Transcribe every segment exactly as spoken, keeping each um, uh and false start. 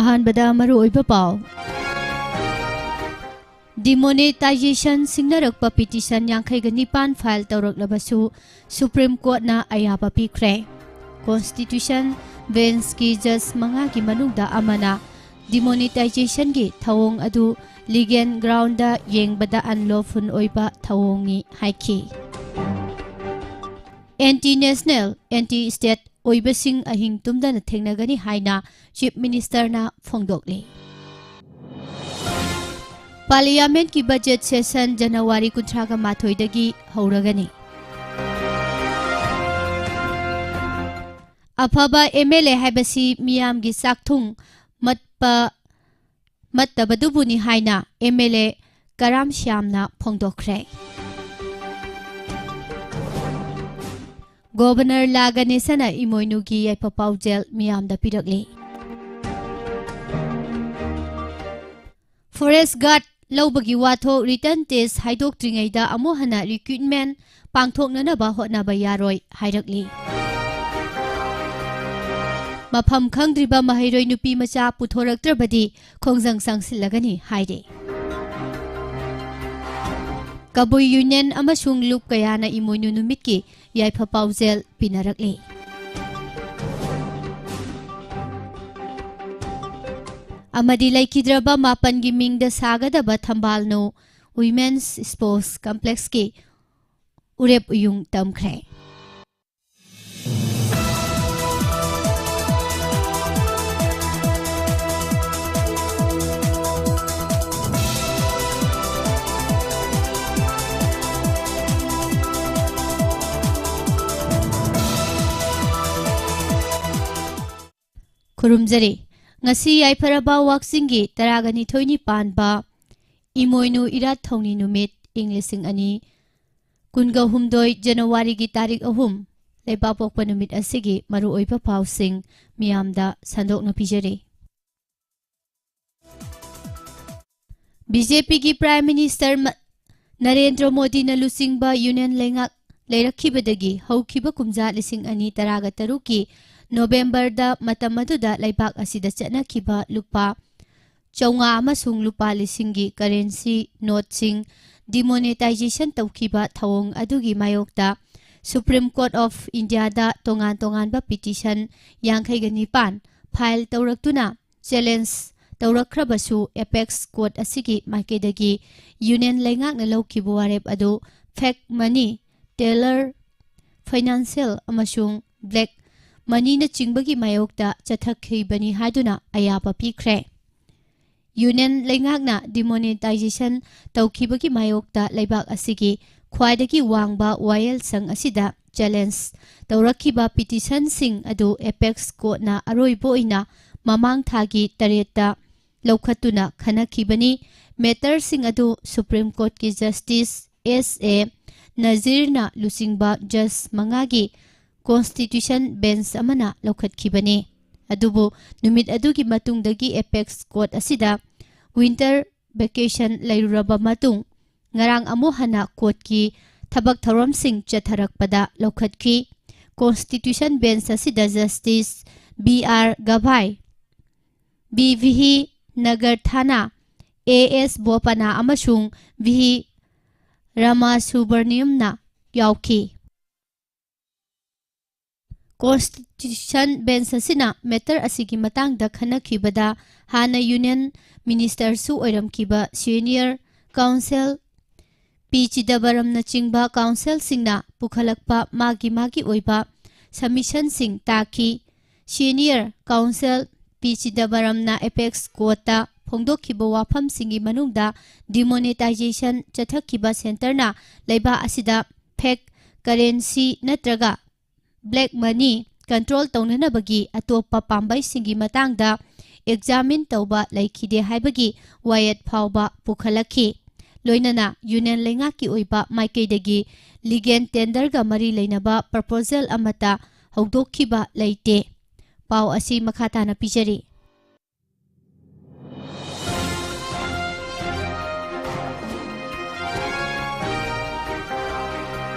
ꯑꯍꯥꯟꯕꯗ ꯃꯔꯨꯑꯣꯏꯕ ꯄꯥꯎ꯫ Demonetization ꯁꯤꯡꯅꯔꯛꯄ petition ꯌꯥꯡꯈꯩꯒ ꯅꯤꯄꯥꯟ file ꯇꯧꯔꯛꯂꯕꯁꯨ Supreme Courtꯅ ꯑꯌꯥꯕ ꯄꯤꯈ꯭ꯔꯦ꯫ Constitution benchꯀꯤ judge ꯃꯉꯥꯒꯤ ꯃꯅꯨꯡꯗ ꯑꯃꯅ demonetizationꯒꯤ ꯊꯧꯑꯣꯡ ꯑꯗꯨ legal groundꯗ ꯌꯦꯡꯕꯗ unlawful ꯑꯣꯏꯕ ꯊꯧꯑꯣꯡꯅꯤ ꯍꯥꯏꯈꯤ꯫ Anti national, anti state ꯑꯣꯏꯕꯁꯤꯡ ꯑꯍꯤꯡ ꯇꯨꯝꯗꯅ ꯊꯦꯡꯅꯒꯅꯤ ꯍꯥꯏꯅ Chief Ministerꯅ ꯐꯣꯡꯗꯣꯛꯂꯤ꯫ Parliamentꯀꯤ budget session January ꯀꯨꯟꯊ꯭ꯔꯥꯒ ꯃꯥꯊꯣꯏꯗꯒꯤ ꯍꯧꯔꯒꯅꯤ꯫ ꯑꯐꯕ MLA ꯍꯥꯏꯕꯁꯤ ꯃꯤꯌꯥꯝꯒꯤ ꯆꯥꯛꯊꯨꯡ ꯃꯠꯄ ꯃꯠꯇꯕꯗꯨꯕꯨꯅꯤ ꯍꯥꯏꯅ MLA ꯀꯔꯥꯝ ꯁ꯭ꯌꯥꯝꯅ ꯐꯣꯡꯗꯣꯛꯈ꯭ꯔꯦ꯫ Governor ꯂꯥ ꯒꯅꯦꯁꯅ ꯏꯃꯣꯏꯅꯨꯒꯤ ꯌꯥꯏꯐ ꯄꯥꯎꯖꯦꯜ ꯃꯤꯌꯥꯝꯗ ꯄꯤꯔꯛꯂꯤ꯫ Forest guard ꯂꯧꯕꯒꯤ ꯋꯥꯊꯣꯛ written test ꯍꯥꯏꯗꯣꯛꯇ꯭ꯔꯤꯉꯩꯗ ꯑꯃꯨꯛ ꯍꯟꯅ recruitment ꯄꯥꯡꯊꯣꯛꯅꯅꯕ ꯍꯣꯠꯅꯕ ꯌꯥꯔꯣꯏ ꯍꯥꯏꯔꯛꯂꯤ꯫ ꯃꯐꯝ ꯈꯪꯗ꯭ꯔꯤꯕ ꯃꯍꯩꯔꯣꯏ ꯅꯨꯄꯤ ꯃꯆꯥ ꯄꯨꯊꯣꯔꯛꯇ꯭ꯔꯕꯗꯤ ꯈꯣꯡꯖꯪ ꯆꯪꯁꯤꯜꯂꯒꯅꯤ ꯍꯥꯏꯔꯤ꯫ ꯀꯕꯨꯏ Union ꯑꯃꯁꯨꯡ ꯂꯨꯞ ꯀꯌꯥꯅ ꯏꯃꯣꯏꯅꯨ ꯅꯨꯃꯤꯠꯀꯤ ꯌꯥꯏꯐ ꯄꯥꯎꯖꯦꯜ ꯄꯤꯅꯔꯛꯂꯤ꯫ ꯑꯃꯗꯤ ꯂꯩꯈꯤꯗ꯭ꯔꯕ ꯃꯥꯄꯟꯒꯤ ꯃꯤꯡꯗ ꯁꯥꯒꯗꯕ ꯊꯝꯕꯥꯜꯅꯨ Women's Sports Complexꯀꯤ ꯎꯔꯦꯞ ꯎꯌꯨꯡ ꯇꯝꯈ꯭ꯔꯦ꯫ ꯈꯨꯔꯨꯝꯖꯔꯤ꯫ ꯉꯁꯤ ꯌꯥꯏꯐꯔꯕ ꯋꯥꯛꯆꯤꯡꯒꯤ ꯇꯔꯥꯒ ꯅꯤꯊꯣꯏꯅꯤ ꯄꯥꯟꯕ ꯏꯃꯣꯏꯅꯨ ꯏꯔꯥꯠ ꯊꯧꯅꯤ ꯅꯨꯃꯤꯠ ꯏꯪ ꯂꯤꯁꯤꯡ ꯑꯅꯤ ꯀꯨꯟꯒ ꯍꯨꯝꯗꯣꯏ Januaryꯒꯤ ꯇꯥꯔꯤꯛ ꯑꯍꯨꯝ, ꯂꯩꯕꯥꯛꯄꯣꯛꯄ ꯅꯨꯃꯤꯠ ꯑꯁꯤꯒꯤ ꯃꯔꯨꯑꯣꯏꯕ ꯄꯥꯎꯁꯤꯡ ꯃꯤꯌꯥꯝꯗ ꯁꯟꯗꯣꯛꯅ ꯄꯤꯖꯔꯤ꯫ BJPꯒꯤ Prime Minister ꯃ-, ꯅꯔꯦꯟꯗ꯭ꯔ ꯃꯣꯗꯤꯅ ꯂꯨꯆꯤꯡꯕ Union ꯂꯩꯉꯥꯛ ꯂꯩꯔꯛꯈꯤꯕꯗꯒꯤ ꯍꯧꯈꯤꯕ ꯀꯨꯝꯖꯥ ꯂꯤꯁꯤꯡ ꯑꯅꯤ ꯇꯔꯥꯒ ꯇꯔꯨꯛꯀꯤ ꯅꯣꯕꯦꯝꯕꯔꯗ ꯃꯇꯝ ꯑꯗꯨꯗ ꯂꯩꯕꯥꯛ ꯑꯁꯤꯗ ꯆꯠꯅꯈꯤꯕ ꯂꯨꯄꯥ ꯆꯥꯝꯃꯉꯥ ꯑꯃꯁꯨꯡ ꯂꯨꯄꯥ ꯂꯤꯁꯤꯡꯒꯤ currency noteꯁꯤꯡ demonetization ꯇꯧꯈꯤꯕ ꯊꯧꯑꯣꯡ ꯑꯗꯨꯒꯤ ꯃꯥꯌꯣꯛꯇ Supreme Court of Indiaꯗ ꯇꯣꯉꯥꯟ ꯇꯣꯉꯥꯟꯕ petition ꯌꯥꯡꯈꯩꯒ ꯅꯤꯄꯥꯟ file ꯇꯧꯔꯛꯇꯨꯅ challenge ꯇꯧꯔꯛꯈ꯭ꯔꯕꯁꯨ, apex court ꯑꯁꯤꯒꯤ ꯃꯥꯏꯀꯩꯗꯒꯤ union ꯂꯩꯉꯥꯛꯅ ꯂꯧꯈꯤꯕ ꯋꯥꯔꯦꯞ ꯑꯗꯨ fake money, teller, financial ꯑꯃꯁꯨꯡ black moneyꯅꯆꯤꯡꯕꯒꯤ ꯃꯥꯌꯣꯛꯇ ꯆꯠꯊꯈꯤꯕꯅꯤ ꯍꯥꯏꯗꯨꯅ ꯑꯌꯥꯕ ꯄꯤꯈ꯭ꯔꯦ꯫ Union ꯂꯩꯉꯥꯛꯅ demonetization ꯇꯧꯈꯤꯕꯒꯤ ꯃꯥꯌꯣꯛꯇ ꯂꯩꯕꯥꯛ ꯑꯁꯤꯒꯤ ꯈ꯭ꯋꯥꯏꯗꯒꯤ ꯋꯥꯡꯕ ꯋꯥꯌꯦꯜꯁꯪ ꯑꯁꯤꯗ challenge ꯇꯧꯔꯛꯈꯤꯕ petitionꯁꯤꯡ ꯑꯗꯨ apex courtꯅ ꯑꯔꯣꯏꯕ ꯑꯣꯏꯅ ꯃꯃꯥꯡ ꯊꯥꯒꯤ ꯇꯔꯦꯠꯇ ꯂꯧꯈꯠꯇꯨꯅ ꯈꯟꯅꯈꯤꯕꯅꯤ꯫ Matterꯁꯤꯡ ꯑꯗꯨ Supreme Courtꯀꯤ Justice S A ꯅꯖꯤꯔꯅ ꯂꯨꯆꯤꯡꯕ judge ꯃꯉꯥꯒꯤ Constitution Bench ꯑꯃꯅ ꯂꯧꯈꯠꯈꯤꯕꯅꯤ꯫ ꯑꯗꯨꯕꯨ ꯅꯨꯃꯤꯠ ꯑꯗꯨꯒꯤ ꯃꯇꯨꯡꯗꯒꯤ apex court ꯑꯁꯤꯗ winter vacation ꯂꯩꯔꯨꯔꯕ ꯃꯇꯨꯡ, ꯉꯔꯥꯡ ꯑꯃꯨꯛ ꯍꯟꯅ courtꯀꯤ ꯊꯕꯛ ꯊꯧꯔꯝꯁꯤꯡ ꯆꯠꯊꯔꯛꯄꯗ ꯂꯧꯈꯠꯈꯤ꯫ Constitution Bench ꯑꯁꯤꯗ Justice B R Gavai, B V Nagarthana, A S Bopanna ꯑꯃꯁꯨꯡ V Ramasubramaniamꯅ ꯌꯥꯎꯈꯤ꯫ Constitution Bench ꯑꯁꯤꯅ matter ꯑꯁꯤꯒꯤ ꯃꯇꯥꯡꯗ ꯈꯟꯅꯈꯤꯕꯗ, ꯍꯥꯟꯅ Union Ministerꯁꯨ ꯑꯣꯏꯔꯝꯈꯤꯕ senior counsel P Chidambaramꯅꯆꯤꯡꯕ counselꯁꯤꯡꯅ ꯄꯨꯈꯠꯂꯛꯄ ꯃꯥꯒꯤ ꯃꯥꯒꯤ ꯑꯣꯏꯕ submissionꯁꯤꯡ ꯇꯥꯈꯤ꯫ Senior counsel P Chidambaramꯅ apex courtꯇ ꯐꯣꯡꯗꯣꯛꯈꯤꯕ ꯋꯥꯐꯝꯁꯤꯡꯒꯤ ꯃꯅꯨꯡꯗ demonetization ꯆꯠꯊꯈꯤꯕ centreꯅ ꯂꯩꯕꯥꯛ ꯑꯁꯤꯗ fake currency ꯅꯠꯇ꯭ꯔꯒ black money control ꯇꯧꯅꯅꯕꯒꯤ ꯑꯇꯣꯞꯄ ꯄꯥꯝꯕꯩꯁꯤꯡꯒꯤ ꯃꯇꯥꯡꯗ examine ꯇꯧꯕ ꯂꯩꯈꯤꯗꯦ ꯍꯥꯏꯕꯒꯤ ꯋꯥꯌꯦꯠ ꯐꯥꯎꯕ ꯄꯨꯈꯠꯂꯛꯈꯤ꯫ ꯂꯣꯏꯅꯅ Union ꯂꯩꯉꯥꯛꯀꯤ ꯑꯣꯏꯕ ꯃꯥꯏꯀꯩꯗꯒꯤ legal tenderꯒ ꯃꯔꯤ ꯂꯩꯅꯕ proposal ꯑꯃꯠꯇ ꯍꯧꯗꯣꯛꯈꯤꯕ ꯂꯩꯇꯦ꯫ ꯄꯥꯎ ꯑꯁꯤ ꯃꯈꯥ ꯇꯥꯅ ꯄꯤꯖꯔꯤ꯫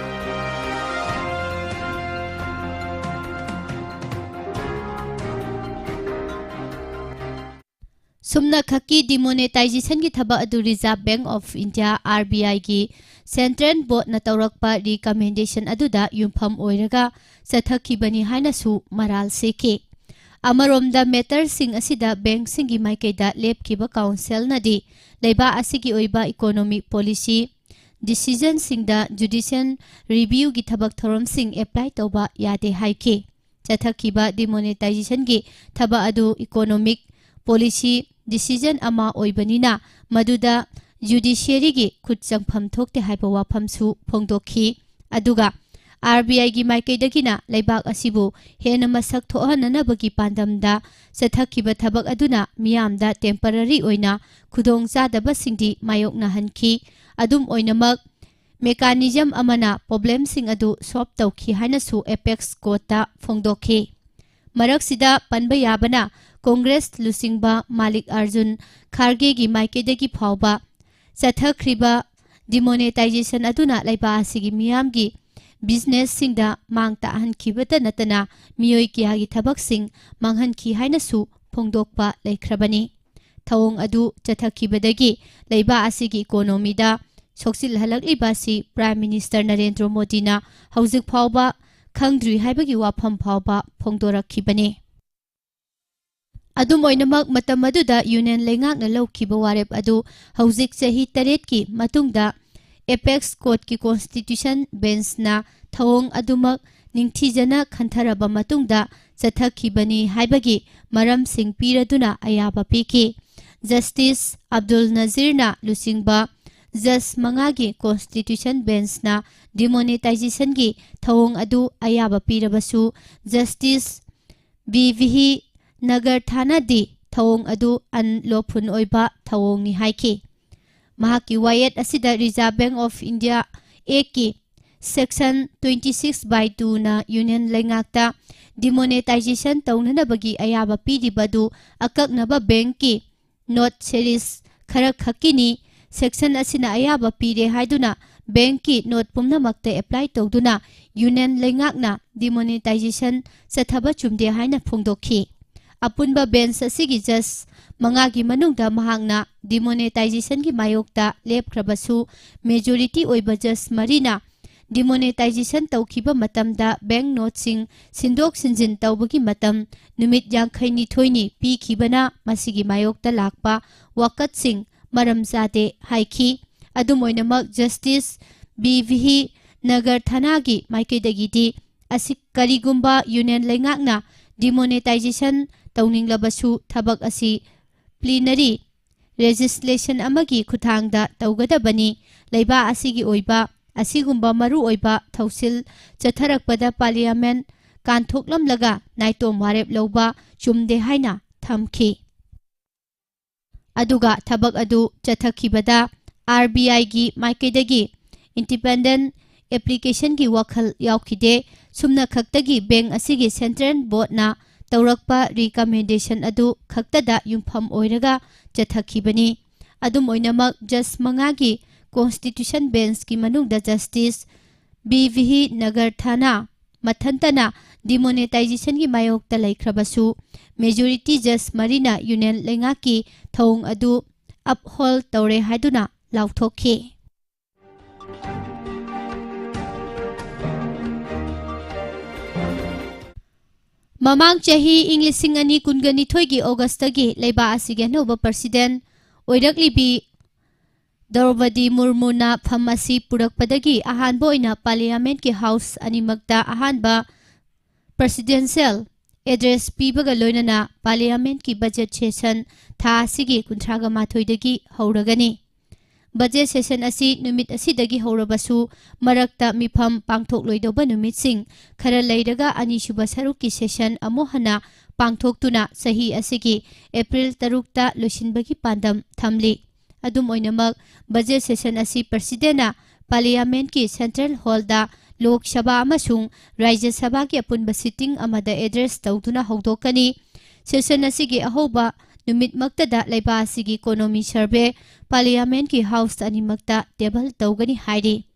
ꯆꯨꯝꯅ ꯈꯛꯀꯤ demonetizationꯒꯤ ꯊꯕꯛ ꯑꯗꯨ Reserve Bank of India, RBIꯒꯤ Central Boardꯅ ꯇꯧꯔꯛꯄ recommendation ꯑꯗꯨꯗ ꯌꯨꯝꯐꯝ ꯑꯣꯏꯔꯒ ꯆꯠꯊꯈꯤꯕꯅꯤ ꯍꯥꯏꯅꯁꯨ ꯃꯔꯥꯜ ꯁꯤꯈꯤ꯫ ꯑꯃꯔꯣꯝꯗ, matterꯁꯤꯡ ꯑꯁꯤꯗ bankꯁꯤꯡꯒꯤ ꯃꯥꯏꯀꯩꯗ ꯂꯦꯞꯈꯤꯕ councilꯅꯗꯤ ꯂꯩꯕꯥꯛ ꯑꯁꯤꯒꯤ ꯑꯣꯏꯕ economic policy decisionꯁꯤꯡꯗ judicial reviewꯒꯤ ꯊꯕꯛ ꯊꯧꯔꯝꯁꯤꯡ apply ꯇꯧꯕ ꯌꯥꯗꯦ ꯍꯥꯏꯈꯤ꯫ ꯆꯠꯊꯈꯤꯕ demonetizationꯒꯤ ꯊꯕꯛ ꯑꯗꯨ economic policy decision ꯑꯃ ꯑꯣꯏꯕꯅꯤꯅ ꯃꯗꯨꯗ judiciaryꯒꯤ ꯈꯨꯠ ꯆꯪꯐꯝ ꯊꯣꯛꯇꯦ ꯍꯥꯏꯕ ꯋꯥꯐꯝꯁꯨ ꯐꯣꯡꯗꯣꯛꯈꯤ꯫ ꯑꯗꯨꯒ RBIꯒꯤ ꯃꯥꯏꯀꯩꯗꯒꯤꯅ ꯂꯩꯕꯥꯛ ꯑꯁꯤꯕꯨ ꯍꯦꯟꯅ ꯃꯁꯛ ꯊꯣꯛꯍꯟꯅꯅꯕꯒꯤ ꯄꯥꯟꯗꯝꯗ ꯆꯠꯊꯈꯤꯕ ꯊꯕꯛ ꯑꯗꯨꯅ ꯃꯤꯌꯥꯝꯗ temporary ꯑꯣꯏꯅ ꯈꯨꯗꯣꯡꯆꯥꯗꯕꯁꯤꯡꯗꯤ ꯃꯥꯌꯣꯛꯅꯍꯟꯈꯤ꯫ ꯑꯗꯨꯝ ꯑꯣꯏꯅꯃꯛ, mechanism ꯑꯃꯅ problemꯁꯤꯡ ꯑꯗꯨ solve ꯇꯧꯈꯤ ꯍꯥꯏꯅꯁꯨ apex courtꯇ ꯐꯣꯡꯗꯣꯛꯈꯤ꯫ ꯃꯔꯛꯁꯤꯗ ꯄꯟꯕ ꯌꯥꯕꯅ, Congress ꯂꯨꯆꯤꯡꯕ ꯃꯥꯂꯤꯛ ꯑꯥꯔꯖꯨꯟ ꯈꯥꯔꯒꯦꯒꯤ ꯃꯥꯏꯀꯩꯗꯒꯤ ꯐꯥꯎꯕ ꯆꯠꯊꯈ꯭ꯔꯤꯕ demonetization ꯑꯗꯨꯅ ꯂꯩꯕꯥꯛ ꯑꯁꯤꯒꯤ ꯃꯤꯌꯥꯝꯒꯤ businessꯁꯤꯡꯗ ꯃꯥꯡ ꯇꯥꯛꯍꯟꯈꯤꯕꯇ ꯅꯠꯇꯅ ꯃꯤꯑꯣꯏ ꯀꯌꯥꯒꯤ ꯊꯕꯛꯁꯤꯡ ꯃꯥꯡꯍꯟꯈꯤ ꯍꯥꯏꯅꯁꯨ ꯐꯣꯡꯗꯣꯛꯄ ꯂꯩꯈ꯭ꯔꯕꯅꯤ꯫ ꯊꯧꯑꯣꯡ ꯑꯗꯨ ꯆꯠꯊꯈꯤꯕꯗꯒꯤ ꯂꯩꯕꯥꯛ ꯑꯁꯤꯒꯤ economyꯗ ꯁꯣꯛꯆꯤꯜꯍꯜꯂꯛꯂꯤꯕ ꯑꯁꯤ Prime Minister ꯅꯔꯦꯟꯗ꯭ꯔ ꯃꯣꯗꯤꯅ ꯍꯧꯖꯤꯛ ꯐꯥꯎꯕ ꯈꯪꯗ꯭ꯔꯤ ꯍꯥꯏꯕꯒꯤ ꯋꯥꯐꯝ ꯐꯥꯎꯕ ꯐꯣꯡꯗꯣꯔꯛꯈꯤꯕꯅꯤ꯫ ꯑꯗꯨꯝ ꯑꯣꯏꯅꯃꯛ, ꯃꯇꯝ ꯑꯗꯨꯗ Union ꯂꯩꯉꯥꯛꯅ ꯂꯧꯈꯤꯕ ꯋꯥꯔꯦꯞ ꯑꯗꯨ ꯍꯧꯖꯤꯛ ꯆꯍꯤ ꯇꯔꯦꯠꯀꯤ ꯃꯇꯨꯡꯗ apex courtꯀꯤ constitution benchꯅ ꯊꯧꯑꯣꯡ ꯑꯗꯨꯃꯛ ꯅꯤꯡꯊꯤꯖꯅ ꯈꯟꯊꯔꯕ ꯃꯇꯨꯡꯗ ꯆꯠꯊꯈꯤꯕꯅꯤ ꯍꯥꯏꯕꯒꯤ ꯃꯔꯝꯁꯤꯡ ꯄꯤꯔꯗꯨꯅ ꯑꯌꯥꯕ ꯄꯤꯈꯤ꯫ Justice ꯑꯕꯗꯨꯜ ꯅꯖꯤꯔꯅ ꯂꯨꯆꯤꯡꯕ judge ꯃꯉꯥꯒꯤ constitution benchꯅ demonetizationꯒꯤ ꯊꯧꯑꯣꯡ ꯑꯗꯨ ꯑꯌꯥꯕ ꯄꯤꯔꯕꯁꯨ, Justice ꯕꯤ ꯚꯤ ꯅꯒꯔꯊꯥꯅꯗꯤ ꯊꯧꯑꯣꯡ ꯑꯗꯨ unlawful ꯑꯣꯏꯕ ꯊꯧꯑꯣꯡꯅꯤ ꯍꯥꯏꯈꯤ꯫ ꯃꯍꯥꯛꯀꯤ ꯋꯥꯌꯦꯠ ꯑꯁꯤꯗ Reserve Bank of India Actꯀꯤ Section twenty six by twoꯅ Union ꯂꯩꯉꯥꯛꯇ demonetization ꯇꯧꯅꯅꯕꯒꯤ ꯑꯌꯥꯕ ꯄꯤꯔꯤꯕ ꯑꯗꯨ ꯑꯀꯛꯅꯕ bankꯀꯤ note series ꯈꯔꯈꯛꯀꯤꯅꯤ꯫ Section ꯑꯁꯤꯅ ꯑꯌꯥꯕ ꯄꯤꯔꯦ ꯍꯥꯏꯗꯨꯅ bankꯀꯤ note ꯄꯨꯝꯅꯃꯛꯇ apply ꯇꯧꯗꯨꯅ Union ꯂꯩꯉꯥꯛꯅ demonetization ꯆꯠꯊꯕ ꯆꯨꯝꯗꯦ ꯍꯥꯏꯅ ꯐꯣꯡꯗꯣꯛꯈꯤ꯫ ꯑꯄꯨꯟꯕ ꯕꯦꯟꯆ ꯑꯁꯤꯒꯤ ꯖꯖ ꯃꯉꯥꯒꯤ ꯃꯅꯨꯡꯗ ꯃꯍꯥꯛꯅ ꯗꯤꯃꯣꯅꯦꯇꯥꯏꯖꯦꯁꯟꯒꯤ ꯃꯥꯌꯣꯛꯇ ꯂꯦꯞꯈ꯭ꯔꯕꯁꯨ, ꯃꯦꯖꯣꯔꯤꯇꯤ ꯑꯣꯏꯕ ꯖꯖ ꯃꯔꯤꯅ ꯗꯤꯃꯣꯅꯦꯇꯥꯏꯖꯦꯁꯟ ꯇꯧꯈꯤꯕ ꯃꯇꯝꯗ ꯕꯦꯡꯛ ꯅꯣꯠꯁꯤꯡ ꯁꯤꯟꯗꯣꯛ ꯁꯤꯟꯖꯤꯟ ꯇꯧꯕꯒꯤ ꯃꯇꯝ ꯅꯨꯃꯤꯠ ꯌꯥꯡꯈꯩꯅꯤꯊꯣꯏꯅꯤ ꯄꯤꯈꯤꯕꯅ ꯃꯁꯤꯒꯤ ꯃꯥꯌꯣꯛꯇ ꯂꯥꯛꯄ ꯋꯥꯀꯠꯁꯤꯡ ꯃꯔꯝ ꯆꯥꯗꯦ ꯍꯥꯏꯈꯤ꯫ ꯑꯗꯨꯝ ꯑꯣꯏꯅꯃꯛ, ꯖꯁꯇꯤꯁ ꯕꯤ ꯚꯤꯍꯤ ꯅꯒꯔ ꯊꯥꯅꯥꯒꯤ ꯃꯥꯏꯀꯩꯗꯒꯤꯗꯤ ꯑꯁꯤ ꯀꯔꯤꯒꯨꯝꯕ ꯌꯨꯅꯤꯌꯟ ꯂꯩꯉꯥꯛꯅ ꯗꯤꯃꯣꯅꯦꯇꯥꯏꯖꯦꯁꯟ ꯇꯧꯅꯤꯡꯂꯕꯁꯨ ꯊꯕꯛ ꯑꯁꯤ ꯄ꯭ꯂꯤꯅꯔꯤ ꯂꯦꯖꯤꯁꯂꯦꯁꯟ ꯑꯃꯒꯤ ꯈꯨꯠꯊꯥꯡꯗ ꯇꯧꯒꯗꯕꯅꯤ꯫ ꯂꯩꯕꯥꯛ ꯑꯁꯤꯒꯤ ꯑꯣꯏꯕ ꯑꯁꯤꯒꯨꯝꯕ ꯃꯔꯨꯑꯣꯏꯕ ꯊꯧꯁꯤꯜ ꯆꯠꯊꯔꯛꯄꯗ ꯄꯥꯔꯂꯤꯌꯥꯃꯦꯟ ꯀꯥꯟꯊꯣꯛꯂꯝꯂꯒ ꯅꯥꯏꯇꯣꯝ ꯋꯥꯔꯦꯞ ꯂꯧꯕ ꯆꯨꯝꯗꯦ ꯍꯥꯏꯅ ꯊꯝꯈꯤ꯫ ꯑꯗꯨꯒ ꯊꯕꯛ ꯑꯗꯨ ꯆꯠꯊꯈꯤꯕꯗ ꯑꯥꯔ ꯕꯤ ꯑꯥꯏꯒꯤ ꯃꯥꯏꯀꯩꯗꯒꯤ ꯏꯟꯗꯤꯄꯦꯟꯗꯦꯟ ꯑꯦꯄ꯭ꯂꯤꯀꯦꯁꯟꯒꯤ ꯋꯥꯈꯜ ꯌꯥꯎꯈꯤꯗꯦ꯫ ꯁꯨꯞꯅ ꯈꯛꯇꯒꯤ ꯕꯦꯡꯛ ꯑꯁꯤꯒꯤ ꯁꯦꯟꯇ꯭ꯔꯦꯜ ꯕꯣꯔꯗꯅ ꯇꯧꯔꯛꯄ ꯔꯤꯀꯃꯦꯟꯗꯦꯁꯟ ꯑꯗꯨ ꯈꯛꯇꯗ ꯌꯨꯝꯐꯝ ꯑꯣꯏꯔꯒ ꯆꯠꯊꯈꯤꯕꯅꯤ꯫ ꯑꯗꯨꯝ ꯑꯣꯏꯅꯃꯛ, ꯖꯁ ꯃꯉꯥꯒꯤ ꯀꯣꯟꯁꯇꯤꯇ꯭ꯌꯨꯁꯟ ꯕꯦꯟꯆꯀꯤ ꯃꯅꯨꯡꯗ ꯖꯁꯇꯤꯁ ꯕꯤ ꯚꯤꯍꯤ ꯅꯒꯔ ꯊꯥꯅꯥ ꯃꯊꯟꯇꯅ ꯗꯤꯃꯣꯅꯦꯇꯥꯏꯖꯦꯁꯟꯒꯤ ꯃꯥꯌꯣꯛꯇ ꯂꯩꯈ꯭ꯔꯕꯁꯨ, ꯃꯦꯖꯣꯔꯤꯇꯤ ꯖꯁ ꯃꯔꯤꯅ ꯌꯨꯅꯤꯌꯟ ꯂꯩꯉꯥꯛꯀꯤ ꯊꯧꯑꯣꯡ ꯑꯗꯨ ꯑꯞꯍꯣꯜ ꯇꯧꯔꯦ ꯍꯥꯏꯗꯨꯅ ꯂꯥꯎꯊꯣꯛꯈꯤ꯫ ꯃꯃꯥꯡ ꯆꯍꯤ ꯏꯪ ꯂꯤꯁꯤꯡ ꯑꯅꯤ ꯀꯨꯟꯒ ꯅꯤꯊꯣꯏꯒꯤ ꯑꯣꯒꯁꯇꯒꯤ ꯂꯩꯕꯥꯛ ꯑꯁꯤꯒꯤ ꯑꯅꯧꯕ ꯄ꯭ꯔꯁꯤꯗꯦꯟ ꯑꯣꯏꯔꯛꯂꯤꯕꯤ ꯗ꯭ꯔꯧꯄꯗꯤ ꯃꯨꯔꯃꯨꯅ ꯐꯝ ꯑꯁꯤ ꯄꯨꯔꯛꯄꯗꯒꯤ ꯑꯍꯥꯟꯕ ꯑꯣꯏꯅ ꯄꯥꯔꯂꯤꯌꯥꯃꯦꯟꯠꯀꯤ ꯍꯥꯎꯁ ꯑꯅꯤꯃꯛꯇ ꯑꯍꯥꯟꯕ ꯄ꯭ꯔꯁꯤꯗꯦꯟꯁꯤꯌꯦꯜ ꯑꯦꯗ꯭ꯔꯦꯁ ꯄꯤꯕꯒ ꯂꯣꯏꯅꯅ ꯄꯥꯔꯂꯤꯌꯥꯃꯦꯟꯠꯀꯤ ꯕꯖꯦꯠ ꯁꯦꯁꯟ ꯊꯥ ꯑꯁꯤꯒꯤ ꯀꯨꯟꯊ꯭ꯔꯥꯒ ꯃꯥꯊꯣꯏꯗꯒꯤ ꯍꯧꯔꯒꯅꯤ꯫ ꯕꯖꯦꯠ ꯁꯦꯁꯟ ꯑꯁꯤ ꯅꯨꯃꯤꯠ ꯑꯁꯤꯗꯒꯤ ꯍꯧꯔꯕꯁꯨ, ꯃꯔꯛꯇ ꯃꯤꯐꯝ ꯄꯥꯡꯊꯣꯛꯂꯣꯏꯗꯧꯕ ꯅꯨꯃꯤꯠꯁꯤꯡ ꯈꯔ ꯂꯩꯔꯒ ꯑꯅꯤꯁꯨꯕ ꯁꯔꯨꯛꯀꯤ ꯁꯦꯁꯟ ꯑꯃꯨꯛ ꯍꯟꯅ ꯄꯥꯡꯊꯣꯛꯇꯨꯅ ꯆꯍꯤ ꯑꯁꯤꯒꯤ ꯑꯦꯄ꯭ꯔꯤꯜ ꯇꯔꯨꯛꯇ ꯂꯣꯏꯁꯤꯟꯕꯒꯤ ꯄꯥꯟꯗꯝ ꯊꯝꯂꯤ꯫ ꯑꯗꯨꯝ ꯑꯣꯏꯅꯃꯛ, ꯕꯖꯦꯠ ꯁꯦꯁꯟ ꯑꯁꯤ ꯄ꯭ꯔꯁꯤꯗꯦꯟꯅ ꯄꯥꯔꯂꯤꯌꯥꯃꯦꯟꯠꯀꯤ ꯁꯦꯟꯇ꯭ꯔꯦꯜ ꯍꯣꯜꯗ ꯂꯣꯛ ꯁꯚꯥ ꯑꯃꯁꯨꯡ ꯔꯥꯖ꯭ꯌ ꯁꯚꯥꯒꯤ ꯑꯄꯨꯟꯕ ꯁꯤꯇꯤꯡ ꯑꯃꯗ ꯑꯦꯗ꯭ꯔꯦꯁ ꯇꯧꯗꯨꯅ ꯍꯧꯗꯣꯛꯀꯅꯤ꯫ ꯁꯦꯁꯟ ꯑꯁꯤꯒꯤ ꯑꯍꯧꯕ ꯅꯨꯃꯤꯠꯃꯛꯇꯗ ꯂꯩꯕꯥꯛ ꯑꯁꯤꯒꯤ ꯏꯀꯣꯅꯣꯃꯤ ꯁꯔꯚꯦ, ꯄꯥꯔꯂꯤꯌꯥꯃꯦꯟꯠꯀꯤ ꯍꯥꯎꯁ ꯑꯅꯤꯃꯛꯇ ꯇꯦꯕꯜ ꯇꯧꯒꯅꯤ ꯍꯥꯏꯔꯤ꯫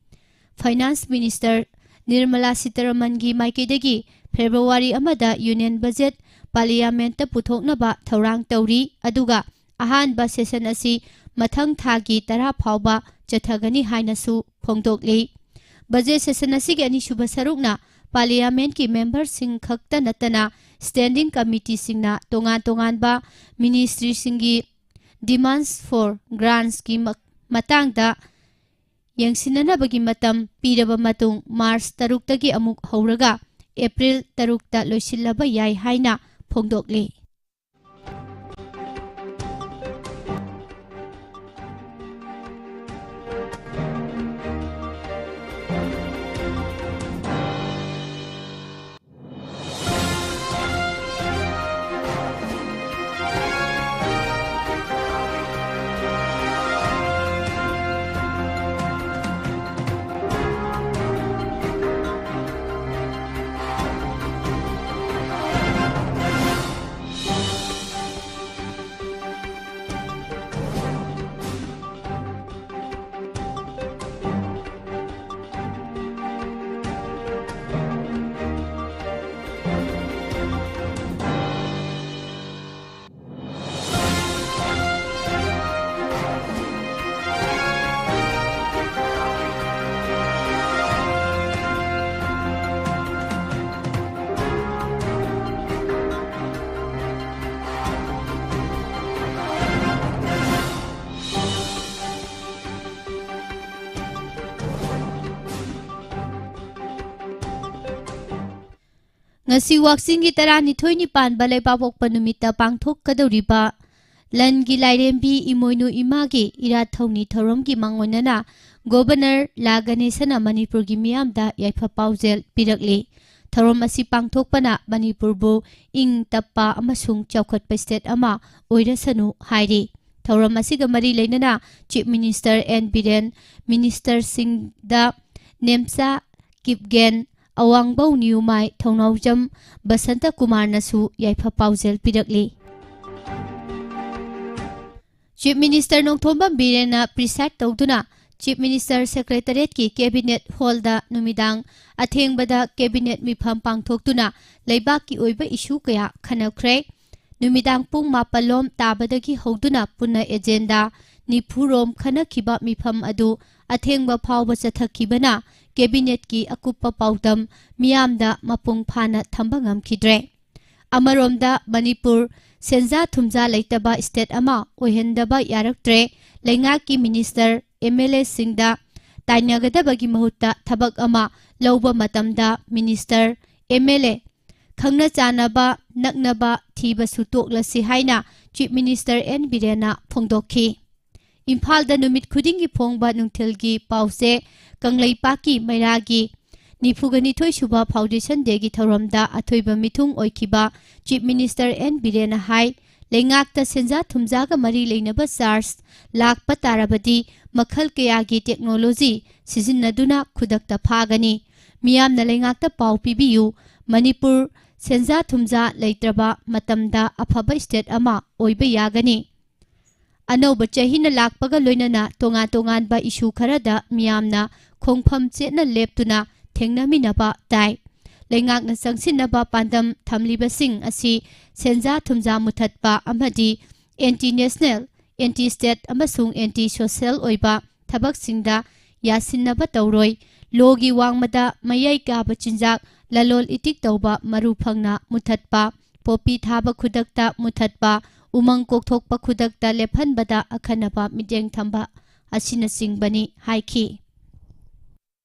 ꯐꯥꯏꯅꯥꯟꯁ ꯃꯤꯅꯤꯁꯇꯔ ꯅꯤꯔꯃꯂꯥ ꯁꯤꯇꯥꯔꯥꯃꯟꯒꯤ ꯃꯥꯏꯀꯩꯗꯒꯤ ꯐꯦꯕ꯭ꯔꯨꯋꯥꯔꯤ ꯑꯃꯗ ꯌꯨꯅꯤꯌꯟ ꯕꯖꯦꯠ ꯄꯥꯔꯂꯤꯌꯥꯃꯦꯟꯠꯇ ꯄꯨꯊꯣꯛꯅꯕ ꯊꯧꯔꯥꯡ ꯇꯧꯔꯤ, ꯑꯗꯨꯒ ꯑꯍꯥꯟꯕ ꯁꯦꯁꯟ ꯑꯁꯤ ꯃꯊꯪ ꯊꯥꯒꯤ ꯇꯔꯥ ꯐꯥꯎꯕ ꯆꯠꯊꯒꯅꯤ ꯍꯥꯏꯅꯁꯨ ꯐꯣꯡꯗꯣꯛꯂꯤ꯫ ꯕꯖꯦꯠ ꯁꯦꯁꯟ ꯑꯁꯤꯒꯤ ꯑꯅꯤꯁꯨꯕ ꯁꯔꯨꯛꯅ ꯄꯥꯔꯂꯤꯌꯥꯃꯦꯟꯠꯀꯤ ꯃꯦꯝꯕꯔꯁꯤꯡ ꯈꯛꯇ ꯅꯠꯇꯅ ꯁ꯭ꯇꯦꯟꯗꯤꯡ ꯀꯃꯤꯇꯤꯁꯤꯡꯅ ꯇꯣꯉꯥꯟ ꯇꯣꯉꯥꯟꯕ ꯃꯤꯅꯤꯁꯇ꯭ꯔꯤꯁꯤꯡꯒꯤ demands for grants ꯀꯤ ꯃ-, ꯃꯇꯥꯡꯗ ꯌꯦꯡꯁꯤꯟꯅꯅꯕꯒꯤ ꯃꯇꯝ ꯄꯤꯔꯕ ꯃꯇꯨꯡ ꯃꯥꯔꯆ ꯇꯔꯨꯛꯇꯒꯤ ꯑꯃꯨꯛ ꯍꯧꯔꯒ ꯑꯦꯄ꯭ꯔꯤꯜ ꯇꯔꯨꯛꯇ ꯂꯣꯏꯁꯤꯜꯂꯕ ꯌꯥꯏ ꯍꯥꯏꯅ ꯐꯣꯡꯗꯣꯛꯂꯤ꯫ ꯉꯁꯤ ꯋꯥꯛꯆꯤꯡꯒꯤ ꯇꯔꯥꯅꯤꯊꯣꯏꯅꯤ ꯄꯥꯟꯕ ꯂꯩꯕꯥꯛꯄꯣꯛꯄ ꯅꯨꯃꯤꯠꯇ ꯄꯥꯡꯊꯣꯛꯀꯗꯧꯔꯤꯕ ꯂꯟꯒꯤ ꯂꯥꯏꯔꯦꯝꯕꯤ ꯏꯃꯣꯏꯅꯨ ꯏꯃꯥꯒꯤ ꯏꯔꯥꯠ ꯊꯧꯅꯤ ꯊꯧꯔꯝꯒꯤ ꯃꯥꯡꯑꯣꯏꯅꯅ ꯒꯣꯕꯔꯅꯔ ꯂꯥ ꯒꯅꯦꯁꯅ ꯃꯅꯤꯄꯨꯔꯒꯤ ꯃꯤꯌꯥꯝꯗ ꯌꯥꯏꯐ ꯄꯥꯎꯖꯦꯜ ꯄꯤꯔꯛꯂꯤ꯫ ꯊꯧꯔꯝ ꯑꯁꯤ ꯄꯥꯡꯊꯣꯛꯄꯅ ꯃꯅꯤꯄꯨꯔꯕꯨ ꯏꯪ ꯇꯞꯄ ꯑꯃꯁꯨꯡ ꯆꯥꯎꯈꯠꯄ ꯁ꯭ꯇꯦꯠ ꯑꯃ ꯑꯣꯏꯔꯁꯅꯨ ꯍꯥꯏꯔꯤ꯫ ꯊꯧꯔꯝ ꯑꯁꯤꯒ ꯃꯔꯤ ꯂꯩꯅꯅ ꯆꯤꯐ ꯃꯤꯅꯤꯁꯇꯔ ꯑꯦꯟ ꯕꯤꯔꯦꯟ, ꯃꯤꯅꯤꯁꯇꯔꯁꯤꯡꯗ ꯅꯦꯝꯆꯥ ꯀꯤꯞꯒꯦꯟ, ꯑꯋꯥꯡꯕꯧ ꯅꯤꯌꯨꯃꯥꯏ ꯊꯧꯅꯥꯎꯖꯝ ꯕꯁꯟꯇ ꯀꯨꯃꯥꯔꯅꯁꯨ ꯌꯥꯏꯐ ꯄꯥꯎꯖꯦꯜ ꯄꯤꯔꯛꯂꯤ꯫ ꯆꯤꯐ ꯃꯤꯅꯤꯁꯇꯔ ꯅꯣꯡꯊꯣꯝꯕꯝ ꯕꯤꯔꯦꯟꯅ ꯄ꯭ꯔꯤꯁꯥꯏꯗ ꯇꯧꯗꯨꯅ Chief Minister Secretariatꯀꯤ Cabinet Hallꯗ ꯅꯨꯃꯤꯗꯥꯡ ꯑꯊꯦꯡꯕꯗ Cabinet ꯃꯤꯐꯝ ꯄꯥꯡꯊꯣꯛꯇꯨꯅ ꯂꯩꯕꯥꯛꯀꯤ ꯑꯣꯏꯕ issue ꯀꯌꯥ ꯈꯟꯅꯈ꯭ꯔꯦ꯫ ꯅꯨꯃꯤꯗꯥꯡ ꯄꯨꯡ ꯃꯥꯄꯜ ꯂꯣꯝ ꯇꯥꯕꯗꯒꯤ ꯍꯧꯗꯨꯅ ꯄꯨꯟꯅ agenda ꯅꯤꯐꯨ ꯔꯣꯝ ꯈꯟꯅꯈꯤꯕ ꯃꯤꯐꯝ ꯑꯗꯨ ꯑꯊꯦꯡꯕ ꯐꯥꯎꯕ ꯆꯠꯊꯈꯤꯕꯅ Cabinetꯀꯤ ꯑꯀꯨꯞꯄ ꯄꯥꯎꯗꯝ ꯃꯤꯌꯥꯝꯗ ꯃꯄꯨꯡ ꯐꯥꯅ ꯊꯝꯕ ꯉꯝꯈꯤꯗ꯭ꯔꯦ꯫ ꯑꯃꯔꯣꯝꯗ ꯃꯅꯤꯄꯨꯔ ꯁꯦꯟꯖꯥ ꯊꯨꯝꯖꯥ ꯂꯩꯇꯕ state ꯑꯃ ꯑꯣꯏꯍꯟꯗꯕ ꯌꯥꯔꯛꯇ꯭ꯔꯦ꯫ ꯂꯩꯉꯥꯛꯀꯤ Minister, MLAꯁꯤꯡꯗ ꯇꯥꯏꯅꯒꯗꯕꯒꯤ ꯃꯍꯨꯠꯇ ꯊꯕꯛ ꯑꯃ ꯂꯧꯕ ꯃꯇꯝꯗ Minister, MLA ꯈꯪꯅ ꯆꯥꯟꯅꯕ, ꯅꯛꯅꯕ ꯊꯤꯕꯁꯨ ꯇꯣꯛꯂꯁꯤ ꯍꯥꯏꯅ Chief Minister N ꯕꯤꯔꯦꯟꯅ ꯐꯣꯡꯗꯣꯛꯈꯤ꯫ ꯏꯝꯐꯥꯜꯗ ꯅꯨꯃꯤꯠ ꯈꯨꯗꯤꯡꯒꯤ ꯐꯣꯡꯕ ꯅꯨꯡꯊꯤꯜꯒꯤ ꯄꯥꯎꯆꯦ ꯀꯪꯂꯩꯄꯥꯛꯀꯤ ꯃꯩꯔꯥꯒꯤ ꯅꯤꯐꯨꯒ ꯅꯤꯊꯣꯏ ꯁꯨꯕ Foundation Dayꯒꯤ ꯊꯧꯔꯝꯗ ꯑꯊꯣꯏꯕ ꯃꯤꯊꯨꯡ ꯑꯣꯏꯈꯤꯕ Chief Minister N ꯕꯤꯔꯦꯟꯅ ꯍꯥꯏ, ꯂꯩꯉꯥꯛꯇ ꯁꯦꯟꯖꯥ ꯊꯨꯝꯖꯥꯒ ꯃꯔꯤ ꯂꯩꯅꯕ charge ꯂꯥꯛꯄ ꯇꯥꯔꯕꯗꯤ ꯃꯈꯜ ꯀꯌꯥꯒꯤ technology ꯁꯤꯖꯤꯟꯅꯗꯨꯅ ꯈꯨꯗꯛꯇ ꯐꯥꯒꯅꯤ꯫ ꯃꯤꯌꯥꯝꯅ ꯂꯩꯉꯥꯛꯇ ꯄꯥꯎ ꯄꯤꯕꯤꯌꯨ, ꯃꯅꯤꯄꯨꯔ ꯁꯦꯟꯖꯥ ꯊꯨꯝꯖꯥ ꯂꯩꯇ꯭ꯔꯕ ꯃꯇꯝꯗ ꯑꯐꯕ state ꯑꯃ ꯑꯣꯏꯕ ꯌꯥꯒꯅꯤ꯫ ꯑꯅꯧꯕ ꯆꯍꯤꯅ ꯂꯥꯛꯄꯒ ꯂꯣꯏꯅꯅ ꯇꯣꯉꯥꯟ ꯇꯣꯉꯥꯟꯕ issue ꯈꯔꯗ ꯃꯤꯌꯥꯝꯅ ꯈꯣꯡꯐꯝ ꯆꯦꯠꯅ ꯂꯦꯞꯇꯨꯅ ꯊꯦꯡꯅꯃꯤꯟꯅꯕ ꯇꯥꯏ꯫ ꯂꯩꯉꯥꯛꯅ ꯆꯪꯁꯤꯟꯅꯕ ꯄꯥꯟꯗꯝ ꯊꯝꯂꯤꯕꯁꯤꯡ ꯑꯁꯤ ꯁꯦꯟꯖꯥ ꯊꯨꯝꯖꯥ ꯃꯨꯊꯠꯄ ꯑꯃꯗꯤ anti national, anti state ꯑꯃꯁꯨꯡ anti social ꯑꯣꯏꯕ ꯊꯕꯛꯁꯤꯡꯗ ꯌꯥꯁꯤꯟꯅꯕ ꯇꯧꯔꯣꯏ꯫ ꯂꯣꯒꯤ ꯋꯥꯡꯃꯗ ꯃꯌꯥꯏ ꯀꯥꯕ ꯆꯤꯟꯖꯥꯛ ꯂꯂꯣꯜ ꯏꯇꯤꯛ ꯇꯧꯕ ꯃꯔꯨ ꯐꯪꯅ ꯃꯨꯊꯠꯄ, ꯄꯣꯄꯤ ꯊꯥꯕ ꯈꯨꯗꯛꯇ ꯃꯨꯊꯠꯄ, ꯎꯃꯪ ꯀꯣꯛꯊꯣꯛꯄ ꯈꯨꯗꯛꯇ ꯂꯦꯞꯍꯟꯕꯗ ꯑꯈꯟꯅꯕ ꯃꯤꯠꯌꯦꯡ ꯊꯝꯕ ꯑꯁꯤꯅꯆꯤꯡꯕꯅꯤ ꯍꯥꯏꯈꯤ꯫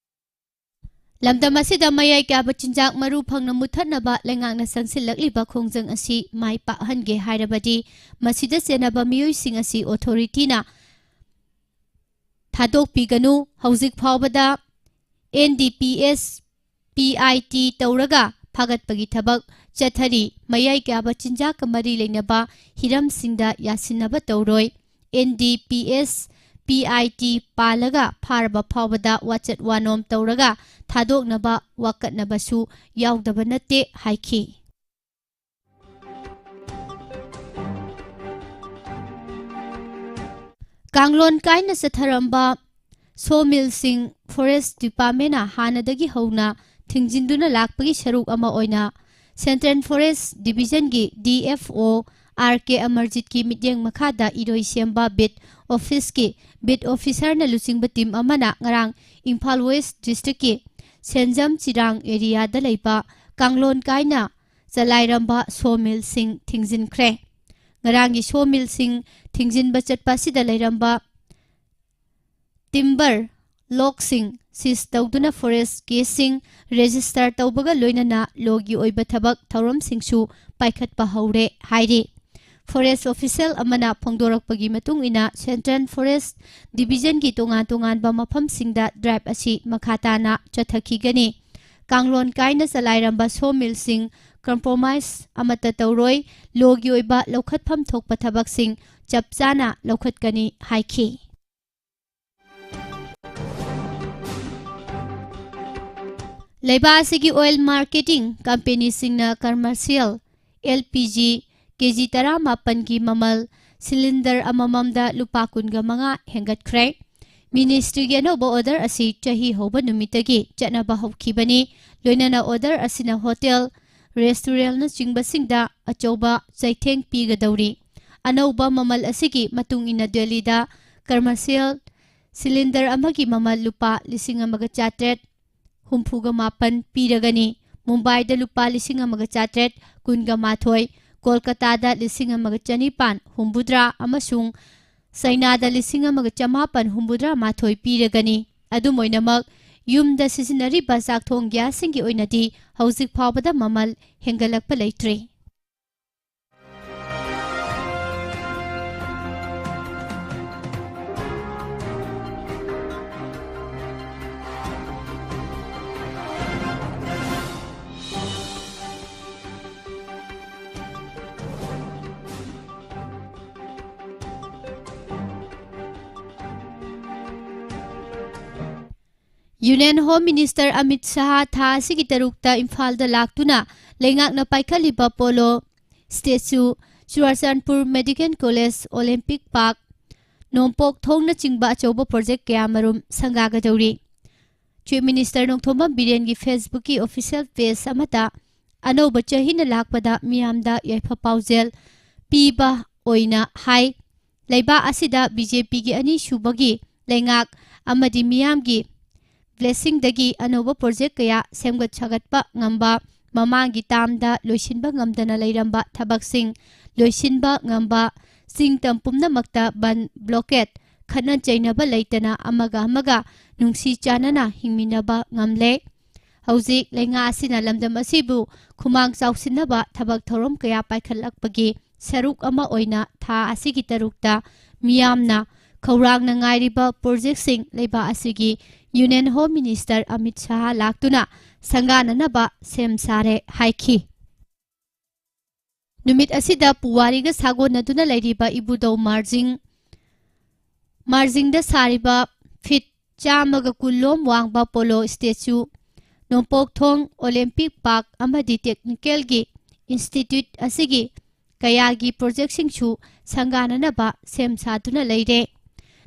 ꯂꯝꯗꯝ ꯑꯁꯤꯗ ꯃꯌꯥꯏ ꯀꯥꯕ ꯆꯤꯟꯖꯥꯛ ꯃꯔꯨ ꯐꯪꯅ ꯃꯨꯊꯠꯅꯕ ꯂꯩꯉꯥꯛꯅ ꯆꯪꯁꯤꯜꯂꯛꯂꯤꯕ ꯈꯣꯡꯖꯪ ꯑꯁꯤ ꯃꯥꯏ ꯄꯥꯛꯍꯟꯒꯦ ꯍꯥꯏꯔꯕꯗꯤ ꯃꯁꯤꯗ ꯆꯦꯟꯅꯕ ꯃꯤꯑꯣꯏꯁꯤꯡ ꯑꯁꯤ authorityꯅ ꯊꯥꯗꯣꯛꯄꯤꯒꯅꯨ꯫ ꯍꯧꯖꯤꯛ ꯐꯥꯎꯕꯗ N D P S, P I T ꯇꯧꯔꯒ ꯐꯥꯒꯠꯄꯒꯤ ꯊꯕꯛ ꯆꯠꯊꯔꯤ꯫ ꯃꯌꯥꯏ ꯀꯥꯕ ꯆꯤꯟꯖꯥꯛꯀ ꯃꯔꯤ ꯂꯩꯅꯕ ꯍꯤꯔꯝꯁꯤꯡꯗ ꯌꯥꯁꯤꯟꯅꯕ ꯇꯧꯔꯣꯏ꯫ N D P S, P I T ꯄꯥꯜꯂꯒ ꯐꯥꯔꯕ ꯐꯥꯎꯕꯗ ꯋꯥꯆꯠ ꯋꯥꯅꯣꯝ ꯇꯧꯔꯒ ꯊꯥꯗꯣꯛꯅꯕ ꯋꯥꯀꯠꯅꯕꯁꯨ ꯌꯥꯎꯗꯕ ꯅꯠꯇꯦ ꯍꯥꯏꯈꯤ꯫ ꯀꯥꯡꯂꯣꯟ ꯀꯥꯏꯅ ꯆꯠꯊꯔꯝꯕ ꯁꯣ ꯃꯤꯜꯁꯤꯡ ꯐꯣꯔꯦꯁ ꯗꯤꯄꯥꯔꯠꯃꯦꯟꯅ ꯍꯥꯟꯅꯗꯒꯤ ꯍꯧꯅ ꯊꯤꯡꯖꯤꯟꯗꯨꯅ ꯂꯥꯛꯄꯒꯤ ꯁꯔꯨꯛ ꯑꯃ ꯑꯣꯏꯅ ꯁꯦꯟꯇ꯭ꯔꯦꯜ ꯐꯣꯔꯦꯁ ꯗꯤꯕꯤꯖꯟꯒꯤ D F O R K ꯑꯃꯔꯖꯤꯠꯀꯤ ꯃꯤꯠꯌꯦꯡ ꯃꯈꯥꯗ ꯏꯔꯣꯏ ꯁꯦꯝꯕ ꯕꯤꯠ ꯑꯣꯐꯤꯁꯀꯤ ꯕꯤꯠ ꯑꯣꯐꯤꯁꯔꯅ ꯂꯨꯆꯤꯡꯕ ꯇꯤꯝ ꯑꯃꯅ ꯉꯔꯥꯡ ꯏꯝꯐꯥꯜ ꯋꯦꯁ ꯗꯤꯁꯇ꯭ꯔꯤꯛꯀꯤ ꯁꯦꯟꯖꯝ ꯆꯤꯔꯥꯡ ꯑꯦꯔꯤꯌꯥꯗ ꯂꯩꯕ ꯀꯥꯡꯂꯣꯟ ꯀꯥꯏꯅ ꯆꯂꯥꯏꯔꯝꯕ ꯁꯣ ꯃꯤꯜꯁꯤꯡ ꯊꯤꯡꯖꯤꯟꯈ꯭ꯔꯦ꯫ ꯉꯔꯥꯡꯒꯤ ꯁꯣ ꯃꯤꯜꯁꯤꯡ ꯊꯤꯡꯖꯤꯟꯕ ꯆꯠꯄ ꯑꯁꯤꯗ ꯂꯩꯔꯝꯕ ꯇꯤꯝꯕꯔ ꯂꯣꯒꯁꯤꯡ ꯁꯤꯖ ꯇꯧꯗꯨꯅ ꯐꯣꯔꯦꯁ ꯀꯦꯁꯁꯤꯡ ꯔꯦꯖꯤꯁꯇꯔ ꯇꯧꯕꯒ ꯂꯣꯏꯅꯅ ꯂꯣꯒꯤ ꯑꯣꯏꯕ ꯊꯕꯛ ꯊꯧꯔꯝꯁꯤꯡꯁꯨ ꯄꯥꯏꯈꯠꯄ ꯍꯧꯔꯦ ꯍꯥꯏꯔꯤ꯫ ꯐꯣꯔꯦꯁ ꯑꯣꯐꯤꯁꯤꯌꯦꯜ ꯑꯃꯅ ꯐꯣꯡꯗꯣꯔꯛꯄꯒꯤ ꯃꯇꯨꯡ ꯏꯟꯅ ꯁꯦꯟꯇ꯭ꯔꯦꯜ ꯐꯣꯔꯦꯁ ꯗꯤꯕꯤꯖꯟꯒꯤ ꯇꯣꯉꯥꯟ ꯇꯣꯉꯥꯟꯕ ꯃꯐꯝꯁꯤꯡꯗ ꯗ꯭ꯔꯥꯏꯚ ꯑꯁꯤ ꯃꯈꯥ ꯇꯥꯅ ꯆꯠꯊꯈꯤꯒꯅꯤ꯫ ꯀꯥꯡꯂꯣꯟ ꯀꯥꯏꯅ ꯆꯂꯥꯏꯔꯝꯕ ꯁꯣ ꯃꯤꯜꯁꯤꯡ ꯀꯝꯄ꯭ꯔꯣꯃꯥꯏꯁ ꯑꯃꯠꯇ ꯇꯧꯔꯣꯏ, ꯂꯣꯒꯤ ꯑꯣꯏꯕ ꯂꯧꯈꯠꯐꯝ ꯊꯣꯛꯄ ꯊꯕꯛꯁꯤꯡ ꯆꯞ ꯆꯥꯅ ꯂꯧꯈꯠꯀꯅꯤ ꯍꯥꯏꯈꯤ꯫ ꯂꯩꯕꯥꯛ ꯑꯁꯤꯒꯤ ꯑꯣꯏꯜ ꯃꯥꯔꯀꯦꯇꯤꯡ ꯀꯝꯄꯦꯅꯤꯁꯤꯡꯅ commercial L P G K G ꯇꯔꯥꯃꯥꯄꯟꯒꯤ ꯃꯃꯜ ꯁꯤꯂꯤꯟꯗꯔ ꯑꯃꯃꯝꯗ ꯂꯨꯄꯥ ꯀꯨꯟꯒ ꯃꯉꯥ ꯍꯦꯟꯒꯠꯈ꯭ꯔꯦ꯫ ꯃꯤꯅꯤꯁꯇ꯭ꯔꯤꯒꯤ ꯑꯅꯧꯕ ꯑꯣꯔꯗꯔ ꯑꯁꯤ ꯆꯍꯤ ꯍꯧꯕ ꯅꯨꯃꯤꯠꯇꯒꯤ ꯆꯠꯅꯕ ꯍꯧꯈꯤꯕꯅꯤ꯫ ꯂꯣꯏꯅꯅ ꯑꯣꯔꯗꯔ ꯑꯁꯤꯅ ꯍꯣꯇꯦꯜ, ꯔꯦꯁꯇꯨꯔꯦꯟꯅꯆꯤꯡꯕꯁꯤꯡꯗ ꯑꯆꯧꯕ ꯆꯩꯊꯦꯡ ꯄꯤꯒꯗꯧꯔꯤ꯫ ꯑꯅꯧꯕ ꯃꯃꯜ ꯑꯁꯤꯒꯤ ꯃꯇꯨꯡ ꯏꯟꯅ ꯗꯦꯜꯂꯤꯗ ꯀꯃꯔꯁꯤꯌꯦꯜ ꯁꯤꯂꯤꯟꯗꯔ ꯑꯃꯒꯤ ꯃꯃꯜ ꯂꯨꯄꯥ ꯂꯤꯁꯤꯡ ꯑꯃꯒ ꯆꯥꯇ꯭ꯔꯦꯠ ꯍꯨꯝꯐꯨꯒ ꯃꯥꯄꯟ ꯄꯤꯔꯒꯅꯤ꯫ ꯃꯨꯝꯕꯥꯏꯗ ꯂꯨꯄꯥ ꯂꯤꯁꯤꯡ ꯑꯃꯒ ꯆꯥꯇ꯭ꯔꯦꯠ ꯀꯨꯟꯒ ꯃꯥꯊꯣꯏ, ꯀꯣꯜꯀꯇꯥꯗ ꯂꯤꯁꯤꯡ ꯑꯃꯒ ꯆꯅꯤꯄꯥꯟ ꯍꯨꯝꯐꯨꯇꯔꯥ ꯑꯃꯁꯨꯡ ꯆꯩꯅꯥꯗ ꯂꯤꯁꯤꯡ ꯑꯃꯒ ꯆꯃꯥꯄꯟ ꯍꯨꯝꯐꯨꯇꯔꯥ ꯃꯥꯊꯣꯏ ꯄꯤꯔꯒꯅꯤ꯫ ꯑꯗꯨꯝ ꯑꯣꯏꯅꯃꯛ, ꯌꯨꯝꯗ ꯁꯤꯖꯤꯟꯅꯔꯤꯕ ꯆꯥꯛꯊꯣꯡ ꯒ꯭ꯌꯥꯁꯁꯤꯡꯒꯤ ꯑꯣꯏꯅꯗꯤ ꯍꯧꯖꯤꯛ ꯐꯥꯎꯕꯗ ꯃꯃꯜ ꯍꯦꯟꯒꯠꯂꯛꯄ ꯂꯩꯇ꯭ꯔꯤ꯫ Union home minister Amit Shah ꯊꯥ ꯑꯁꯤꯒꯤ ꯇꯔꯨꯛꯇ ꯏꯝꯐꯥꯜꯗ ꯂꯥꯛꯇꯨꯅ ꯂꯩꯉꯥꯛꯅ ꯄꯥꯏꯈꯠꯂꯤꯕ polo statue, Churachandpur medical college, Olympic park, ꯅꯣꯡꯄꯣꯛ ꯊꯣꯡꯅꯆꯤꯡꯕ ꯑꯆꯧꯕ ꯄ꯭ꯔꯣꯖꯦꯛ ꯀꯌꯥꯃꯔꯨꯝ ꯁꯪꯒꯥꯒꯗꯧꯔꯤ꯫ ꯆꯤꯐ ꯃꯤꯅꯤꯁꯇꯔ ꯅꯣꯡꯊꯣꯝꯕꯝ ꯕꯤꯔꯦꯟꯒꯤ ꯐꯦꯁꯕꯨꯛꯀꯤ ꯑꯣꯐꯤꯁꯤꯌꯦꯜ ꯄꯦꯖ ꯑꯃꯗ ꯑꯅꯧꯕ ꯆꯍꯤꯅ ꯂꯥꯛꯄꯗ ꯃꯤꯌꯥꯝꯗ ꯌꯥꯏꯐ ꯄꯥꯎꯖꯦꯜ ꯄꯤꯕ ꯑꯣꯏꯅ ꯍꯥꯏ꯫ ꯂꯩꯕꯥꯛ ꯑꯁꯤꯗ ꯕꯤ ꯖꯦ ꯄꯤꯒꯤ ꯑꯅꯤꯁꯨꯕꯒꯤ ꯂꯩꯉꯥꯛ ꯑꯃꯗꯤ ꯃꯤꯌꯥꯝꯒꯤ ꯕ꯭ꯂꯦꯁꯤꯡꯗꯒꯤ ꯑꯅꯧꯕ ꯄ꯭ꯔꯣꯖꯦꯛ ꯀꯌꯥ ꯁꯦꯝꯒꯠ ꯁꯥꯒꯠꯄ ꯉꯝꯕ, ꯃꯃꯥꯡꯒꯤ ꯇꯥꯝꯗ ꯂꯣꯏꯁꯤꯟꯕ ꯉꯝꯗꯅ ꯂꯩꯔꯝꯕ ꯊꯕꯛꯁꯤꯡ ꯂꯣꯏꯁꯤꯟꯕ ꯉꯝꯕ, ꯆꯤꯡ ꯇꯝ ꯄꯨꯝꯅꯃꯛꯇ ꯕꯟ, ꯕ꯭ꯂꯣꯀꯦꯠ, ꯈꯠꯅ ꯆꯩꯅꯕ ꯂꯩꯇꯅ ꯑꯃꯒ ꯑꯃꯒ ꯅꯨꯡꯁꯤ ꯆꯥꯟꯅꯅ ꯍꯤꯡꯃꯤꯟꯅꯕ ꯉꯝꯂꯦ꯫ ꯍꯧꯖꯤꯛ ꯂꯩꯉꯥꯛ ꯑꯁꯤꯅ ꯂꯝꯗꯝ ꯑꯁꯤꯕꯨ ꯈꯨꯃꯥꯡ ꯆꯥꯎꯁꯤꯟꯅꯕ ꯊꯕꯛ ꯊꯧꯔꯝ ꯀꯌꯥ ꯄꯥꯏꯈꯠꯂꯛꯄꯒꯤ ꯁꯔꯨꯛ ꯑꯃ ꯑꯣꯏꯅ ꯊꯥ ꯑꯁꯤꯒꯤ ꯇꯔꯨꯛꯇ ꯃꯤꯌꯥꯝꯅ ꯈꯧꯔꯥꯡꯅ ꯉꯥꯏꯔꯤꯕ ꯄ꯭ꯔꯣꯖꯦꯛꯁꯤꯡ ꯂꯩꯕꯥꯛ ꯑꯁꯤꯒꯤ union home minister Amit Shah ꯂꯥꯛꯇꯨꯅ ꯁꯪꯒꯥꯅꯅꯕ ꯁꯦꯝ ꯁꯥꯔꯦ ꯍꯥꯏꯈꯤ꯫ ꯅꯨꯃꯤꯠ ꯑꯁꯤꯗ ꯄꯨꯋꯥꯔꯤꯒ ꯁꯥꯒꯣꯟꯅꯗꯨꯅ ꯂꯩꯔꯤꯕ ꯏꯕꯨꯙꯧ ꯃꯥꯔꯖꯤꯡ, ꯃꯥꯔꯖꯤꯡꯗ ꯁꯥꯔꯤꯕ ꯐꯤꯠ ꯆꯥꯝꯃꯒ ꯀꯨꯟ ꯂꯣꯝ ꯋꯥꯡꯕ ꯄꯣꯂꯣ ꯁ꯭ꯇꯦꯆꯨ, ꯅꯣꯡꯄꯣꯛ ꯊꯣꯡ ꯑꯣꯂꯦꯝꯄꯤꯛ ꯄꯥꯔꯛ ꯑꯃꯗꯤ ꯇꯦꯛꯅꯤꯀꯦꯜꯒꯤ ꯏꯟꯁꯇꯤꯇ꯭ꯌꯨꯠ ꯑꯁꯤꯒꯤ ꯀꯌꯥꯒꯤ ꯄ꯭ꯔꯣꯖꯦꯛꯁꯤꯡꯁꯨ ꯁꯪꯒꯥꯅꯅꯕ ꯁꯦꯝ ꯁꯥꯗꯨꯅ ꯂꯩꯔꯦ꯫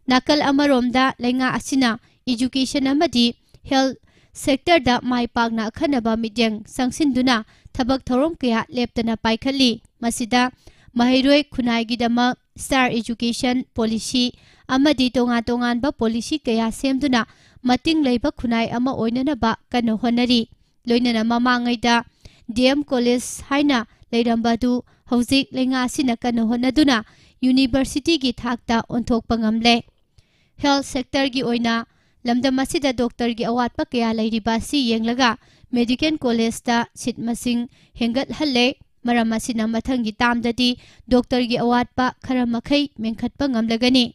ꯅꯥꯀꯜ ꯑꯃꯔꯣꯝꯗ ꯂꯩꯉꯥꯛ ꯑꯁꯤꯅ ꯏꯖꯨꯀꯦꯁꯟ ꯑꯃꯗꯤ ꯍꯦꯜꯊ ꯁꯦꯛꯇꯔꯗ ꯃꯥꯏ ꯄꯥꯛꯅ ꯑꯈꯟꯅꯕ ꯃꯤꯠꯌꯦꯡ ꯆꯪꯁꯤꯟꯗꯨꯅ ꯊꯕꯛ ꯊꯧꯔꯝ ꯀꯌꯥ ꯂꯦꯞꯇꯅ ꯄꯥꯏꯈꯠꯂꯤ꯫ ꯃꯁꯤꯗ ꯃꯍꯩꯔꯣꯏ ꯈꯨꯟꯅꯥꯏꯒꯤꯗꯃꯛ ꯁ꯭ꯇꯥꯔ ꯏꯖꯨꯀꯦꯁꯟ ꯄꯣꯂꯤꯁꯤ ꯑꯃꯗꯤ ꯇꯣꯉꯥꯟ ꯇꯣꯉꯥꯟꯕ ꯄꯣꯂꯤꯁꯤ ꯀꯌꯥ ꯁꯦꯝꯗꯨꯅ ꯃꯇꯤꯡ ꯂꯩꯕ ꯈꯨꯟꯅꯥꯏ ꯑꯃ ꯑꯣꯏꯅꯅꯕ ꯀꯟꯅ ꯍꯣꯠꯅꯔꯤ꯫ ꯂꯣꯏꯅꯅ ꯃꯃꯥꯡꯉꯩꯗ ꯗꯤ ꯑꯦꯝ ꯀꯣꯂꯦꯖ ꯍꯥꯏꯅ ꯂꯩꯔꯝꯕ ꯑꯗꯨ ꯍꯧꯖꯤꯛ ꯂꯩꯉꯥꯛ ꯑꯁꯤꯅ ꯀꯟꯅ ꯍꯣꯠꯅꯗꯨꯅ ꯌꯨꯅꯤꯚꯔꯁꯤꯇꯤꯒꯤ ꯊꯥꯛꯇ ꯑꯣꯟꯊꯣꯛꯄ ꯉꯝꯂꯦ꯫ ꯍꯦꯜꯊ ꯁꯦꯛꯇꯔꯒꯤ ꯑꯣꯏꯅ ꯂꯝꯗꯝ ꯑꯁꯤꯗ ꯗꯣꯛꯇꯔꯒꯤ ꯑꯋꯥꯠꯄ ꯀꯌꯥ ꯂꯩꯔꯤꯕ ꯑꯁꯤ ꯌꯦꯡꯂꯒ ꯃꯦꯗꯤꯀꯦꯜ ꯀꯣꯂꯦꯖꯇ ꯁꯤꯠ ꯃꯁꯤꯡ ꯍꯦꯟꯒꯠꯍꯜꯂꯦ꯫ ꯃꯔꯝ ꯑꯁꯤꯅ ꯃꯊꯪꯒꯤ ꯇꯥꯝꯗꯗꯤ ꯗꯣꯛꯇꯔꯒꯤ ꯑꯋꯥꯠꯄ ꯈꯔ ꯃꯈꯩ ꯃꯦꯟꯈꯠꯄ ꯉꯝꯂꯒꯅꯤ꯫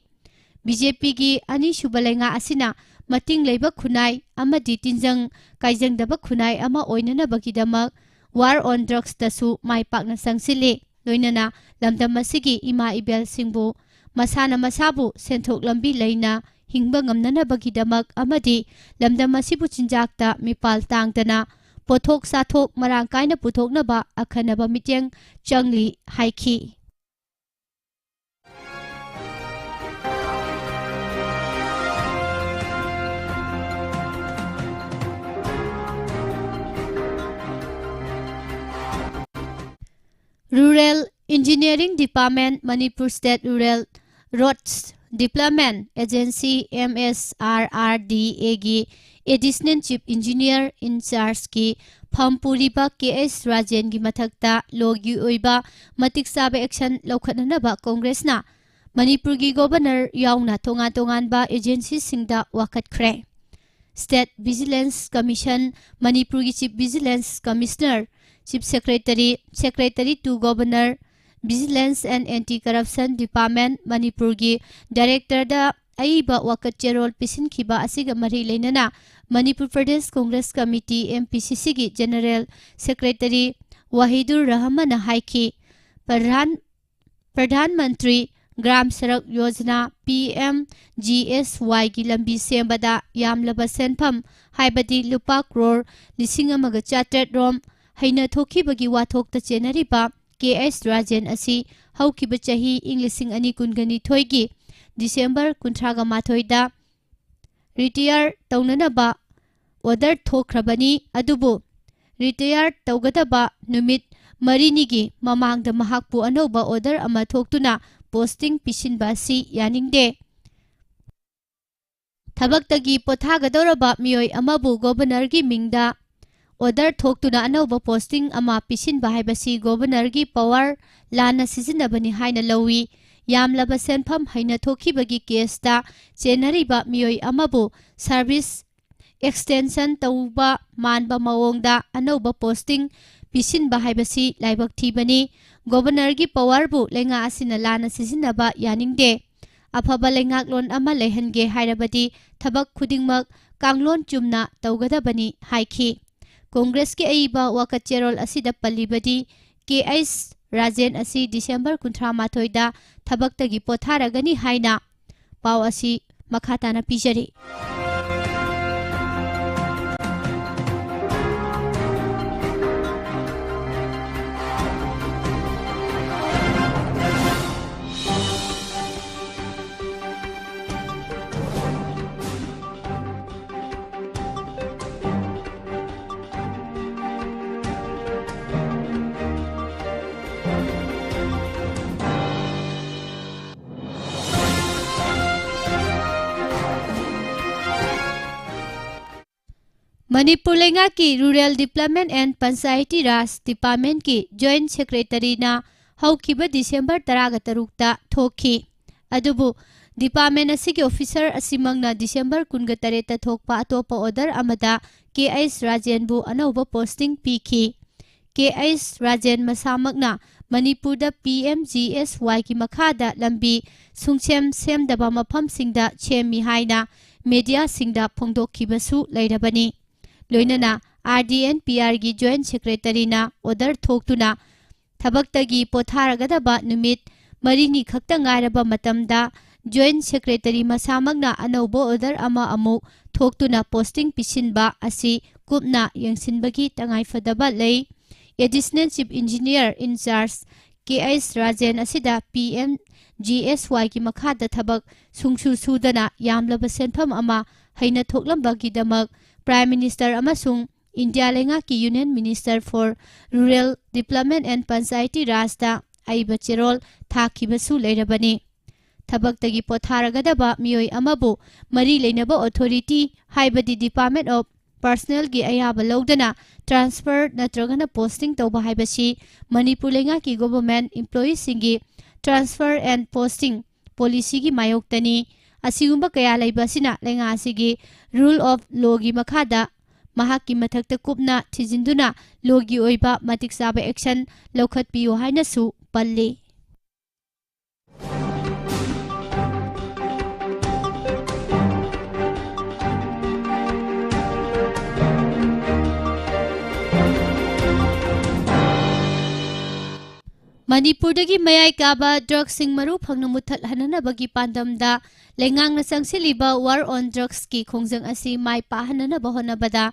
ꯕꯤ ꯖꯦ ꯄꯤꯒꯤ ꯑꯅꯤꯁꯨꯕ ꯂꯩꯉꯥꯛ ꯑꯁꯤꯅ ꯃꯇꯤꯡ ꯂꯩꯕ ꯈꯨꯟꯅꯥꯏ ꯑꯃꯗꯤ ꯇꯤꯟꯖꯪ ꯀꯥꯏꯖꯪꯗꯕ ꯈꯨꯟꯅꯥꯏ ꯑꯃ ꯑꯣꯏꯅꯅꯕꯒꯤꯗꯃꯛ War on Drugsꯇꯁꯨ ꯃꯥꯏ ꯄꯥꯛꯅ ꯆꯪꯁꯤꯜꯂꯤ꯫ ꯂꯣꯏꯅꯅ ꯂꯝꯗꯝ ꯑꯁꯤꯒꯤ ꯏꯃꯥ ꯏꯕꯦꯜꯁꯤꯡꯕꯨ ꯃꯁꯥꯅ ꯃꯁꯥꯕꯨ ꯁꯦꯟꯊꯣꯛ ꯂꯝꯕꯤ ꯂꯩꯅ ꯍꯤꯡꯕ ꯉꯝꯅꯅꯕꯒꯤꯗꯃꯛ ꯑꯃꯗꯤ ꯂꯝꯗꯝ ꯑꯁꯤꯕꯨ ꯆꯤꯟꯖꯥꯛꯇ ꯃꯤꯄꯥꯜ ꯇꯥꯡꯗꯅ ꯄꯣꯠꯊꯣꯛ ꯆꯥꯊꯣꯛ ꯃꯔꯥꯡ ꯀꯥꯏꯅ ꯄꯨꯊꯣꯛꯅꯕ ꯑꯈꯟꯅꯕ ꯃꯤꯠꯌꯦꯡ ꯆꯪꯂꯤ ꯍꯥꯏꯈꯤ꯫ Rural Engineering Department, Manipur State Rural Roads Development Agency, M S R R D A ꯒꯤ Additional Chief Engineer in Charge ꯀꯤ ꯐꯝ ꯄꯨꯔꯤꯕ ꯀꯦ ꯑꯩꯆ ꯔꯥꯖꯦꯟꯒꯤ ꯃꯊꯛꯇ ꯂꯣꯒꯤ ꯑꯣꯏꯕ ꯃꯇꯤꯛ ꯆꯥꯕ action ꯂꯧꯈꯠꯅꯅꯕ ꯀꯣꯡꯒ꯭ꯔꯦꯁꯅ ꯃꯅꯤꯄꯨꯔꯒꯤ ꯒꯣꯚꯔꯅꯔ ꯌꯥꯎꯅ ꯇꯣꯉꯥꯟ ꯇꯣꯉꯥꯟꯕ agency ꯁꯤꯡꯗ ꯋꯥꯀꯠꯈ꯭ꯔꯦ꯫ State Vigilance Commission, ꯃꯅꯤꯄꯨꯔꯒꯤ Chief Vigilance Commissioner, Chief Secretary, Secretary to Governor, Vigilance and Anti-Corruption Department, ꯃꯅꯤꯄꯨꯔꯒꯤ Director ꯗ ꯑꯏꯕ ꯋꯥꯀꯠ ꯆꯦꯔꯣꯜ ꯄꯤꯁꯤꯟꯈꯤꯕ ꯑꯁꯤꯒ ꯃꯔꯤ ꯂꯩꯅꯅ Manipur Pradesh Congress committee, M P C C ꯒꯤ General Secretary ꯋꯥꯍꯤꯗꯨꯔ ꯔꯍꯃꯟꯅ ꯍꯥꯏꯈꯤ, Pradhan Pradhan Mantri Gram Sadak Yojana, P M G S Y ꯒꯤ ꯂꯝꯕꯤ ꯁꯦꯝꯕꯗ ꯌꯥꯝꯂꯕ ꯁꯦꯟꯐꯝ, ꯍꯥꯏꯕꯗꯤ ꯂꯨꯄꯥ ꯀ꯭ꯔꯣꯔ ꯂꯤꯁꯤꯡ ꯑꯃꯒ ꯆꯥꯇ꯭ꯔꯦꯠ ꯔꯣꯝ ꯍꯩꯅ ꯊꯣꯛꯈꯤꯕꯒꯤ ꯋꯥꯊꯣꯛꯇ ꯆꯦꯟꯅꯔꯤꯕ ꯀꯦ ꯑꯩꯆ ꯔꯥꯖꯦꯟ ꯑꯁꯤ ꯍꯧꯈꯤꯕ ꯆꯍꯤ ꯏꯪ ꯂꯤꯁꯤꯡ ꯑꯅꯤ ꯀꯨꯟꯒ ꯅꯤꯊꯣꯏꯒꯤ ꯗꯤꯁꯦꯝꯕꯔ ꯀꯨꯟꯊ꯭ꯔꯥꯒ ꯃꯥꯊꯣꯏꯗ retire ꯇꯧꯅꯅꯕ order ꯊꯣꯛꯈ꯭ꯔꯕꯅꯤ꯫ ꯑꯗꯨꯕꯨ retire ꯇꯧꯒꯗꯕ ꯅꯨꯃꯤꯠ ꯃꯔꯤꯅꯤꯒꯤ ꯃꯃꯥꯡꯗ ꯃꯍꯥꯛꯄꯨ ꯑꯅꯧꯕ order ꯑꯃ ꯊꯣꯛꯇꯨꯅ posting ꯄꯤꯁꯤꯟꯕ ꯑꯁꯤ ꯌꯥꯅꯤꯡꯗꯦ꯫ ꯊꯕꯛꯇꯒꯤ ꯄꯣꯊꯥꯒꯗꯧꯔꯕ ꯃꯤꯑꯣꯏ ꯑꯃꯕꯨ ꯒꯣꯚꯔꯅꯔꯒꯤ ꯃꯤꯡꯗ order ꯊꯣꯛꯇꯨꯅ ꯑꯅꯧꯕ posting ꯑꯃ ꯄꯤꯁꯤꯟꯕ ꯍꯥꯏꯕꯁꯤ ꯒꯣꯚꯔꯅꯔꯒꯤ power ꯂꯥꯟꯅ ꯁꯤꯖꯤꯟꯅꯕꯅꯤ ꯍꯥꯏꯅ ꯂꯧꯏ꯫ ꯌꯥꯝꯂꯕ ꯁꯦꯟꯐꯝ ꯍꯩꯅ ꯊꯣꯛꯈꯤꯕꯒꯤ case ꯇ ꯆꯦꯟꯅꯔꯤꯕ ꯃꯤꯑꯣꯏ ꯑꯃꯕꯨ service extension ꯇꯧꯕ ꯃꯥꯟꯕ ꯃꯑꯣꯡꯗ ꯑꯅꯧꯕ posting ꯄꯤꯁꯤꯟꯕ ꯍꯥꯏꯕꯁꯤ ꯂꯥꯏꯕꯛ ꯊꯤꯕꯅꯤ꯫ ꯒꯣꯚꯔꯅꯔꯒꯤ power ꯕꯨ ꯂꯩꯉꯥꯛ ꯑꯁꯤꯅ ꯂꯥꯟꯅ ꯁꯤꯖꯤꯟꯅꯕ ꯌꯥꯅꯤꯡꯗꯦ꯫ ꯑꯐꯕ ꯂꯩꯉꯥꯛꯂꯣꯟ ꯑꯃ ꯂꯩꯍꯟꯒꯦ ꯍꯥꯏꯔꯕꯗꯤ ꯊꯕꯛ ꯈꯨꯗꯤꯡꯃꯛ ꯀꯥꯡꯂꯣꯟ ꯆꯨꯝꯅ ꯇꯧꯒꯗꯕꯅꯤ ꯍꯥꯏꯈꯤ꯫ ꯀꯣꯡꯒ꯭ꯔꯦꯁꯀꯤ ꯑꯏꯕ ꯋꯥꯀꯠ ꯆꯦꯔꯣꯜ ꯑꯁꯤꯗ ꯄꯜꯂꯤꯕꯗꯤ ꯀꯦ ꯑꯩꯆ ꯔꯥꯖꯦꯟ ꯑꯁꯤ ꯗꯤꯁꯦꯝꯕꯔ ꯀꯨꯟꯊ꯭ꯔꯥ ꯃꯥꯊꯣꯏꯗ ꯊꯕꯛꯇꯒꯤ ꯄꯣꯊꯥꯔꯒꯅꯤ ꯍꯥꯏꯅ ꯄꯥꯎ ꯑꯁꯤ ꯃꯈꯥ ꯇꯥꯅ ꯄꯤꯖꯔꯤ꯫ ꯃꯅꯤꯄꯨꯔ ꯂꯩꯉꯥꯛꯀꯤ Rural Development and Panchayati Raj Departmentꯀꯤ Joint Secretaryꯅ ꯍꯧꯈꯤꯕ ꯗꯤꯁꯦꯝꯕꯔ ꯇꯔꯥꯒ ꯇꯔꯨꯛꯇ ꯊꯣꯛꯈꯤ꯫ ꯑꯗꯨꯕꯨ department ꯑꯁꯤꯒꯤ officer ꯑꯁꯤꯃꯛꯅ ꯗꯤꯁꯦꯝꯕꯔ ꯀꯨꯟꯒ ꯇꯔꯦꯠꯇ ꯊꯣꯛꯄ ꯑꯇꯣꯞꯄ order ꯑꯃꯗ ꯀꯦ ꯑꯩꯆ ꯔꯥꯖꯦꯟꯕꯨ ꯑꯅꯧꯕ posting ꯄꯤꯈꯤ꯫ ꯀꯦ ꯑꯩꯆ ꯔꯥꯖꯦꯟ ꯃꯁꯥꯃꯛꯅ ꯃꯅꯤꯄꯨꯔꯗ ꯄꯤ ꯑꯦꯝ ꯖꯤ ꯑꯦꯁ ꯋꯥꯏꯒꯤ ꯃꯈꯥꯗ ꯂꯝꯕꯤ ꯁꯨꯡꯁꯦꯝ ꯁꯦꯝꯗꯕ ꯃꯐꯝꯁꯤꯡꯗ ꯁꯦꯝꯃꯤ ꯍꯥꯏꯅ mediaꯁꯤꯡꯗ ꯐꯣꯡꯗꯣꯛꯈꯤꯕꯁꯨ ꯂꯩꯔꯕꯅꯤ꯫ ꯂꯣꯏꯅꯅ ꯑꯥꯔ ꯗꯤ ꯑꯦꯟ ꯄꯤ ꯑꯥꯔꯒꯤ Joint Secretaryꯅ order ꯊꯣꯛꯇꯨꯅ ꯊꯕꯛꯇꯒꯤ ꯄꯣꯊꯥꯔꯒꯗꯕ ꯅꯨꯃꯤꯠ ꯃꯔꯤꯅꯤ ꯈꯛꯇ ꯉꯥꯏꯔꯕ ꯃꯇꯝꯗ Joint Secretary ꯃꯁꯥꯃꯛꯅ ꯑꯅꯧꯕ order ꯑꯃ ꯑꯃꯨꯛ ꯊꯣꯛꯇꯨꯅ posting ꯄꯤꯁꯤꯟꯕ ꯑꯁꯤ ꯀꯨꯞꯅ ꯌꯦꯡꯁꯤꯟꯕꯒꯤ ꯇꯉꯥꯏꯐꯗꯕ ꯂꯩ꯫ Additional Chief Engineer in charge K H Rajen ꯑꯁꯤꯗ ꯄꯤ ꯑꯦꯝ ꯖꯤ ꯑꯦꯁ ꯋꯥꯏꯒꯤ ꯃꯈꯥꯗ ꯊꯕꯛ ꯁꯨꯡꯁꯨ ꯁꯨꯗꯅ ꯌꯥꯝꯂꯕ ꯁꯦꯟꯐꯝ ꯑꯃ ꯍꯩꯅ ꯊꯣꯛꯂꯝꯕꯒꯤꯗꯃꯛ Prime Minister ꯑꯃꯁꯨꯡ ꯏꯟꯗꯤꯌꯥ ꯂꯩꯉꯥꯛꯀꯤ Union Minister for Rural Development and Panchayati ꯔꯥꯖꯇ ꯑꯏꯕ ꯆꯦꯔꯣꯜ ꯊꯥꯈꯤꯕꯁꯨ ꯂꯩꯔꯕꯅꯤ꯫ ꯊꯕꯛꯇꯒꯤ ꯄꯣꯊꯥꯔꯒꯗꯕ ꯃꯤꯑꯣꯏ ꯑꯃꯕꯨ ꯃꯔꯤ ꯂꯩꯅꯕ authority, ꯍꯥꯏꯕꯗꯤ Department of Personnelꯒꯤ ꯑꯌꯥꯕ ꯂꯧꯗꯅ transfer ꯅꯠꯇ꯭ꯔꯒꯅ posting ꯇꯧꯕ ꯍꯥꯏꯕꯁꯤ ꯃꯅꯤꯄꯨꯔ ꯂꯩꯉꯥꯛꯀꯤ government employeeꯁꯤꯡꯒꯤ transfer and posting policyꯒꯤ ꯃꯥꯌꯣꯛꯇꯅꯤ꯫ ꯑꯁꯤꯒꯨꯝꯕ ꯀꯌꯥ ꯂꯩꯕ ꯑꯁꯤꯅ ꯂꯩꯉꯥꯛ ꯑꯁꯤꯒꯤ rule of lawꯒꯤ ꯃꯈꯥꯗ ꯃꯍꯥꯛꯀꯤ ꯃꯊꯛꯇ ꯀꯨꯞꯅ ꯊꯤꯖꯤꯟꯗꯨꯅ lawꯒꯤ ꯑꯣꯏꯕ ꯃꯇꯤꯛ ꯆꯥꯕ action ꯂꯧꯈꯠꯄꯤꯌꯨ ꯍꯥꯏꯅꯁꯨ ꯄꯜꯂꯤ꯫ ꯃꯅꯤꯄꯨꯔꯗꯒꯤ ꯃꯌꯥꯏ ꯀꯥꯕ drugsꯁꯤꯡ ꯃꯔꯨ ꯐꯪꯅ ꯃꯨꯠꯊꯠꯍꯟꯅꯅꯕꯒꯤ ꯄꯥꯟꯗꯝꯗ ꯂꯩꯉꯥꯛꯅ ꯆꯪꯁꯤꯜꯂꯤꯕ War on Drugsꯀꯤ ꯈꯣꯡꯖꯪ ꯑꯁꯤ ꯃꯥꯏ ꯄꯥꯛꯍꯟꯅꯅꯕ ꯍꯣꯠꯅꯕꯗ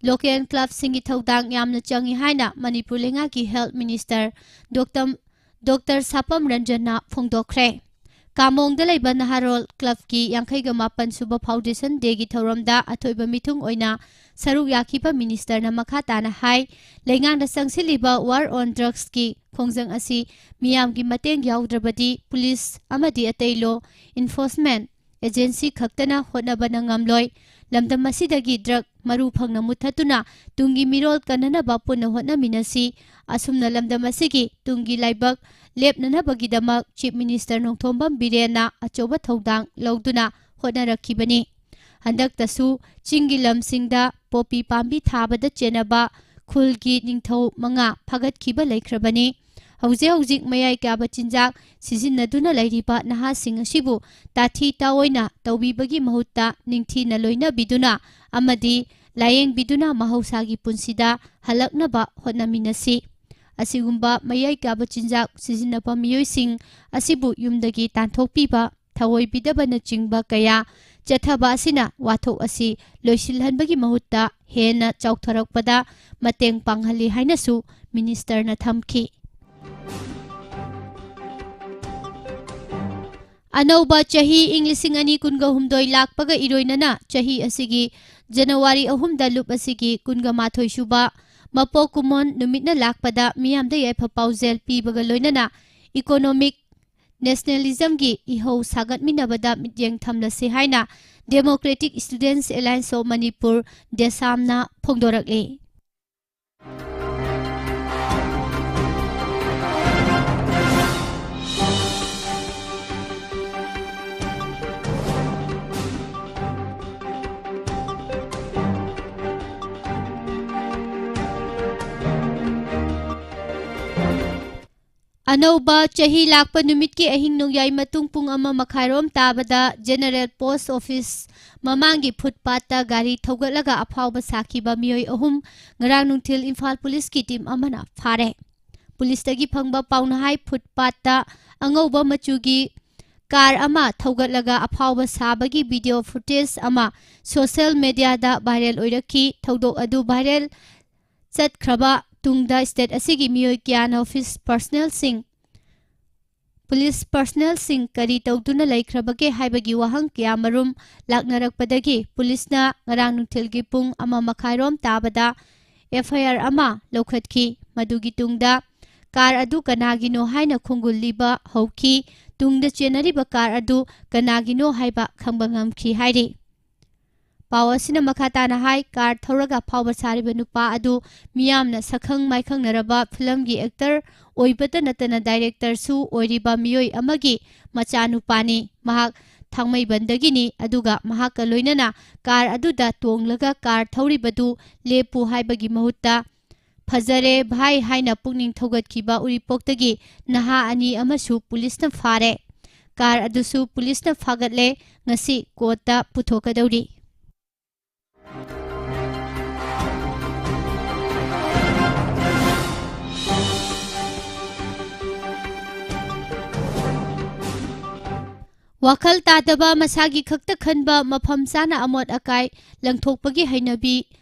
local clubꯁꯤꯡꯒꯤ ꯊꯧꯗꯥꯡ ꯌꯥꯝꯅ ꯆꯪꯏ ꯍꯥꯏꯅ ꯃꯅꯤꯄꯨꯔ ꯂꯩꯉꯥꯛꯀꯤ Health Minister ꯗꯣꯛꯇꯔ, ꯗꯣꯛꯇꯔ ꯁꯥꯄꯝ ꯔꯟꯖꯟꯅ ꯐꯣꯡꯗꯣꯛꯈ꯭ꯔꯦ꯫ ꯀꯥꯃꯣꯡꯗ ꯂꯩꯕ ꯅꯍꯥꯔꯣꯜ clubꯀꯤ ꯌꯥꯡꯈꯩꯒ ꯃꯥꯄꯟ ꯁꯨꯕ Foundation Dayꯒꯤ ꯊꯧꯔꯝꯗ ꯑꯊꯣꯏꯕ ꯃꯤꯊꯨꯡ ꯑꯣꯏꯅ ꯁꯔꯨꯛ ꯌꯥꯈꯤꯕ ministerꯅ ꯃꯈꯥ ꯇꯥꯅ ꯍꯥꯏ, ꯂꯩꯉꯥꯛꯅ ꯆꯪꯁꯤꯜꯂꯤꯕ War on Drugsꯀꯤ ꯈꯣꯡꯖꯪ ꯑꯁꯤ ꯃꯤꯌꯥꯝꯒꯤ ꯃꯇꯦꯡ ꯌꯥꯎꯗ꯭ꯔꯕꯗꯤ police ꯑꯃꯗꯤ ꯑꯇꯩ law enforcement ꯑꯦꯖꯦꯟꯁꯤ ꯈꯛꯇꯅ ꯍꯣꯠꯅꯕꯅ ꯉꯝꯂꯣꯏ꯫ ꯂꯝꯗꯝ ꯑꯁꯤꯗꯒꯤ ꯗ꯭ꯔꯒ ꯃꯔꯨ ꯐꯪꯅ ꯃꯨꯠꯊꯠꯇꯨꯅ ꯇꯨꯡꯒꯤ ꯃꯤꯔꯣꯜ ꯀꯟꯅꯅꯕ ꯄꯨꯟꯅ ꯍꯣꯠꯅꯃꯤꯟꯅꯁꯤ꯫ ꯑꯁꯨꯝꯅ ꯂꯝꯗꯝ ꯑꯁꯤꯒꯤ ꯇꯨꯡꯒꯤ ꯂꯥꯏꯕꯛ ꯂꯦꯞꯅꯅꯕꯒꯤꯗꯃꯛ ꯆꯤꯐ ꯃꯤꯅꯤꯁꯇꯔ ꯅꯣꯡꯊꯣꯝꯕꯝ ꯕꯤꯔꯦꯟꯅ ꯑꯆꯧꯕ ꯊꯧꯗꯥꯡ ꯂꯧꯗꯨꯅ ꯍꯣꯠꯅꯔꯛꯈꯤꯕꯅꯤ꯫ ꯍꯟꯗꯛꯇꯁꯨ ꯆꯤꯡꯒꯤ ꯂꯝꯁꯤꯡꯗ ꯄꯣꯄꯤ ꯄꯥꯝꯕꯤ ꯊꯥꯕꯗ ꯆꯦꯟꯅꯕ ꯈꯨꯜꯒꯤ ꯅꯤꯡꯊꯧ ꯃꯉꯥ ꯐꯥꯒꯠꯈꯤꯕ ꯂꯩꯈ꯭ꯔꯕꯅꯤ꯫ ꯍꯧꯖꯤꯛ ꯍꯧꯖꯤꯛ ꯃꯌꯥꯏ ꯀꯥꯕ ꯆꯤꯟꯖꯥꯛ ꯁꯤꯖꯤꯟꯅꯗꯨꯅ ꯂꯩꯔꯤꯕ ꯅꯍꯥꯁꯤꯡ ꯑꯁꯤꯕꯨ ꯇꯥꯊꯤ ꯇꯥꯑꯣꯏꯅ ꯇꯧꯕꯤꯕꯒꯤ ꯃꯍꯨꯠꯇ ꯅꯤꯡꯊꯤꯅ ꯂꯣꯏꯅꯕꯤꯗꯨꯅ ꯑꯃꯗꯤ ꯂꯥꯌꯦꯡꯕꯤꯗꯨꯅ ꯃꯍꯧꯁꯥꯒꯤ ꯄꯨꯟꯁꯤꯗ ꯍꯜꯂꯛꯅꯕ ꯍꯣꯠꯅꯃꯤꯟꯅꯁꯤ꯫ ꯑꯁꯤꯒꯨꯝꯕ ꯃꯌꯥꯏ ꯀꯥꯕ ꯆꯤꯟꯖꯥꯛ ꯁꯤꯖꯤꯟꯅꯕ ꯃꯤꯑꯣꯏꯁꯤꯡ ꯑꯁꯤꯕꯨ ꯌꯨꯝꯗꯒꯤ ꯇꯥꯟꯊꯣꯛꯄꯤꯕ, ꯊꯑꯣꯏꯕꯤꯗꯕꯅꯆꯤꯡꯕ ꯀꯌꯥ ꯆꯠꯊꯕ ꯑꯁꯤꯅ ꯋꯥꯊꯣꯛ ꯑꯁꯤ ꯂꯣꯏꯁꯤꯜꯍꯟꯕꯒꯤ ꯃꯍꯨꯠꯇ ꯍꯦꯟꯅ ꯆꯥꯎꯊꯔꯛꯄꯗ ꯃꯇꯦꯡ ꯄꯥꯡꯍꯜꯂꯤ ꯍꯥꯏꯅꯁꯨ ꯃꯤꯅꯤꯁꯇꯔꯅ ꯊꯝꯈꯤ꯫ ꯑꯅꯧꯕ ꯆꯍꯤ ꯏꯪ ꯂꯤꯁꯤꯡ ꯑꯅꯤ ꯀꯨꯟꯒ ꯍꯨꯝꯗꯣꯏ ꯂꯥꯛꯄꯒ ꯏꯔꯣꯏꯅꯅ ꯆꯍꯤ ꯑꯁꯤꯒꯤ ꯖꯅꯋꯥꯔꯤ ꯑꯍꯨꯝꯗ ꯂꯨꯞ ꯑꯁꯤꯒꯤ ꯀꯨꯟꯒ ꯃꯥꯊꯣꯏ ꯁꯨꯕ ꯃꯄꯣꯛ ꯀꯨꯝꯑꯣꯟ ꯅꯨꯃꯤꯠꯅ ꯂꯥꯛꯄꯗ ꯃꯤꯌꯥꯝꯗ ꯌꯥꯏꯐ ꯄꯥꯎꯖꯦꯜ ꯄꯤꯕꯒ ꯂꯣꯏꯅꯅ ꯏꯀꯣꯅꯣꯃꯤꯛ ꯅꯦꯁꯅꯦꯂꯤꯖꯝꯒꯤ ꯏꯍꯧ ꯁꯥꯒꯠꯃꯤꯟꯅꯕꯗ ꯃꯤꯠꯌꯦꯡ ꯊꯝꯂꯁꯤ ꯍꯥꯏꯅ ꯗꯦꯃꯣꯀ꯭ꯔꯦꯇꯤꯛ ꯁ꯭ꯇꯨꯗꯦꯟꯠꯁ ꯑꯦꯂꯥꯏꯟꯁ ꯑꯣꯐ ꯃꯅꯤꯄꯨꯔ, ꯗꯦꯁꯥꯝꯅ ꯐꯣꯡꯗꯣꯔꯛꯂꯤ꯫ ꯑꯅꯧꯕ ꯆꯍꯤ ꯂꯥꯛꯄ ꯅꯨꯃꯤꯠꯀꯤ ꯑꯍꯤꯡ ꯅꯣꯡꯌꯥꯏ ꯃꯇꯨꯡ ꯄꯨꯡ ꯑꯃ ꯃꯈꯥꯏꯔꯣꯝ ꯇꯥꯕꯗ ꯖꯦꯅꯔꯦꯜ ꯄꯣꯁꯠ ꯑꯣꯐꯤꯁ ꯃꯃꯥꯡꯒꯤ ꯐꯨꯠꯄꯥꯠꯇ ꯒꯥꯔꯤ ꯊꯧꯒꯠꯂꯒ ꯑꯐꯥꯎꯕ ꯁꯥꯈꯤꯕ ꯃꯤꯑꯣꯏ ꯑꯍꯨꯝ ꯉꯔꯥꯡ ꯅꯨꯡꯊꯤꯜ ꯏꯝꯐꯥꯜ ꯄꯨꯂꯤꯁꯀꯤ ꯇꯤꯝ ꯑꯃꯅ ꯐꯥꯔꯦ꯫ ꯄꯨꯂꯤꯁꯇꯒꯤ ꯐꯪꯕ ꯄꯥꯎꯅ ꯍꯥꯏ, ꯐꯨꯠꯄꯥꯠꯇ ꯑꯉꯧꯕ ꯃꯆꯨꯒꯤ ꯀꯥꯔ ꯑꯃ ꯊꯧꯒꯠꯂꯒ ꯑꯐꯥꯎꯕ ꯁꯥꯕꯒꯤ ꯚꯤꯗꯤꯑꯣ ꯐꯨꯇꯦꯖ ꯑꯃ ꯁꯣꯁꯦꯜ ꯃꯦꯗꯤꯌꯥꯗ ꯚꯥꯏꯔꯦꯜ ꯑꯣꯏꯔꯛꯈꯤ꯫ ꯊꯧꯗꯣꯛ ꯑꯗꯨ ꯚꯥꯏꯔꯦꯜ ꯆꯠꯈ꯭ꯔꯕ ꯇꯨꯡꯗ ꯁ꯭ꯇꯦꯠ ꯑꯁꯤꯒꯤ ꯃꯤꯑꯣꯏ ꯀꯌꯥꯅ ꯑꯣꯐꯤꯁ ꯄꯔꯁꯅꯦꯜꯁꯤꯡ, ꯄꯨꯂꯤꯁ ꯄꯔꯁꯅꯦꯜꯁꯤꯡ ꯀꯔꯤ ꯇꯧꯗꯨꯅ ꯂꯩꯈ꯭ꯔꯕꯒꯦ ꯍꯥꯏꯕꯒꯤ ꯋꯥꯍꯪ ꯀꯌꯥꯃꯔꯨꯝ ꯂꯥꯛꯅꯔꯛꯄꯗꯒꯤ ꯄꯨꯂꯤꯁꯅ ꯉꯔꯥꯡ ꯅꯨꯡꯊꯤꯜꯒꯤ ꯄꯨꯡ ꯑꯃ ꯃꯈꯥꯏꯔꯣꯝ ꯇꯥꯕꯗ ꯑꯦꯐ ꯑꯥꯏ ꯑꯥꯔ ꯑꯃ ꯂꯧꯈꯠꯈꯤ꯫ ꯃꯗꯨꯒꯤ ꯇꯨꯡꯗ ꯀꯥꯔ ꯑꯗꯨ ꯀꯅꯥꯒꯤꯅꯣ ꯍꯥꯏꯅ ꯈꯣꯡꯒꯨꯜꯂꯤꯕ ꯍꯧꯈꯤ꯫ ꯇꯨꯡꯗ ꯆꯦꯟꯅꯔꯤꯕ ꯀꯥꯔ ꯑꯗꯨ ꯀꯅꯥꯒꯤꯅꯣ ꯍꯥꯏꯕ ꯈꯪꯕ ꯉꯝꯈꯤ ꯍꯥꯏꯔꯤ꯫ ꯄꯥꯎ ꯑꯁꯤꯅ ꯃꯈꯥ ꯇꯥꯅ ꯍꯥꯏ, ꯀꯥꯔ ꯊꯧꯔꯒ ꯐꯥꯎꯕ ꯁꯥꯔꯤꯕ ꯅꯨꯄꯥ ꯑꯗꯨ ꯃꯤꯌꯥꯝꯅ ꯁꯛꯈꯪ ꯃꯥꯏꯈꯪꯅꯔꯕ ꯐꯤꯂꯝꯒꯤ ꯑꯦꯛꯇꯔ ꯑꯣꯏꯕꯇ ꯅꯠꯇꯅ ꯗꯥꯏꯔꯦꯛꯇꯔꯁꯨ ꯑꯣꯏꯔꯤꯕ ꯃꯤꯑꯣꯏ ꯑꯃꯒꯤ ꯃꯆꯥꯅꯨꯄꯥꯅꯤ꯫ ꯃꯍꯥꯛ ꯊꯥꯡꯃꯩꯕꯟꯗꯒꯤꯅꯤ, ꯑꯗꯨꯒ ꯃꯍꯥꯛꯀ ꯂꯣꯏꯅꯅ ꯀꯥꯔ ꯑꯗꯨꯗ ꯇꯣꯡꯂꯒ ꯀꯥꯔ ꯊꯧꯔꯤꯕꯗꯨ ꯂꯦꯞꯄꯨ ꯍꯥꯏꯕꯒꯤ ꯃꯍꯨꯠꯇ "ꯐꯖꯔꯦ ꯚꯥꯏ" ꯍꯥꯏꯅ ꯄꯨꯛꯅꯤꯡ ꯊꯧꯒꯠꯈꯤꯕ ꯎꯔꯤꯄꯣꯛꯇꯒꯤ ꯅꯍꯥ ꯑꯅꯤ ꯑꯃꯁꯨ ꯄꯨꯂꯤꯁꯅ ꯐꯥꯔꯦ꯫ ꯀꯥꯔ ꯑꯗꯨꯁꯨ ꯄꯨꯂꯤꯁꯅ ꯐꯥꯒꯠꯂꯦ꯫ ꯉꯁꯤ ꯀꯣꯔꯠꯇ ꯄꯨꯊꯣꯛꯀꯗꯧꯔꯤ꯫ ꯋꯥꯈꯜ ꯇꯥꯗꯕ, ꯃꯁꯥꯒꯤ ꯈꯛꯇ ꯈꯟꯕ, ꯃꯐꯝ ꯆꯥꯅ ꯑꯃꯣꯠ ꯑꯀꯥꯏ ꯂꯪꯊꯣꯛꯄꯒꯤ ꯍꯩꯅꯕꯤ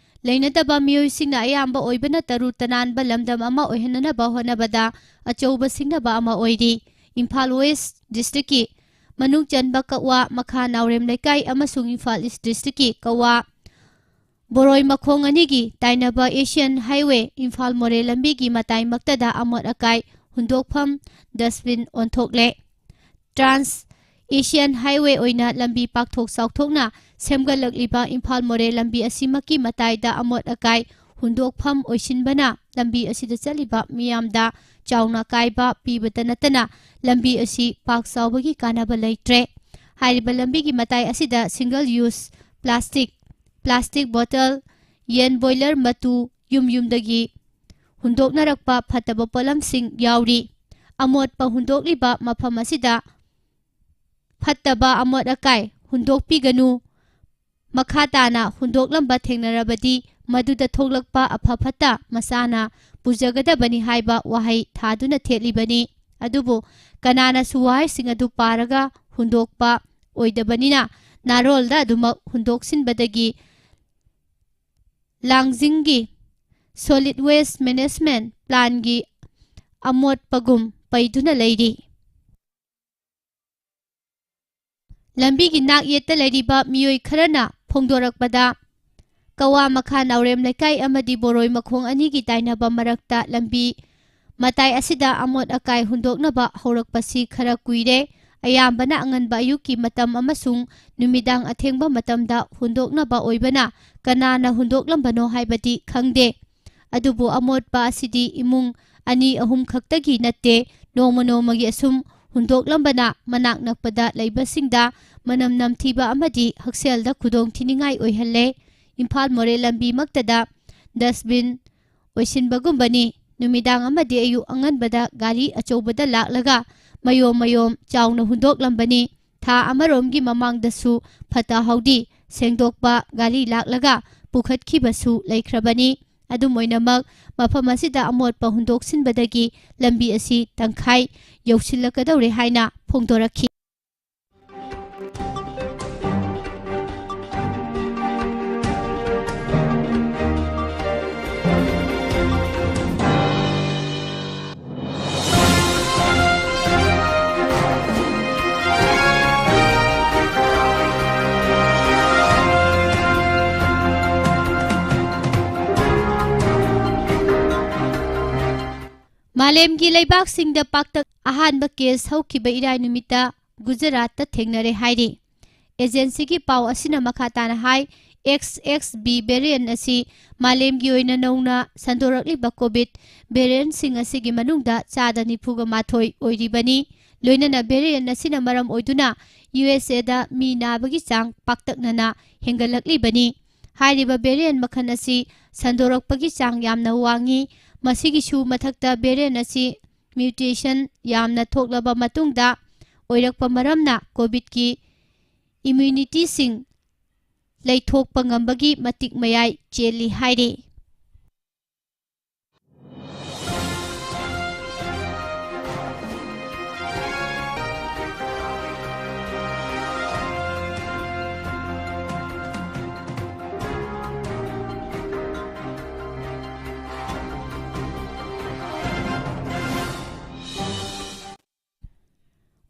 ꯂꯩꯅꯗꯕ ꯃꯤꯑꯣꯏꯁꯤꯡꯅ ꯑꯌꯥꯝꯕ ꯑꯣꯏꯕꯅ ꯇꯔꯨ ꯇꯅꯥꯟꯕ ꯂꯝꯗꯝ ꯑꯃ ꯑꯣꯏꯍꯟꯅꯅꯕ ꯍꯣꯠꯅꯕꯗ ꯑꯆꯧꯕ ꯁꯤꯡꯅꯕ ꯑꯃ ꯑꯣꯏꯔꯤ꯫ ꯏꯝꯐꯥꯜ ꯋꯦꯁ ꯗꯤꯁꯇ꯭ꯔꯤꯛꯀꯤ ꯃꯅꯨꯡ ꯆꯟꯕ ꯀꯛꯋꯥ, ꯃꯈꯥ ꯅꯥꯎꯔꯦꯝ ꯂꯩꯀꯥꯏ ꯑꯃꯁꯨꯡ ꯏꯝꯐꯥꯜ ꯏꯁ ꯗꯤꯁꯇ꯭ꯔꯤꯛꯀꯤ ꯀꯛꯋꯥ ꯕꯣꯔꯣꯏ ꯃꯈꯣꯡ ꯑꯅꯤꯒꯤ ꯇꯥꯏꯅꯕ ꯑꯦꯁꯤꯌꯥꯟ ꯍꯥꯏꯋꯦ ꯏꯝꯐꯥꯜ ꯃꯣꯔꯦ ꯂꯝꯕꯤꯒꯤ ꯃꯇꯥꯏꯃꯛꯇꯗ ꯑꯃꯣꯠ ꯑꯀꯥꯏ ꯍꯨꯟꯗꯣꯛꯐꯝ ꯗꯁꯕꯤꯟ ꯑꯣꯟꯊꯣꯛꯂꯦ꯫ ꯇ꯭ꯔꯥꯟꯁ ꯑꯦꯁꯤꯌꯥꯟ ꯍꯥꯏꯋꯦ ꯑꯣꯏꯅ ꯂꯝꯕꯤ ꯄꯥꯛꯊꯣꯛ ꯆꯥꯎꯊꯣꯛꯅ ꯁꯦꯝꯒꯠꯂꯛꯂꯤꯕ ꯏꯝꯐꯥꯜ ꯃꯣꯔꯦ ꯂꯝꯕꯤ ꯑꯁꯤꯃꯛꯀꯤ ꯃꯇꯥꯏꯗ ꯑꯃꯣꯠ ꯑꯀꯥꯏ ꯍꯨꯟꯗꯣꯛꯐꯝ ꯑꯣꯏꯁꯤꯟꯕꯅ ꯂꯝꯕꯤ ꯑꯁꯤꯗ ꯆꯠꯂꯤꯕ ꯃꯤꯌꯥꯝꯗ ꯆꯥꯎꯅ ꯑꯀꯥꯏꯕ ꯄꯤꯕꯇ ꯅꯠꯇꯅ ꯂꯝꯕꯤ ꯑꯁꯤ ꯄꯥꯛ ꯆꯥꯎꯕꯒꯤ ꯀꯥꯟꯅꯕ ꯂꯩꯇ꯭ꯔꯦ꯫ ꯍꯥꯏꯔꯤꯕ ꯂꯝꯕꯤꯒꯤ ꯃꯇꯥꯏ ꯑꯁꯤꯗ ꯁꯤꯡꯒꯜ ꯌꯨꯁ ꯄ꯭ꯂꯥꯁꯇꯤꯛ, ꯄ꯭ꯂꯥꯁꯇꯤꯛ ꯕꯣꯇꯜ, ꯌꯦꯟ ꯕꯣꯏꯂꯔ ꯃꯇꯨ ꯌꯨꯝ ꯌꯨꯝꯗꯒꯤ ꯍꯨꯟꯗꯣꯛꯅꯔꯛꯄ ꯐꯠꯇꯕ ꯄꯣꯠꯂꯝꯁꯤꯡ ꯌꯥꯎꯔꯤ꯫ ꯑꯃꯣꯠꯄ ꯍꯨꯟꯗꯣꯛꯂꯤꯕ ꯃꯐꯝ ꯑꯁꯤꯗ ꯐꯠꯇꯕ ꯑꯃꯣꯠ ꯑꯀꯥꯏ ꯍꯨꯟꯗꯣꯛꯄꯤꯒꯅꯨ꯫ ꯃꯈꯥ ꯇꯥꯅ ꯍꯨꯟꯗꯣꯛꯂꯝꯕ ꯊꯦꯡꯅꯔꯕꯗꯤ ꯃꯗꯨꯗ ꯊꯣꯛꯂꯛꯄ ꯑꯐ ꯐꯠꯇ ꯃꯁꯥꯅ ꯄꯨꯖꯒꯗꯕꯅꯤ ꯍꯥꯏꯕ ꯋꯥꯍꯩ ꯊꯥꯗꯨꯅ ꯊꯦꯠꯂꯤꯕꯅꯤ꯫ ꯑꯗꯨꯕꯨ ꯀꯅꯥꯅꯁꯨ ꯋꯥꯍꯩꯁꯤꯡ ꯑꯗꯨ ꯄꯥꯔꯒ ꯍꯨꯟꯗꯣꯛꯄ ꯑꯣꯏꯗꯕꯅꯤꯅ ꯅꯥꯔꯣꯜꯗ ꯑꯗꯨꯃꯛ ꯍꯨꯟꯗꯣꯛꯁꯤꯟꯕꯗꯒꯤ ꯂꯥꯡꯖꯤꯡꯒꯤ ꯁꯣꯂꯤꯗ ꯋꯦꯁ ꯃꯦꯅꯦꯖꯃꯦꯟ ꯄ꯭ꯂꯥꯟꯒꯤ ꯑꯃꯣꯠꯄꯒꯨꯝ ꯄꯩꯗꯨꯅ ꯂꯩꯔꯤ꯫ ꯂꯝꯕꯤꯒꯤ ꯅꯥꯛ ꯌꯦꯠꯇ ꯂꯩꯔꯤꯕ ꯃꯤꯑꯣꯏ ꯈꯔꯅ ꯐꯣꯡꯗꯣꯔꯛꯄꯗ, ꯀꯋꯥ ꯃꯈꯥ ꯅꯥꯎꯔꯦꯝ ꯂꯩꯀꯥꯏ ꯑꯃꯗꯤ ꯕꯣꯔꯣꯏ ꯃꯈꯣꯡ ꯑꯅꯤꯒꯤ ꯇꯥꯏꯅꯕ ꯃꯔꯛꯇ ꯂꯝꯕꯤ ꯃꯇꯥꯏ ꯑꯁꯤꯗ ꯑꯃꯣꯠ ꯑꯀꯥꯏ ꯍꯨꯟꯗꯣꯛꯅꯕ ꯍꯧꯔꯛꯄꯁꯤ ꯈꯔ ꯀꯨꯏꯔꯦ꯫ ꯑꯌꯥꯝꯕꯅ ꯑꯉꯟꯕ ꯑꯌꯨꯛꯀꯤ ꯃꯇꯝ ꯑꯃꯁꯨꯡ ꯅꯨꯃꯤꯗꯥꯡ ꯑꯊꯦꯡꯕ ꯃꯇꯝꯗ ꯍꯨꯟꯗꯣꯛꯅꯕ ꯑꯣꯏꯕꯅ ꯀꯅꯥꯅ ꯍꯨꯟꯗꯣꯛꯂꯝꯕꯅꯣ ꯍꯥꯏꯕꯗꯤ ꯈꯪꯗꯦ꯫ ꯑꯗꯨꯕꯨ ꯑꯃꯣꯠꯄ ꯑꯁꯤꯗꯤ ꯏꯃꯨꯡ ꯑꯅꯤ ꯑꯍꯨꯝ ꯈꯛꯇꯒꯤ ꯅꯠꯇꯦ, ꯅꯣꯡꯃ ꯅꯣꯡꯃꯒꯤ ꯑꯁꯨꯝ ꯍꯨꯟꯗꯣꯛꯂꯝꯕꯅ ꯃꯅꯥꯛ ꯅꯛꯄꯗ ꯂꯩꯕꯁꯤꯡꯗ ꯃꯅꯝ ꯅꯝꯊꯤꯕ ꯑꯃꯗꯤ ꯍꯛꯁꯦꯜꯗ ꯈꯨꯗꯣꯡ ꯊꯤꯅꯤꯡꯉꯥꯏ ꯑꯣꯏꯍꯜꯂꯦ꯫ ꯏꯝꯐꯥꯜ ꯃꯣꯔꯦ ꯂꯝꯕꯤꯃꯛꯇꯗ dustbin ꯑꯣꯏꯁꯤꯟꯕꯒꯨꯝꯕꯅꯤ꯫ ꯅꯨꯃꯤꯗꯥꯡ ꯑꯃꯗꯤ ꯑꯌꯨꯛ ꯑꯉꯟꯕꯗ ꯒꯥꯔꯤ ꯑꯆꯧꯕꯗ ꯂꯥꯛꯂꯒ ꯃꯌꯣꯝ ꯃꯌꯣꯝ ꯆꯥꯎꯅ ꯍꯨꯟꯗꯣꯛꯂꯝꯕꯅꯤ꯫ ꯊꯥ ꯑꯃꯔꯣꯝꯒꯤ ꯃꯃꯥꯡꯗꯁꯨ ꯐꯠꯇ ꯍꯥꯎꯗꯤ ꯁꯦꯡꯗꯣꯛꯄ ꯒꯥꯔꯤ ꯂꯥꯛꯂꯒ ꯄꯨꯈꯠꯈꯤꯕꯁꯨ ꯂꯩꯈ꯭ꯔꯕꯅꯤ꯫ ꯑꯗꯨꯝ ꯑꯣꯏꯅꯃꯛ, ꯃꯐꯝ ꯑꯁꯤꯗ ꯑꯃꯣꯠꯄ ꯍꯨꯟꯗꯣꯛꯁꯤꯟꯕꯗꯒꯤ ꯂꯝꯕꯤ ꯑꯁꯤ ꯇꯪꯈꯥꯏ ꯌꯧꯁꯤꯜꯂꯛꯀꯗꯧꯔꯦ ꯍꯥꯏꯅ ꯐꯣꯡꯗꯣꯔꯛꯈꯤ꯫ ꯃꯥꯂꯦꯝꯒꯤ ꯂꯩꯕꯥꯛꯁꯤꯡꯗ ꯄꯥꯛꯇꯛ ꯑꯍꯥꯟꯕ ꯀꯦꯁ ꯍꯧꯈꯤꯕ ꯏꯔꯥꯏ ꯅꯨꯃꯤꯠꯇ ꯒꯨꯖꯔꯥꯠꯇ ꯊꯦꯡꯅꯔꯦ ꯍꯥꯏꯔꯤ꯫ ꯑꯦꯖꯦꯟꯁꯤꯒꯤ ꯄꯥꯎ ꯑꯁꯤꯅ ꯃꯈꯥ ꯇꯥꯅ ꯍꯥꯏ, XXB variant ꯑꯁꯤ ꯃꯥꯂꯦꯝꯒꯤ ꯑꯣꯏꯅ ꯅꯧꯅ ꯁꯟꯗꯣꯔꯛꯂꯤꯕ COVID variantꯁꯤꯡ ꯑꯁꯤꯒꯤ ꯃꯅꯨꯡꯗ ꯆꯥꯗ ꯅꯤꯐꯨꯒ ꯃꯥꯊꯣꯏ ꯑꯣꯏꯔꯤꯕꯅꯤ꯫ ꯂꯣꯏꯅꯅ variant ꯑꯁꯤꯅ ꯃꯔꯝ ꯑꯣꯏꯗꯨꯅ USAꯗ ꯃꯤ ꯅꯥꯕꯒꯤ ꯆꯥꯡ ꯄꯥꯛꯇꯛꯅꯅ ꯍꯦꯟꯒꯠꯂꯛꯂꯤꯕꯅꯤ꯫ ꯍꯥꯏꯔꯤꯕ variant ꯃꯈꯜ ꯑꯁꯤ ꯁꯟꯗꯣꯔꯛꯄꯒꯤ ꯆꯥꯡ ꯌꯥꯝꯅ ꯋꯥꯡꯉꯤ꯫ ꯃꯁꯤꯒꯤꯁꯨ ꯃꯊꯛꯇ variant ꯑꯁꯤ mutation ꯌꯥꯝꯅ ꯊꯣꯛꯂꯕ ꯃꯇꯨꯡꯗ ꯑꯣꯏꯔꯛꯄ ꯃꯔꯝꯅ COVIDꯀꯤ immunityꯁꯤꯡ ꯂꯩꯊꯣꯛꯄ ꯉꯝꯕꯒꯤ ꯃꯇꯤꯛ ꯃꯌꯥꯏ ꯆꯦꯜꯂꯤ ꯍꯥꯏꯔꯤ꯫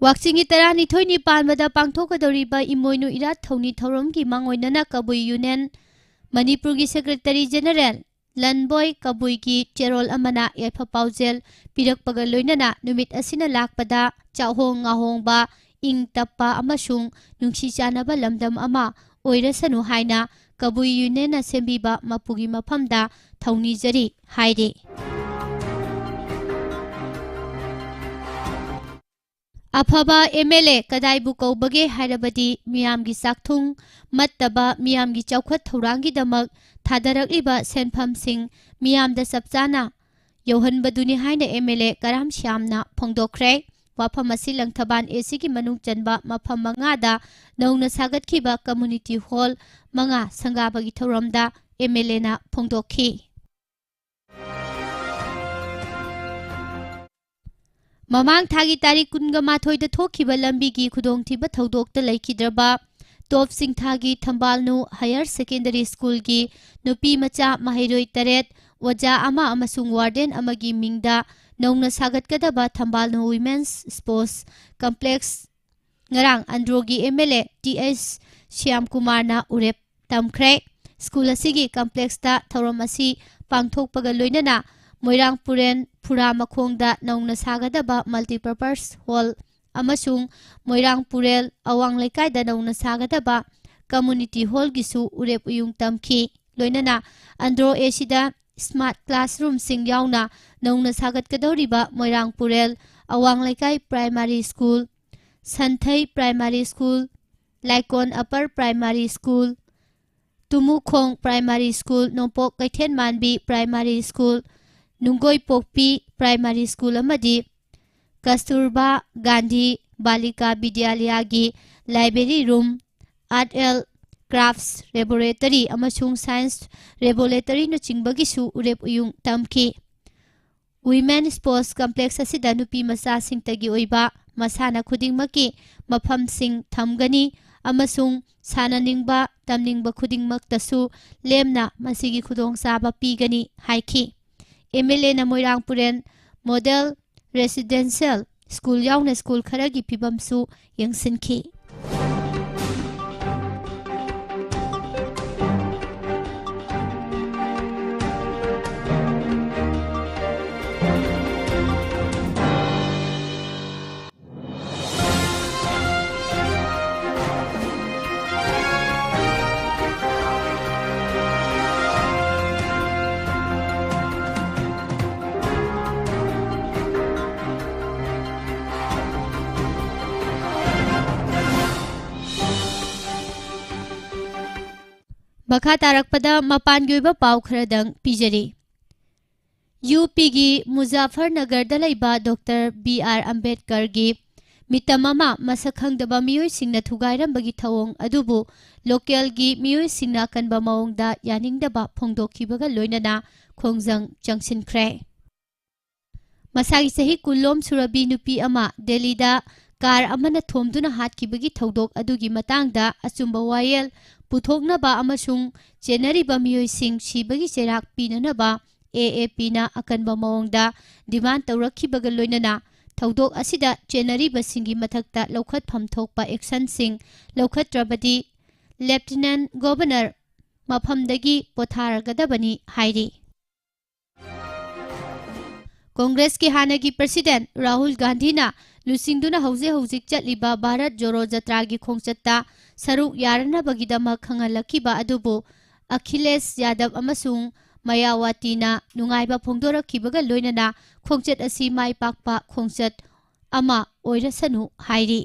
ꯋꯥꯛꯆꯤꯡꯒꯤ ꯇꯔꯥꯅꯤꯊꯣꯏꯅꯤ ꯄꯥꯟꯕꯗ ꯄꯥꯡꯊꯣꯛꯀꯗꯧꯔꯤꯕ ꯏꯃꯣꯏꯅꯨ ꯏꯔꯥꯠ ꯊꯧꯅꯤ ꯊꯧꯔꯝꯒꯤ ꯃꯥꯡꯑꯣꯏꯅꯅ ꯀꯕꯨꯏ ꯌꯨꯅꯤꯌꯟ ꯃꯅꯤꯄꯨꯔꯒꯤ ꯁꯦꯀ꯭ꯔꯦꯇꯔꯤ ꯖꯦꯅꯔꯦꯜ ꯂꯟꯕꯣꯏ ꯀꯕꯨꯏꯒꯤ ꯆꯦꯔꯣꯜ ꯑꯃꯅ ꯌꯥꯏꯐ ꯄꯥꯎꯖꯦꯜ ꯄꯤꯔꯛꯄꯒ ꯂꯣꯏꯅꯅ ꯅꯨꯃꯤꯠ ꯑꯁꯤꯅ ꯂꯥꯛꯄꯗ ꯆꯥꯛꯍꯣꯡ ꯉꯥꯍꯣꯡꯕ, ꯏꯪ ꯇꯞꯄ ꯑꯃꯁꯨꯡ ꯅꯨꯡꯁꯤ ꯆꯥꯟꯅꯕ ꯂꯝꯗꯝ ꯑꯃ ꯑꯣꯏꯔꯁꯅꯨ ꯍꯥꯏꯅ ꯀꯕꯨꯏ ꯌꯨꯅꯤꯌꯟꯅ ꯁꯦꯝꯕꯤꯕ ꯃꯄꯨꯒꯤ ꯃꯐꯝꯗ ꯊꯧꯅꯤꯖꯔꯤ ꯍꯥꯏꯔꯤ꯫ ꯑꯐꯕ ꯑꯦꯝ ꯑꯦꯜ ꯑꯦ ꯀꯗꯥꯏꯕꯨ ꯀꯧꯕꯒꯦ ꯍꯥꯏꯔꯕꯗꯤ ꯃꯤꯌꯥꯝꯒꯤ ꯆꯥꯛꯊꯨꯡ ꯃꯠꯇꯕ ꯃꯤꯌꯥꯝꯒꯤ ꯆꯥꯎꯈꯠ ꯊꯧꯔꯥꯡꯒꯤꯗꯃꯛ ꯊꯥꯗꯔꯛꯂꯤꯕ ꯁꯦꯟꯐꯝꯁꯤꯡ ꯃꯤꯌꯥꯝꯗ ꯆꯞ ꯆꯥꯅ ꯌꯧꯍꯟꯕꯗꯨꯅꯤ ꯍꯥꯏꯅ ꯑꯦꯝ ꯑꯦꯜ ꯑꯦ ꯀꯔꯥꯝ ꯁ꯭ꯌꯥꯝꯅ ꯐꯣꯡꯗꯣꯛꯈ꯭ꯔꯦ꯫ ꯋꯥꯐꯝ ꯑꯁꯤ ꯂꯪꯊꯕꯥꯜ ꯑꯦ ꯁꯤꯒꯤ ꯃꯅꯨꯡ ꯆꯟꯕ ꯃꯐꯝ ꯃꯉꯥꯗ ꯅꯧꯅ ꯁꯥꯒꯠꯈꯤꯕ ꯀꯝꯃ꯭ꯌꯨꯅꯤꯇꯤ ꯍꯣꯜ ꯃꯉꯥ ꯁꯪꯒꯥꯕꯒꯤ ꯊꯧꯔꯝꯗ ꯑꯦꯝ ꯑꯦꯜ ꯑꯦꯅ ꯐꯣꯡꯗꯣꯛꯈꯤ꯫ ꯃꯃꯥꯡ ꯊꯥꯒꯤ ꯇꯥꯔꯤꯛ ꯀꯨꯟꯒ ꯃꯥꯊꯣꯏꯗ ꯊꯣꯛꯈꯤꯕ ꯂꯝꯕꯤꯒꯤ ꯈꯨꯗꯣꯡꯊꯤꯕ ꯊꯧꯗꯣꯛꯇ ꯂꯩꯈꯤꯗ꯭ꯔꯕ ꯇꯣꯞ ꯁꯤꯡꯊꯥꯒꯤ ꯊꯝꯕꯥꯜꯅꯨ ꯍꯥꯌꯔ ꯁꯦꯀꯦꯟꯗꯔꯤ ꯁ꯭ꯀꯨꯜꯒꯤ ꯅꯨꯄꯤ ꯃꯆꯥ ꯃꯍꯩꯔꯣꯏ ꯇꯔꯦꯠ, ꯑꯣꯖꯥ ꯑꯃ ꯑꯃꯁꯨꯡ ꯋꯥꯔꯗꯦꯟ ꯑꯃꯒꯤ ꯃꯤꯡꯗ ꯅꯧꯅ ꯁꯥꯒꯠꯀꯗꯕ ꯊꯝꯕꯥꯜꯅꯨ ꯋꯤꯃꯦꯟꯁ ꯁ꯭ꯄꯣꯔꯠꯁ ꯀꯝꯄ꯭ꯂꯦꯛꯁ ꯉꯔꯥꯡ ꯑꯟꯗ꯭ꯔꯣꯒꯤ M L A T H ꯁ꯭ꯌꯥꯝꯀꯨꯃꯥꯔꯅ ꯎꯔꯦꯞ ꯇꯝꯈ꯭ꯔꯦ꯫ ꯁ꯭ꯀꯨꯜ ꯑꯁꯤꯒꯤ ꯀꯝꯄ꯭ꯂꯦꯛꯁꯇ ꯊꯧꯔꯝ ꯑꯁꯤ ꯄꯥꯡꯊꯣꯛꯄꯒ ꯂꯣꯏꯅꯅ ꯃꯣꯏꯔꯥꯡ ꯄꯨꯔꯦꯜ ꯐꯨꯔꯥ ꯃꯈꯣꯡꯗ ꯅꯧꯅ ꯁꯥꯒꯗꯕ ꯃꯜꯇꯤꯄꯔꯄꯁ ꯍꯣꯜ ꯑꯃꯁꯨꯡ ꯃꯣꯏꯔꯥꯡ ꯄꯨꯔꯦꯜ ꯑꯋꯥꯡ ꯂꯩꯀꯥꯏꯗ ꯅꯧꯅ ꯁꯥꯒꯗꯕ ꯀꯝꯃ꯭ꯌꯨꯅꯤꯇꯤ ꯍꯣꯜꯒꯤꯁꯨ ꯎꯔꯦꯞ ꯎꯌꯨꯡ ꯇꯝꯈꯤ꯫ ꯂꯣꯏꯅꯅ ꯑꯟꯗ꯭ꯔꯣ ꯑꯦ ꯁꯤꯗ ꯁ꯭ꯃꯥꯔꯠ ꯀ꯭ꯂꯥꯁꯔꯨꯝꯁꯤꯡ ꯌꯥꯎꯅ ꯅꯧꯅ ꯁꯥꯒꯠꯀꯗꯧꯔꯤꯕ ꯃꯣꯏꯔꯥꯡ Purel Awang Leikai primary school, Santhei primary school, Laikon upper primary school, Tumukhong primary school, Nongpok Keithelmanbi primary school, Nungoipokpi primary school ꯑꯃꯗꯤ ꯀꯁꯇꯨꯔꯕꯥ ꯒꯥꯟꯙꯤ ꯕꯥꯂꯤꯀꯥ ꯕꯤꯗ꯭ꯌꯥꯂꯌꯥꯒꯤ ꯂꯥꯏꯕ꯭ꯔꯦꯔꯤ ꯔꯨꯝ, ꯑꯥꯔꯠ ꯑꯦꯜ ꯀ꯭ꯔꯥꯐꯠꯁ ꯂꯦꯕꯣꯔꯦꯇꯔꯤ ꯑꯃꯁꯨꯡ ꯁꯥꯏꯟꯁ ꯂꯦꯕꯣꯔꯦꯇꯔꯤꯅꯆꯤꯡꯕꯒꯤꯁꯨ ꯎꯔꯦꯞ ꯎꯌꯨꯡ ꯇꯝꯈꯤ꯫ ꯋꯤꯃꯦꯟ ꯁ꯭ꯄꯣꯔꯠꯁ ꯀꯝꯄ꯭ꯂꯦꯛꯁ ꯑꯁꯤꯗ ꯅꯨꯄꯤ ꯃꯆꯥꯁꯤꯡꯇꯒꯤ ꯑꯣꯏꯕ ꯃꯁꯥꯟꯅ ꯈꯨꯗꯤꯡꯃꯛꯀꯤ ꯃꯐꯝꯁꯤꯡ ꯊꯝꯒꯅꯤ ꯑꯃꯁꯨꯡ ꯁꯥꯟꯅꯅꯤꯡꯕ, ꯇꯝꯅꯤꯡꯕ ꯈꯨꯗꯤꯡꯃꯛꯇꯁꯨ ꯂꯦꯝꯅ ꯃꯁꯤꯒꯤ ꯈꯨꯗꯣꯡꯆꯥꯕ ꯄꯤꯒꯅꯤ ꯍꯥꯏꯈꯤ꯫ ꯑꯦꯝ ꯑꯦꯜ ꯑꯦꯅ ꯃꯣꯏꯔꯥꯡ ꯄꯨꯔꯦꯟ ꯃꯣꯗꯦꯜ ꯔꯦꯁꯤꯗꯦꯟꯁꯤꯌꯦꯜ ꯁ꯭ꯀꯨꯜ ꯌꯥꯎꯅ ꯁ꯭ꯀꯨꯜ ꯈꯔꯒꯤ ꯐꯤꯕꯝꯁꯨ ꯌꯦꯡꯁꯤꯟꯈꯤ꯫ ꯃꯈꯥ ꯇꯥꯔꯛꯄꯗ ꯃꯄꯥꯟꯒꯤ ꯑꯣꯏꯕ ꯄꯥꯎ ꯈꯔꯗꯪ ꯄꯤꯖꯔꯤ꯫ ꯌꯨ ꯄꯤꯒꯤ ꯃꯨꯖꯥꯐꯔꯅꯒꯔꯗ ꯂꯩꯕ ꯗꯣꯛꯇꯔ ꯕꯤ ꯑꯥꯔ ꯑꯝꯕꯦꯗꯀꯔꯒꯤ ꯃꯤꯇꯝ ꯑꯃ ꯃꯁꯛ ꯈꯪꯗꯕ ꯃꯤꯑꯣꯏꯁꯤꯡꯅ ꯊꯨꯒꯥꯏꯔꯝꯕꯒꯤ ꯊꯧꯑꯣꯡ ꯑꯗꯨꯕꯨ ꯂꯣꯀꯦꯜꯒꯤ ꯃꯤꯑꯣꯏꯁꯤꯡꯅ ꯑꯀꯟꯕ ꯃꯑꯣꯡꯗ ꯌꯥꯅꯤꯡꯗꯕ ꯐꯣꯡꯗꯣꯛꯈꯤꯕꯒ ꯂꯣꯏꯅꯅ ꯈꯣꯡꯖꯪ ꯆꯪꯁꯤꯟꯈ꯭ꯔꯦ꯫ ꯃꯁꯥꯒꯤ ꯆꯍꯤ ꯀꯨꯟꯂꯣꯝ ꯁꯨꯔꯕꯤ ꯅꯨꯄꯤ ꯑꯃ ꯗꯦꯜꯂꯤꯗ ꯀꯥꯔ ꯑꯃꯅ ꯊꯣꯝꯗꯨꯅ ꯍꯥꯠꯈꯤꯕꯒꯤ ꯊꯧꯗꯣꯛ ꯑꯗꯨꯒꯤ ꯃꯇꯥꯡꯗ ꯑꯆꯨꯝꯕ ꯋꯥꯌꯦꯜ ꯄꯨꯊꯣꯛꯅꯕ ꯑꯃꯁꯨꯡ ꯆꯦꯟꯅꯔꯤꯕ ꯃꯤꯑꯣꯏꯁꯤꯡ ꯁꯤꯕꯒꯤ ꯆꯩꯔꯥꯛ ꯄꯤꯅꯅꯕ ꯑꯦ ꯑꯦ ꯄꯤꯅ ꯑꯀꯟꯕ ꯃꯑꯣꯡꯗ ꯗꯤꯃꯥꯟ ꯇꯧꯔꯛꯈꯤꯕꯒ ꯂꯣꯏꯅꯅ ꯊꯧꯗꯣꯛ ꯑꯁꯤꯗ ꯆꯦꯟꯅꯔꯤꯕꯁꯤꯡꯒꯤ ꯃꯊꯛꯇ ꯂꯧꯈꯠꯐꯝ ꯊꯣꯛꯄ ꯑꯦꯛꯁꯟꯁꯤꯡ ꯂꯧꯈꯠꯇ꯭ꯔꯕꯗꯤ ꯂꯦꯐꯇꯤꯅꯦꯟ ꯒꯣꯚꯔꯅꯔ ꯃꯐꯝꯗꯒꯤ ꯄꯣꯊꯥꯔꯒꯗꯕꯅꯤ ꯍꯥꯏꯔꯤ꯫ ꯀꯣꯡꯒ꯭ꯔꯦꯁꯀꯤ ꯍꯥꯟꯅꯒꯤ ꯄ꯭ꯔꯁꯤꯗꯦꯟ ꯔꯥꯍꯨꯜ ꯒꯥꯟꯙꯤꯅ ꯂꯨꯆꯤꯡꯗꯨꯅ ꯍꯧꯖꯤꯛ ꯍꯧꯖꯤꯛ ꯆꯠꯂꯤꯕ ꯚꯥꯔꯠ ꯖꯣꯔꯣ ꯖꯇ꯭ꯔꯥꯒꯤ ꯈꯣꯡꯆꯠꯇ ꯁꯔꯨꯛ ꯌꯥꯔꯅꯕꯒꯤꯗꯃꯛ ꯈꯪꯍꯜꯂꯛꯈꯤꯕ ꯑꯗꯨꯕꯨ ꯑꯈꯤꯂꯦꯁ ꯌꯥꯗꯕ ꯑꯃꯁꯨꯡ ꯃꯌꯥꯋꯥꯇꯤꯅ ꯅꯨꯡꯉꯥꯏꯕ ꯐꯣꯡꯗꯣꯔꯛꯈꯤꯕꯒ ꯂꯣꯏꯅꯅ ꯈꯣꯡꯆꯠ ꯑꯁꯤ ꯃꯥꯏ ꯄꯥꯛꯄ ꯈꯣꯡꯆꯠ ꯑꯃ ꯑꯣꯏꯔꯁꯅꯨ ꯍꯥꯏꯔꯤ꯫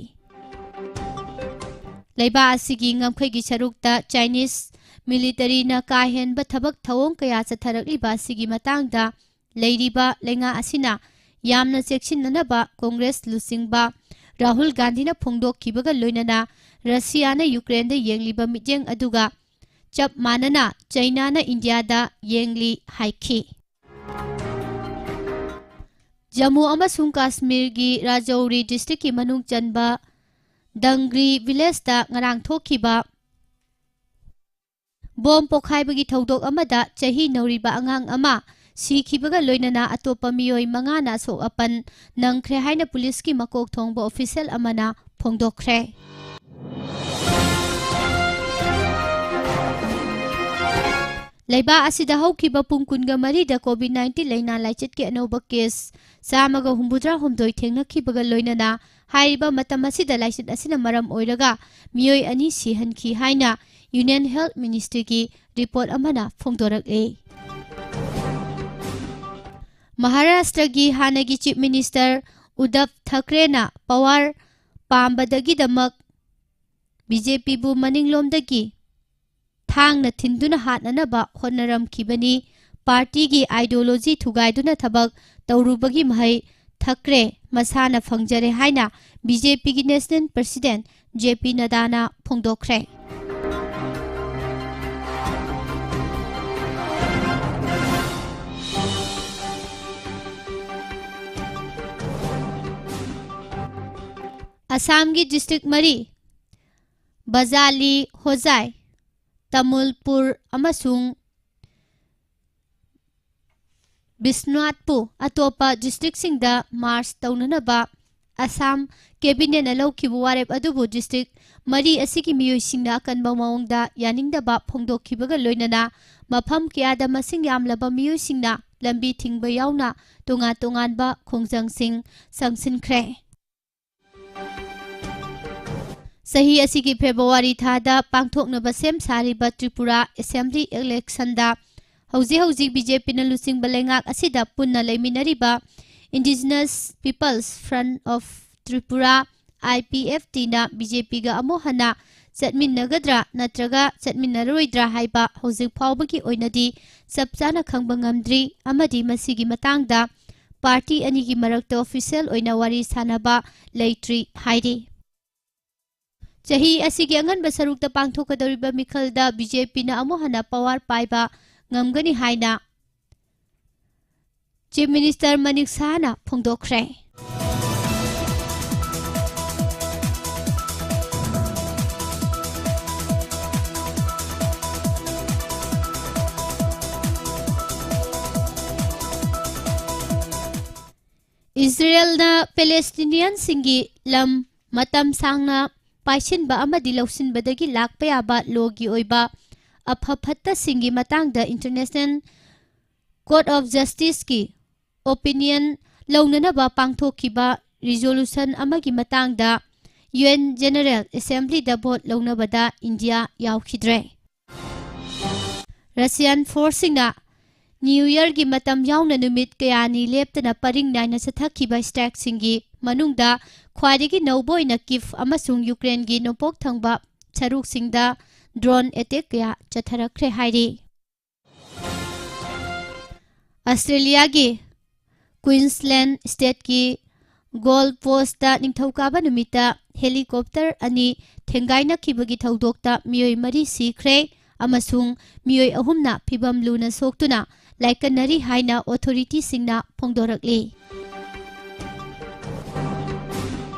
ꯂꯩꯕꯥꯛ ꯑꯁꯤꯒꯤ ꯉꯝꯈꯩꯒꯤ ꯁꯔꯨꯛꯇ ꯆꯥꯏꯅꯤꯁ ꯃꯤꯂꯤꯇꯔꯤꯅ ꯀꯥ ꯍꯦꯟꯕ ꯊꯕꯛ ꯊꯧꯑꯣꯡ ꯀꯌꯥ ꯆꯠꯊꯔꯛꯂꯤꯕ ꯑꯁꯤꯒꯤ ꯃꯇꯥꯡꯗ ꯂꯩꯔꯤꯕ ꯂꯩꯉꯥꯛ ꯑꯁꯤꯅ ꯌꯥꯝꯅ ꯆꯦꯛꯁꯤꯟꯅꯅꯕ ꯀꯣꯡꯒ꯭ꯔꯦꯁ ꯂꯨꯆꯤꯡꯕ ꯔꯥꯍꯨꯜ ꯒꯥꯟꯙꯤꯅ ꯐꯣꯡꯗꯣꯛꯈꯤꯕꯒ ꯂꯣꯏꯅꯅ ꯔꯁꯤꯌꯥꯅ ꯌꯨꯀ꯭ꯔꯦꯟꯗ ꯌꯦꯡꯂꯤꯕ ꯃꯤꯠꯌꯦꯡ ꯑꯗꯨꯒ ꯆꯞ ꯃꯥꯟꯅꯅ ꯆꯩꯅꯥꯅ ꯏꯟꯗꯤꯌꯥꯗ ꯌꯦꯡꯂꯤ ꯍꯥꯏꯈꯤ꯫ ꯖꯝꯃꯨ ꯑꯃꯁꯨꯡ ꯀꯥꯁꯃꯤꯔꯒꯤ ꯔꯥꯖꯧꯔꯤ ꯗꯤꯁꯇ꯭ꯔꯤꯛꯀꯤ ꯃꯅꯨꯡ ꯆꯟꯕ ꯗꯪꯒ꯭ꯔꯤ ꯚꯤꯂꯦꯖꯇ ꯉꯔꯥꯡ ꯊꯣꯛꯈꯤꯕ ꯕꯣꯝ ꯄꯣꯈꯥꯏꯕꯒꯤ ꯊꯧꯗꯣꯛ ꯑꯃꯗ ꯆꯍꯤ ꯅꯧꯔꯤꯕ ꯑꯉꯥꯡ ꯑꯃ ꯁꯤꯈꯤꯕꯒ ꯂꯣꯏꯅꯅ ꯑꯇꯣꯞꯄ ꯃꯤꯑꯣꯏ ꯃꯉꯥꯅ ꯑꯁꯣꯛ ꯑꯄꯟ ꯅꯪꯈ꯭ꯔꯦ ꯍꯥꯏꯅ ꯄꯨꯂꯤꯁꯀꯤ ꯃꯀꯣꯛ ꯊꯣꯡꯕ ꯑꯣꯐꯤꯁꯤꯌꯦꯜ ꯑꯃꯅ ꯐꯣꯡꯗꯣꯛꯈ꯭ꯔꯦ꯫ ꯂꯩꯕꯥꯛ ꯑꯁꯤꯗ ꯍꯧꯈꯤꯕ ꯄꯨꯡ ꯀꯨꯟꯒ ꯃꯔꯤꯗ ꯀꯣꯚꯤꯗ ꯅꯥꯏꯟꯇꯤꯟ ꯂꯥꯏꯅꯥ ꯂꯥꯏꯆꯠꯀꯤ ꯑꯅꯧꯕ ꯀꯦꯁ ꯆꯥꯝꯃꯒ ꯍꯨꯝꯐꯨꯇꯔꯥ ꯍꯨꯝꯗꯣꯏ ꯊꯦꯡꯅꯈꯤꯕꯒ ꯂꯣꯏꯅꯅ ꯍꯥꯏꯔꯤꯕ ꯃꯇꯝ ꯑꯁꯤꯗ ꯂꯥꯏꯆꯠ ꯑꯁꯤꯅ ꯃꯔꯝ ꯑꯣꯏꯔꯒ ꯃꯤꯑꯣꯏ ꯑꯅꯤ ꯁꯤꯍꯟꯈꯤ ꯍꯥꯏꯅ ꯌꯨꯅꯤꯌꯟ ꯍꯦꯜꯊ ꯃꯤꯅꯤꯁꯇ꯭ꯔꯤꯒꯤ ꯔꯤꯄꯣꯔꯠ ꯑꯃꯅ ꯐꯣꯡꯗꯣꯔꯛꯂꯤ꯫ ꯃꯍꯥꯔꯥꯁꯇ꯭ꯔꯒꯤ ꯍꯥꯟꯅꯒꯤ ꯆꯤꯐ ꯃꯤꯅꯤꯁꯇꯔ ꯎꯗꯕ ꯊꯥꯀ꯭ꯔꯦꯅ ꯄꯋꯥꯔ ꯄꯥꯝꯕꯗꯒꯤꯗꯃꯛ ꯕꯤ ꯖꯦ ꯄꯤꯕꯨ ꯃꯅꯤꯡꯂꯣꯝꯗꯒꯤ ꯊꯥꯡꯅ ꯊꯤꯟꯗꯨꯅ ꯍꯥꯠꯅꯅꯕ ꯍꯣꯠꯅꯔꯝꯈꯤꯕꯅꯤ꯫ ꯄꯥꯔꯇꯤꯒꯤ ideology ꯊꯨꯒꯥꯏꯗꯨꯅ ꯊꯕꯛ ꯇꯧꯔꯨꯕꯒꯤ ꯃꯍꯩ ꯊꯛꯈ꯭ꯔꯦ, ꯃꯁꯥꯅ ꯐꯪꯖꯔꯦ ꯍꯥꯏꯅ BJPꯒꯤ National President JP ꯅꯗꯥꯅ ꯐꯣꯡꯗꯣꯛꯈ꯭ꯔꯦ꯫ ꯑꯁꯥꯝꯒꯤ district ꯃꯔꯤ, ꯕꯖꯥꯂꯤ, ꯍꯣꯖꯥꯏ, ꯇꯥꯃꯨꯜꯄꯨꯔ ꯑꯃꯁꯨꯡ ꯕꯤꯁ꯭ꯋꯅꯥꯊꯄꯨ ꯑꯇꯣꯞꯄ districtꯁꯤꯡꯗ merge ꯇꯧꯅꯅꯕ ꯑꯁꯥꯝ cabinetꯅ ꯂꯧꯈꯤꯕ ꯋꯥꯔꯦꯞ ꯑꯗꯨꯕꯨ district ꯃꯔꯤ ꯑꯁꯤꯒꯤ ꯃꯤꯑꯣꯏꯁꯤꯡꯅ ꯑꯀꯟꯕ ꯃꯑꯣꯡꯗ ꯌꯥꯅꯤꯡꯗꯕ ꯐꯣꯡꯗꯣꯛꯈꯤꯕꯒ ꯂꯣꯏꯅꯅ ꯃꯐꯝ ꯀꯌꯥꯗ ꯃꯁꯤꯡ ꯌꯥꯝꯂꯕ ꯃꯤꯑꯣꯏꯁꯤꯡꯅ ꯂꯝꯕꯤ ꯊꯤꯡꯕ ꯌꯥꯎꯅ ꯇꯣꯉꯥꯟ ꯇꯣꯉꯥꯟꯕ ꯈꯣꯡꯖꯪꯁꯤꯡ ꯆꯪꯁꯤꯟꯈ꯭ꯔꯦ꯫ ꯆꯍꯤ ꯑꯁꯤꯒꯤ February ꯊꯥꯗ ꯄꯥꯡꯊꯣꯛꯅꯕ ꯁꯦꯝ ꯁꯥꯔꯤꯕ ꯇ꯭ꯔꯤꯄꯨꯔꯥ Assembly electionꯗ ꯍꯧꯖꯤꯛ ꯍꯧꯖꯤꯛ BJPꯅ ꯂꯨꯆꯤꯡꯕ ꯂꯩꯉꯥꯛ ꯑꯁꯤꯗ ꯄꯨꯟꯅ ꯂꯩꯃꯤꯟꯅꯔꯤꯕ Indigenous People's Front of Tripura, IPFTꯅ BJPꯒ ꯑꯃꯨꯛ ꯍꯟꯅ ꯆꯠꯃꯤꯟꯅꯒꯗ꯭ꯔꯥ ꯅꯠꯇ꯭ꯔꯒ ꯆꯠꯃꯤꯟꯅꯔꯣꯏꯗ꯭ꯔꯥ ꯍꯥꯏꯕ ꯍꯧꯖꯤꯛ ꯐꯥꯎꯕꯒꯤ ꯑꯣꯏꯅꯗꯤ ꯆꯞ ꯆꯥꯅ ꯈꯪꯕ ꯉꯝꯗ꯭ꯔꯤ ꯑꯃꯗꯤ ꯃꯁꯤꯒꯤ ꯃꯇꯥꯡꯗ party ꯑꯅꯤꯒꯤ ꯃꯔꯛꯇ official ꯑꯣꯏꯅ ꯋꯥꯔꯤ ꯁꯥꯅꯕ ꯂꯩꯇ꯭ꯔꯤ ꯍꯥꯏꯔꯤ꯫ ꯆꯍꯤ ꯑꯁꯤꯒꯤ ꯑꯉꯟꯕ ꯁꯔꯨꯛꯇ ꯄꯥꯡꯊꯣꯛꯀꯗꯧꯔꯤꯕ ꯃꯤꯈꯜꯗ BJPꯅ ꯑꯃꯨꯛ ꯍꯟꯅ power ꯄꯥꯏꯕ ꯉꯝꯒꯅꯤ ꯍꯥꯏꯅ Chief Minister ꯃꯅꯤꯛ ꯁꯍꯥꯅ ꯐꯣꯡꯗꯣꯛꯈ꯭ꯔꯦ꯫ ꯏꯖꯔꯦꯜꯅ ꯄꯦꯂꯦꯁꯇꯤꯅꯤꯌꯟꯁꯤꯡꯒꯤ ꯂꯝ ꯃꯇꯝ ꯁꯥꯡꯅ ꯄꯥꯏꯁꯤꯟꯕ ꯑꯃꯗꯤ ꯂꯧꯁꯤꯟꯕꯗꯒꯤ ꯂꯥꯛꯄ ꯌꯥꯕ ꯂꯣꯒꯤ ꯑꯣꯏꯕ ꯑꯐ ꯐꯠꯇꯁꯤꯡꯒꯤ ꯃꯇꯥꯡꯗ International Court of Justiceꯀꯤ opinion ꯂꯧꯅꯅꯕ ꯄꯥꯡꯊꯣꯛꯈꯤꯕ resolution ꯑꯃꯒꯤ ꯃꯇꯥꯡꯗ UN General Assemblyꯗ vote ꯂꯧꯅꯕꯗ ꯏꯟꯗꯤꯌꯥ ꯌꯥꯎꯈꯤꯗ꯭ꯔꯦ꯫ Russian forceꯁꯤꯡꯅ New Yearꯒꯤ ꯃꯇꯝ ꯌꯥꯎꯅ ꯅꯨꯃꯤꯠ ꯀꯌꯥꯅꯤ ꯂꯦꯞꯇꯅ ꯄꯔꯤꯡ ꯅꯥꯏꯅ ꯆꯠꯊꯈꯤꯕ strikeꯁꯤꯡꯒꯤ ꯃꯅꯨꯡꯗ ꯈ꯭ꯋꯥꯏꯗꯒꯤ ꯅꯧꯕ ꯑꯣꯏꯅ Kyiv ꯑꯃꯁꯨꯡ Ukraineꯒꯤ ꯅꯣꯡꯄꯣꯛ ꯊꯪꯕ ꯁꯔꯨꯛꯁꯤꯡꯗ ꯗ꯭ꯔꯣꯟ ꯑꯦꯇꯦꯛ ꯀꯌꯥ ꯆꯠꯊꯔꯛꯈ꯭ꯔꯦ ꯍꯥꯏꯔꯤ꯫ ꯑꯁꯇ꯭ꯔꯦꯂꯤꯌꯥꯒꯤ ꯀ꯭ꯋꯤꯟꯁꯂꯦꯟ ꯁ꯭ꯇꯦꯠꯀꯤ ꯒꯣꯜ ꯄꯣꯁꯇ ꯅꯤꯡꯊꯧꯀꯥꯕ ꯅꯨꯃꯤꯠꯇ ꯍꯦꯂꯤꯀꯣꯞꯇꯔ ꯑꯅꯤ ꯊꯦꯡꯒꯥꯏꯅꯈꯤꯕꯒꯤ ꯊꯧꯗꯣꯛꯇ ꯃꯤꯑꯣꯏ ꯃꯔꯤ ꯁꯤꯈ꯭ꯔꯦ ꯑꯃꯁꯨꯡ ꯃꯤꯑꯣꯏ ꯑꯍꯨꯝꯅ ꯐꯤꯚꯝ ꯂꯨꯅ ꯁꯣꯛꯇꯨꯅ ꯂꯥꯏꯀꯠꯅꯔꯤ ꯍꯥꯏꯅ ꯑꯣꯊꯣꯔꯤꯇꯤꯁꯤꯡꯅ ꯐꯣꯡꯗꯣꯔꯛꯂꯤ꯫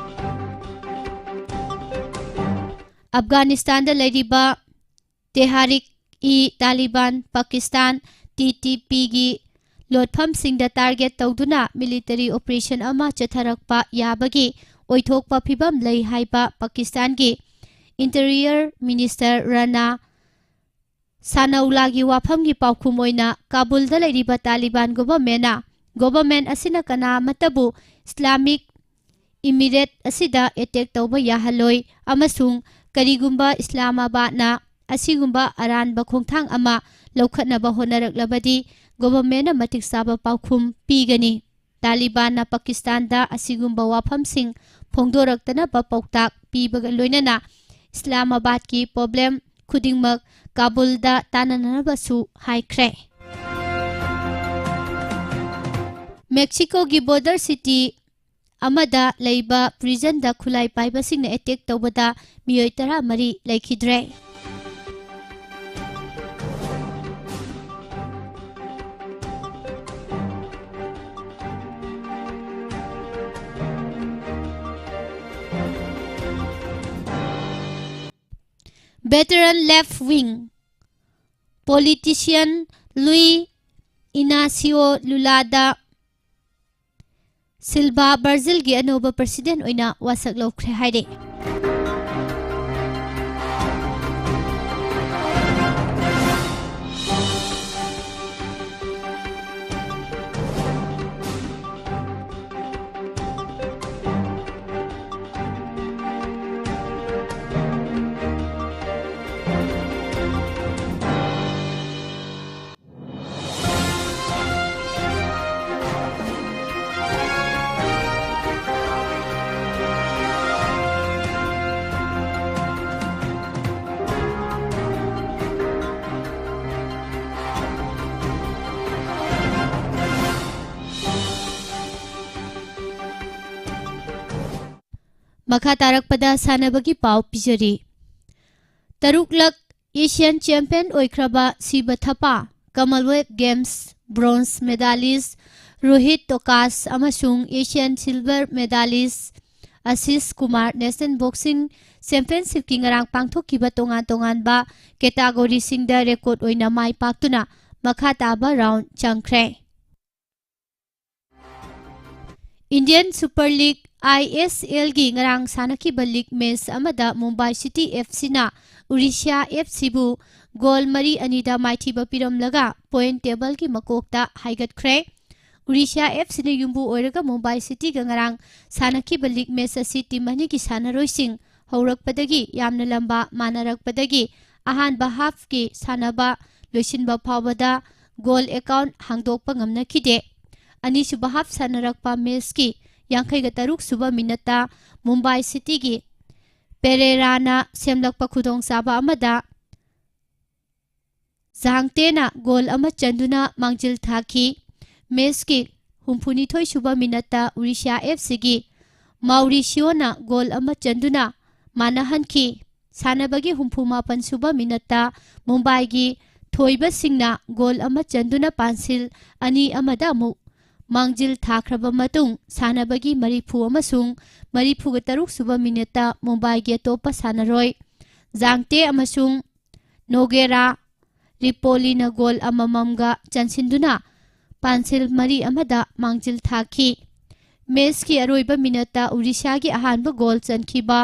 ꯑꯐꯒꯥꯅꯤꯁꯇꯥꯟꯗ ꯂꯩꯔꯤꯕ ꯇꯦꯍꯥꯔꯤꯛ ꯏ ꯇꯥꯂꯤꯕꯥꯟ ꯄꯥꯀꯤꯁꯇꯥꯟ, ꯇꯤ ꯇꯤ ꯄꯤꯒꯤ ꯂꯣꯠꯐꯝꯁꯤꯡꯗ ꯇꯥꯔꯒꯦꯠ ꯇꯧꯗꯨꯅ ꯃꯤꯂꯤꯇꯔꯤ ꯑꯣꯄꯔꯦꯁꯟ ꯑꯃ ꯆꯠꯊꯔꯛꯄ ꯌꯥꯕꯒꯤ ꯑꯣꯏꯊꯣꯛꯄ ꯐꯤꯚꯝ ꯂꯩ ꯍꯥꯏꯕ ꯄꯥꯀꯤꯁꯇꯥꯟꯒꯤ ꯏꯟꯇꯤꯔꯤꯌꯔ ꯃꯤꯅꯤꯁꯇꯔ ꯔꯥꯅꯥ ꯁꯥꯅꯧꯂꯥꯒꯤ ꯋꯥꯐꯝꯒꯤ ꯄꯥꯎꯈꯨꯝ ꯑꯣꯏꯅ ꯀꯥꯕꯨꯜꯗ ꯂꯩꯔꯤꯕ ꯇꯥꯂꯤꯕꯥꯟ ꯒꯣꯚꯔꯟꯃꯦꯟꯅ, ꯒꯣꯚꯔꯟꯃꯦꯟ ꯑꯁꯤꯅ ꯀꯅꯥ ꯑꯃꯠꯇꯕꯨ ꯏꯁꯂꯥꯃꯤꯛ ꯏꯃꯤꯔꯦꯠ ꯑꯁꯤꯗ ꯑꯦꯇꯦꯛ ꯇꯧꯕ ꯌꯥꯍꯜꯂꯣꯏ ꯑꯃꯁꯨꯡ ꯀꯔꯤꯒꯨꯝꯕ ꯏꯁꯂꯥꯃꯥꯕꯥꯗꯅ ꯑꯁꯤꯒꯨꯝꯕ ꯑꯔꯥꯟꯕ ꯈꯣꯡꯊꯥꯡ ꯑꯃ ꯂꯧꯈꯠꯅꯕ ꯍꯣꯠꯅꯔꯛꯂꯕꯗꯤ ꯒꯣꯚꯔꯟꯃꯦꯟꯅ ꯃꯇꯤꯛ ꯆꯥꯕ ꯄꯥꯎꯈꯨꯝ ꯄꯤꯒꯅꯤ꯫ ꯇꯥꯂꯤꯕꯥꯟꯅ ꯄꯥꯀꯤꯁꯇꯥꯟꯗ ꯑꯁꯤꯒꯨꯝꯕ ꯋꯥꯐꯝꯁꯤꯡ ꯐꯣꯡꯗꯣꯔꯛꯇꯅꯕ ꯄꯥꯎꯇꯥꯛ ꯄꯤꯕꯒ ꯂꯣꯏꯅꯅ ꯏꯁꯂꯥꯃꯥꯕꯥꯗꯀꯤ ꯄ꯭ꯔꯣꯕ꯭ꯂꯦꯝ ꯈꯨꯗꯤꯡꯃꯛ ꯀꯥꯕꯨꯜꯗ ꯇꯥꯟꯅꯅꯕꯁꯨ ꯍꯥꯏꯈ꯭ꯔꯦ꯫ ꯃꯦꯛꯁꯤꯀꯣꯒꯤ ꯕꯣꯔꯗꯔ ꯁꯤꯇꯤ ꯑꯃꯗ ꯂꯩꯕ ꯄ꯭ꯔꯤꯖꯟꯗ ꯈꯨꯠꯂꯥꯏ ꯄꯥꯏꯕꯁꯤꯡꯅ ꯑꯦꯇꯦꯛ ꯇꯧꯕꯗ ꯃꯤꯑꯣꯏ ꯇꯔꯥꯃꯔꯤ ꯂꯩꯈꯤꯗ꯭ꯔꯦ꯫ Veteran left wing politician Luis Inacio Lula da Silva ꯕ꯭ꯔꯥꯖꯤꯜꯒꯤ ꯑꯅꯧꯕ ꯄ꯭ꯔꯁꯤꯗꯦꯟ ꯑꯣꯏꯅ ꯋꯥꯁꯛ ꯂꯧꯈ꯭ꯔꯦ ꯍꯥꯏꯔꯦ꯫ ꯃꯈꯥ ꯇꯥꯔꯛꯄꯗ ꯁꯥꯟꯅꯕꯒꯤ ꯄꯥꯎ ꯄꯤꯖꯔꯤ꯫ ꯇꯔꯨꯛꯂꯛ ꯑꯦꯁꯤꯌꯥꯟ ꯆꯦꯝꯄꯤꯌꯟ ꯑꯣꯏꯈ꯭ꯔꯕ ꯁꯤꯕ ꯊꯥꯄꯥ, ꯀꯃꯜꯋꯦꯜꯊ ꯒꯦꯝꯁ ꯕ꯭ꯔꯣꯟꯖ ꯃꯦꯗꯥꯂꯤꯁ ꯔꯣꯍꯤꯠ ꯇꯣꯀꯥꯁ ꯑꯃꯁꯨꯡ ꯑꯦꯁꯤꯌꯥꯟ ꯁꯤꯜꯚꯔ ꯃꯦꯗꯥꯂꯤꯁ ꯑꯁꯤꯁ ꯀꯨꯃꯥꯔ ꯅꯦꯁꯅꯦꯜ ꯕꯣꯛꯁꯤꯡ ꯆꯦꯝꯄꯤꯌꯟꯁꯤꯞꯀꯤ ꯉꯔꯥꯡ ꯄꯥꯡꯊꯣꯛꯈꯤꯕ ꯇꯣꯉꯥꯟ ꯇꯣꯉꯥꯟꯕ ꯀꯦꯇꯥꯒꯣꯔꯤꯁꯤꯡꯗ ꯔꯦꯀꯣꯔꯗ ꯑꯣꯏꯅ ꯃꯥꯏ ꯄꯥꯛꯇꯨꯅ ꯃꯈꯥ ꯇꯥꯕ ꯔꯥꯎꯟꯗ ꯆꯪꯈ꯭ꯔꯦ꯫ ꯏꯟꯗꯤꯌꯟ ꯁꯨꯄꯔ ꯂꯤꯒ, ꯑꯥꯏ ꯑꯦꯁ ꯑꯦꯜꯒꯤ ꯉꯔꯥꯡ ꯁꯥꯟꯅꯈꯤꯕ ꯂꯤꯒ ꯃꯦꯆ ꯑꯃꯗ ꯃꯨꯝꯕꯥꯏ ꯁꯤꯇꯤ ꯑꯦꯐ ꯁꯤꯅ ꯎꯔꯤꯁ꯭ꯌꯥ ꯑꯦꯐ ꯁꯤꯕꯨ ꯒꯣꯜ ꯃꯔꯤ ꯑꯅꯤꯗ ꯃꯥꯏꯊꯤꯕ ꯄꯤꯔꯝꯂꯒ ꯄꯣꯏꯟꯠ ꯇꯦꯕꯜꯒꯤ ꯃꯀꯣꯛꯇ ꯍꯥꯏꯒꯠꯈ꯭ꯔꯦ꯫ ꯎꯔꯤꯁ꯭ꯌꯥ ꯑꯦꯐ ꯁꯤꯅ ꯌꯨꯝꯕꯨ ꯑꯣꯏꯔꯒ ꯃꯨꯝꯕꯥꯏ ꯁꯤꯇꯤꯒ ꯉꯔꯥꯡ ꯁꯥꯟꯅꯈꯤꯕ ꯂꯤꯒ ꯃꯦꯆ ꯑꯁꯤ ꯇꯤꯝ ꯑꯅꯤꯒꯤ ꯁꯥꯟꯅꯔꯣꯏꯁꯤꯡ ꯍꯧꯔꯛꯄꯗꯒꯤ ꯌꯥꯝꯅ ꯂꯝꯕꯥ ꯃꯥꯟꯅꯔꯛꯄꯗꯒꯤ ꯑꯍꯥꯟꯕ ꯍꯥꯐꯀꯤ ꯁꯥꯟꯅꯕ ꯂꯣꯏꯁꯤꯟꯕ ꯐꯥꯎꯕꯗ ꯒꯣꯜ ꯑꯦꯀꯥꯎꯟꯠ ꯍꯥꯡꯗꯣꯛꯄ ꯉꯝꯅꯈꯤꯗꯦ꯫ ꯑꯅꯤꯁꯨꯕ ꯍꯥꯐ ꯁꯥꯟꯅꯔꯛꯄ ꯃꯦꯆꯀꯤ ꯌꯥꯡꯈꯩꯒ ꯇꯔꯨꯛ ꯁꯨꯕ ꯃꯤꯅꯠꯇ ꯃꯨꯝꯕꯥꯏ ꯁꯤꯇꯤꯒꯤ ꯄꯦꯔꯦꯔꯥꯅ ꯁꯦꯝꯂꯛꯄ ꯈꯨꯗꯣꯡꯆꯥꯕ ꯑꯃꯗ ꯖꯥꯡꯇꯦꯅ ꯒꯣꯜ ꯑꯃ ꯆꯟꯗꯨꯅ ꯃꯥꯡꯖꯤꯜ ꯊꯥꯈꯤ꯫ ꯃꯦꯆꯀꯤ ꯍꯨꯝꯐꯨꯅꯤꯊꯣꯏ ꯁꯨꯕ ꯃꯤꯅꯠꯇ ꯎꯔꯤꯁ꯭ꯌꯥ ꯑꯦꯐ ꯁꯤꯒꯤ ꯃꯥꯎꯔꯤꯁꯤꯌꯣꯅ ꯒꯣꯜ ꯑꯃ ꯆꯟꯗꯨꯅ ꯃꯥꯟꯅꯍꯟꯈꯤ꯫ ꯁꯥꯟꯅꯕꯒꯤ ꯍꯨꯝꯐꯨ ꯃꯥꯄꯟ ꯁꯨꯕ ꯃꯤꯅꯠꯇ ꯃꯨꯝꯕꯥꯏꯒꯤ ꯊꯣꯏꯕꯁꯤꯡꯅ ꯒꯣꯜ ꯑꯃ ꯆꯟꯗꯨꯅ ꯄꯥꯟꯁꯤꯜ ꯑꯅꯤ ꯑꯃꯗ ꯑꯃꯨꯛ ꯃꯥꯡꯖꯤꯜ ꯊꯥꯈ꯭ꯔꯕ ꯃꯇꯨꯡ, ꯁꯥꯟꯅꯕꯒꯤ ꯃꯔꯤꯐꯨ ꯑꯃꯁꯨꯡ ꯃꯔꯤꯐꯨꯒ ꯇꯔꯨꯛ ꯁꯨꯕ ꯃꯤꯅꯠꯇ ꯃꯨꯝꯕꯥꯏꯒꯤ ꯑꯇꯣꯞꯄ ꯁꯥꯟꯅꯔꯣꯏ ꯖꯥꯡꯇꯦ ꯑꯃꯁꯨꯡ ꯅꯣꯒꯦꯔꯥ ꯔꯤꯄꯣꯂꯤꯅ ꯒꯣꯜ ꯑꯃꯃꯝꯒ ꯆꯟꯁꯤꯟꯗꯨꯅ ꯄꯥꯟꯁꯤꯜ ꯃꯔꯤ ꯑꯃꯗ ꯃꯥꯡꯖꯤꯜ ꯊꯥꯈꯤ꯫ ꯃꯦꯆꯀꯤ ꯑꯔꯣꯏꯕ ꯃꯤꯅꯠꯇ ꯎꯔꯤꯁ꯭ꯌꯥꯒꯤ ꯑꯍꯥꯟꯕ ꯒꯣꯜ ꯆꯟꯈꯤꯕ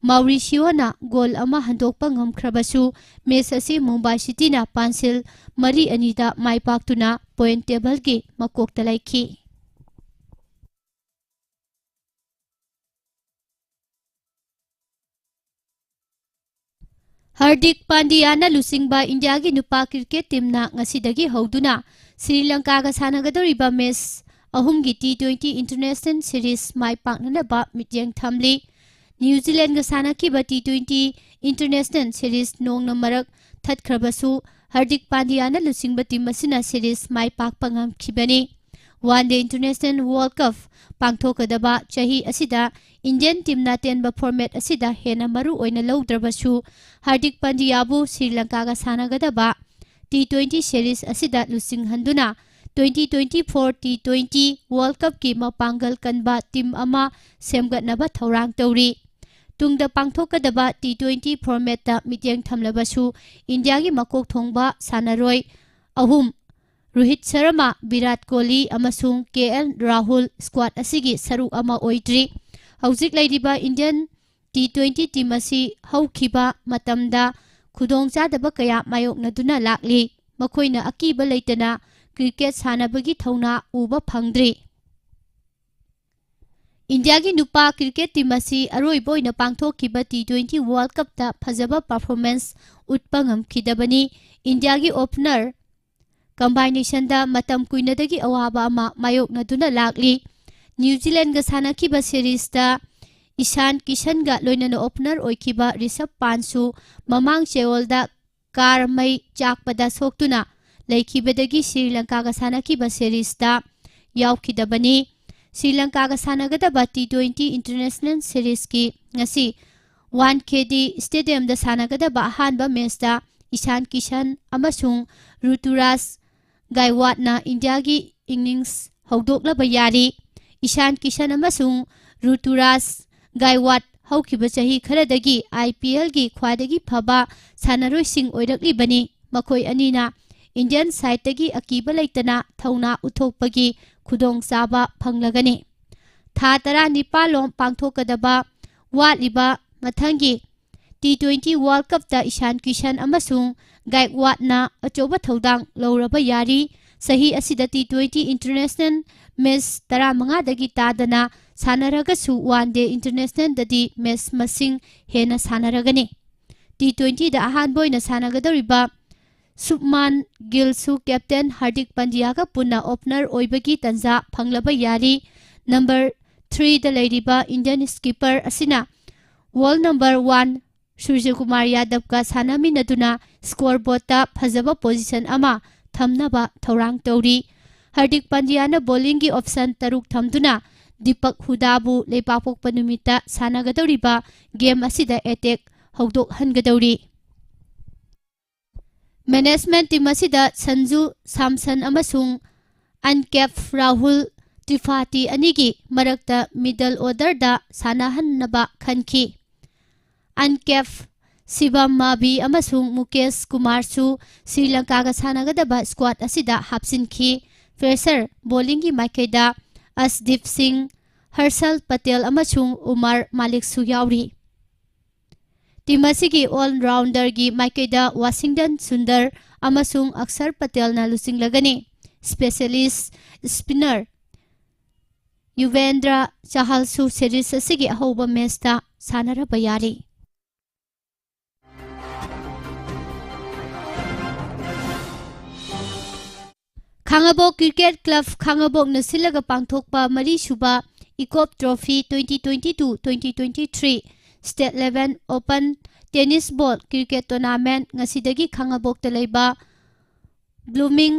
ꯃꯥꯎꯔꯤꯁꯤꯌꯣꯅ ꯒꯣꯜ ꯑꯃ ꯍꯟꯗꯣꯛꯄ ꯉꯝꯈ꯭ꯔꯕꯁꯨ, ꯃꯦꯆ ꯑꯁꯤ ꯃꯨꯝꯕꯥꯏ ꯁꯤꯇꯤꯅ ꯄꯥꯟꯁꯤꯜ ꯃꯔꯤ ꯑꯅꯤꯗ ꯃꯥꯏ ꯄꯥꯛꯇꯨꯅ ꯄꯣꯏꯟꯠ ꯇꯦꯕꯜꯒꯤ ꯃꯀꯣꯛꯇ ꯂꯩꯈꯤ꯫ ꯍꯔꯗꯤꯛ ꯄꯥꯟꯗꯤꯌꯥꯅ ꯂꯨꯆꯤꯡꯕ ꯏꯟꯗꯤꯌꯥꯒꯤ ꯅꯨꯄꯥ ꯀ꯭ꯔꯤꯀꯦꯠ ꯇꯤꯝꯅ ꯉꯁꯤꯗꯒꯤ ꯍꯧꯗꯨꯅ ꯁ꯭ꯔꯤ ꯂꯪꯀꯥꯒ ꯁꯥꯟꯅꯒꯗꯧꯔꯤꯕ ꯃꯦꯆ ꯑꯍꯨꯝꯒꯤ ꯇꯤ ꯇ꯭ꯋꯦꯟꯇꯤ ꯏꯟꯇꯔꯅꯦꯁꯅꯦꯜ ꯁꯤꯔꯤꯖ ꯃꯥꯏ ꯄꯥꯛꯅꯅꯕ ꯃꯤꯠꯌꯦꯡ ꯊꯝꯂꯤ꯫ ꯅ꯭ꯌꯨ ꯖꯤꯂꯦꯟꯒ ꯁꯥꯟꯅꯈꯤꯕ ꯇꯤ ꯇ꯭ꯋꯦꯟꯇꯤ ꯏꯟꯇꯔꯅꯦꯁꯅꯦꯜ ꯁꯤꯔꯤꯖ ꯅꯣꯡꯅ ꯃꯔꯛ ꯊꯠꯈ꯭ꯔꯕꯁꯨ, ꯍꯔꯗꯤꯛ ꯄꯥꯟꯗꯤꯌꯥꯅ ꯂꯨꯆꯤꯡꯕ ꯇꯤꯝ ꯑꯁꯤꯅ ꯁꯤꯔꯤꯖ ꯃꯥꯏ ꯄꯥꯛꯄ ꯉꯝꯈꯤꯕꯅꯤ꯫ One Day International World Cup ꯄꯥꯡꯊꯣꯛꯀꯗꯕ ꯆꯍꯤ ꯑꯁꯤꯗ Indian teamꯅ ꯑꯇꯦꯟꯕ format ꯑꯁꯤꯗ ꯍꯦꯟꯅ ꯃꯔꯨ ꯑꯣꯏꯅ ꯂꯧꯗ꯭ꯔꯕꯁꯨ, ꯍꯥꯔꯗꯤꯛ ꯄꯥꯟꯗ꯭ꯌꯥꯕꯨ ꯁ꯭ꯔꯤ ꯂꯪꯀꯥꯒ ꯁꯥꯟꯅꯒꯗꯕ T twenty series ꯑꯁꯤꯗ ꯂꯨꯆꯤꯡꯍꯟꯗꯨꯅ twenty twenty-four T twenty World Cupꯀꯤ ꯃꯄꯥꯡꯒꯜ ꯀꯟꯕ team ꯑꯃ ꯁꯦꯝꯒꯠꯅꯕ ꯊꯧꯔꯥꯡ ꯇꯧꯔꯤ꯫ ꯇꯨꯡꯗ ꯄꯥꯡꯊꯣꯛꯀꯗꯕ T twenty formatꯇ ꯃꯤꯠꯌꯦꯡ ꯊꯝꯂꯕꯁꯨ, ꯏꯟꯗꯤꯌꯥꯒꯤ ꯃꯀꯣꯛ ꯊꯣꯡꯕ ꯁꯥꯟꯅꯔꯣꯏ ꯑꯍꯨꯝ, ꯔꯣꯍꯤꯠ ꯁꯔꯃ, ꯚꯤꯔꯥꯠ ꯀꯣꯍꯂꯤ ꯑꯃꯁꯨꯡ ꯀꯦ ꯑꯦꯜ ꯔꯥꯍꯨꯜ squad ꯑꯁꯤꯒꯤ ꯁꯔꯨꯛ ꯑꯃ ꯑꯣꯏꯗ꯭ꯔꯤ꯫ ꯍꯧꯖꯤꯛ ꯂꯩꯔꯤꯕ Indian T twenty team ꯑꯁꯤ ꯍꯧꯈꯤꯕ ꯃꯇꯝꯗ ꯈꯨꯗꯣꯡꯆꯥꯗꯕ ꯀꯌꯥ ꯃꯥꯌꯣꯛꯅꯗꯨꯅ ꯂꯥꯛꯂꯤ꯫ ꯃꯈꯣꯏꯅ ꯑꯀꯤꯕ ꯂꯩꯇꯅ cricket ꯁꯥꯟꯅꯕꯒꯤ ꯊꯧꯅꯥ ꯎꯕ ꯐꯪꯗ꯭ꯔꯤ꯫ ꯏꯟꯗꯤꯌꯥꯒꯤ ꯅꯨꯄꯥ cricket team ꯑꯁꯤ ꯑꯔꯣꯏꯕ ꯑꯣꯏꯅ ꯄꯥꯡꯊꯣꯛꯈꯤꯕ T twenty World Cupꯇ ꯐꯖꯕ performance ꯎꯠꯄ ꯉꯝꯈꯤꯗꯕꯅꯤ꯫ ꯏꯟꯗꯤꯌꯥꯒꯤ opener combinationꯗ ꯃꯇꯝ ꯀꯨꯏꯅꯗꯒꯤ ꯑꯋꯥꯕ ꯑꯃ ꯃꯥꯌꯣꯛꯅꯗꯨꯅ ꯂꯥꯛꯂꯤ꯫ ꯅ꯭ꯌꯨ ꯖꯤꯂꯦꯟꯒ ꯁꯥꯟꯅꯈꯤꯕ seriesꯇ ꯏꯁꯥꯟ ꯀꯤꯁꯟꯒ ꯂꯣꯏꯅꯅ opener ꯑꯣꯏꯈꯤꯕ ꯔꯤꯁꯕ ꯄꯥꯟꯁꯨ ꯃꯃꯥꯡ ꯆꯌꯣꯜꯗ car ꯃꯩ ꯆꯥꯛꯄꯗ ꯁꯣꯛꯇꯨꯅ ꯂꯩꯈꯤꯕꯗꯒꯤ ꯁ꯭ꯔꯤ ꯂꯪꯀꯥꯒ ꯁꯥꯟꯅꯈꯤꯕ seriesꯇ ꯌꯥꯎꯈꯤꯗꯕꯅꯤ꯫ ꯁ꯭ꯔꯤ ꯂꯪꯀꯥꯒ ꯁꯥꯟꯅꯒꯗꯕ T twenty International seriesꯀꯤ ꯉꯁꯤ ꯋꯥꯟꯈꯦꯗꯦ stadiumꯗ ꯁꯥꯟꯅꯒꯗꯕ ꯑꯍꯥꯟꯕ matchꯇ ꯏꯁꯥꯟ ꯀꯤꯁꯟ ꯑꯃꯁꯨꯡ ꯔꯨꯇꯨꯔꯥꯖ ꯒꯥꯏꯋꯥꯠꯅ ꯏꯟꯗꯤꯌꯥꯒꯤ innings ꯍꯧꯗꯣꯛꯂꯕ ꯌꯥꯔꯤ꯫ ꯏꯁꯥꯟ ꯀꯤꯁꯟ ꯑꯃꯁꯨꯡ ꯔꯨꯇꯨꯔꯥꯖ ꯒꯥꯏꯋꯥꯠ ꯍꯧꯈꯤꯕ ꯆꯍꯤ ꯈꯔꯗꯒꯤ IPLꯒꯤ ꯈ꯭ꯋꯥꯏꯗꯒꯤ ꯐꯕ ꯁꯥꯟꯅꯔꯣꯏꯁꯤꯡ ꯑꯣꯏꯔꯛꯂꯤꯕꯅꯤ꯫ ꯃꯈꯣꯏ ꯑꯅꯤꯅ Indian sideꯇꯒꯤ ꯑꯀꯤꯕ ꯂꯩꯇꯅ ꯊꯧꯅꯥ ꯎꯠꯊꯣꯛꯄꯒꯤ ꯈꯨꯗꯣꯡꯆꯥꯕ ꯐꯪꯂꯒꯅꯤ꯫ ꯊꯥ ꯇꯔꯥꯅꯤꯄꯥꯜ ꯂꯣꯝ ꯄꯥꯡꯊꯣꯛꯀꯗꯕ ꯋꯥꯠꯂꯤꯕ ꯃꯊꯪꯒꯤ T twenty World Cupꯇ Ishan Kisan ꯑꯃꯁꯨꯡ ꯒꯥꯏꯛꯋꯥꯠꯅ ꯑꯆꯧꯕ ꯊꯧꯗꯥꯡ ꯂꯧꯔꯕ ꯌꯥꯔꯤ꯫ ꯆꯍꯤ ꯑꯁꯤꯗ T twenty International match ꯇꯔꯥꯃꯉꯥꯗꯒꯤ ꯇꯥꯗꯅ ꯁꯥꯟꯅꯔꯒꯁꯨ, One Day Internationalꯗꯗꯤ match ꯃꯁꯤꯡ ꯍꯦꯟꯅ ꯁꯥꯟꯅꯔꯒꯅꯤ꯫ T twentyꯗ ꯑꯍꯥꯟꯕ ꯑꯣꯏꯅ ꯁꯥꯟꯅꯒꯗꯧꯔꯤꯕ ꯁꯨꯕꯃꯟ ꯒꯤꯜꯁꯨ captain ꯍꯥꯔꯗꯤꯛ ꯄꯥꯟꯗ꯭ꯌꯥꯒ ꯄꯨꯟꯅ opener ꯑꯣꯏꯕꯒꯤ ꯇꯟꯖꯥ ꯐꯪꯂꯕ ꯌꯥꯔꯤ꯫ Number threeꯗ ꯂꯩꯔꯤꯕ Indian skipper ꯑꯁꯤꯅ world number one ꯁꯨꯔꯖꯀꯨꯃꯥꯔ ꯌꯥꯗꯕꯀ ꯁꯥꯟꯅꯃꯤꯟꯅꯗꯨꯅ scoreboardꯇ ꯐꯖꯕ position ꯑꯃ ꯊꯝꯅꯕ ꯊꯧꯔꯥꯡ ꯇꯧꯔꯤ꯫ ꯍꯔꯗꯤꯛ ꯄꯥꯟꯗ꯭ꯌꯥꯅ ꯕꯣꯂꯤꯡꯒꯤ ꯑꯣꯞꯁꯟ ꯇꯔꯨꯛ ꯊꯝꯗꯨꯅ ꯗꯤꯄꯛ ꯍꯨꯗꯥꯕꯨ ꯂꯩꯕꯥꯛꯄꯣꯛꯄ ꯅꯨꯃꯤꯠꯇ ꯁꯥꯟꯅꯒꯗꯧꯔꯤꯕ ꯒꯦꯝ ꯑꯁꯤꯗ ꯑꯦꯇꯦꯛ ꯍꯧꯗꯣꯛꯍꯟꯒꯗꯧꯔꯤ꯫ ꯃꯦꯅꯦꯖꯃꯦꯟ ꯇꯤꯝ ꯑꯁꯤꯗ ꯁꯟꯖꯨ ꯁꯥꯝꯁꯟ ꯑꯃꯁꯨꯡ ꯑꯟꯀꯦꯞ ꯔꯥꯍꯨꯜ ꯇ꯭ꯔꯤꯐꯥꯇꯤ ꯑꯅꯤꯒꯤ ꯃꯔꯛꯇ ꯃꯤꯗꯜ ꯑꯣꯔꯗꯔꯗ ꯁꯥꯟꯅꯍꯟꯅꯕ ꯈꯟꯈꯤ꯫ ꯑꯟꯀꯦꯞ ꯁꯤꯕꯝ ꯃꯥꯕꯤ ꯑꯃꯁꯨꯡ ꯃꯨꯀꯦꯁ ꯀꯨꯃꯥꯔꯁꯨ ꯁ꯭ꯔꯤ ꯂꯪꯀꯥꯒ ꯁꯥꯟꯅꯒꯗꯕ ꯁ꯭ꯀ꯭ꯋꯥꯗ ꯑꯁꯤꯗ ꯍꯥꯞꯆꯤꯟꯈꯤ꯫ ꯐ꯭ꯔꯦꯁꯔ ꯕꯣꯂꯤꯡꯒꯤ ꯃꯥꯏꯀꯩꯗ ꯑꯁꯗꯤꯞ ꯁꯤꯡ, ꯍꯔꯁꯜ ꯄꯇꯦꯜ ꯑꯃꯁꯨꯡ ꯎꯃꯔ ꯃꯥꯂꯤꯛꯁꯨ ꯌꯥꯎꯔꯤ꯫ ꯇꯤꯝ ꯑꯁꯤꯒꯤ ꯑꯣꯜꯔꯥꯎꯟꯗꯔꯒꯤ ꯃꯥꯏꯀꯩꯗ ꯋꯥꯁꯤꯡꯇꯟ ꯁꯨꯟꯗꯔ ꯑꯃꯁꯨꯡ ꯑꯛꯁꯔ ꯄꯇꯦꯜꯅ ꯂꯨꯆꯤꯡꯂꯒꯅꯤ꯫ ꯁ꯭ꯄꯦꯁꯤꯌꯦꯂꯤꯁ ꯁ꯭ꯄꯤꯅꯔ ꯌꯨꯚꯦꯟꯗ꯭ꯔ ꯆꯍꯜꯁꯨ ꯁꯦꯔꯤꯁ ꯑꯁꯤꯒꯤ ꯑꯍꯧꯕ ꯃꯦꯆꯇ ꯁꯥꯟꯅꯔꯕ ꯌꯥꯔꯤ꯫ ꯈꯥꯉꯕꯣꯛ ꯀ꯭ꯔꯤꯀꯦꯠ ꯀ꯭ꯂꯕ ꯈꯥꯉꯕꯣꯛꯅ ꯁꯤꯜꯂꯒ ꯄꯥꯡꯊꯣꯛꯄ ꯃꯔꯤꯁꯨꯕ Ikop trophy twenty twenty-two twenty twenty-three state level open tennis ball cricket tournament ꯉꯁꯤꯗꯒꯤ ꯈꯥꯉꯕꯣꯛꯇ ꯂꯩꯕ blooming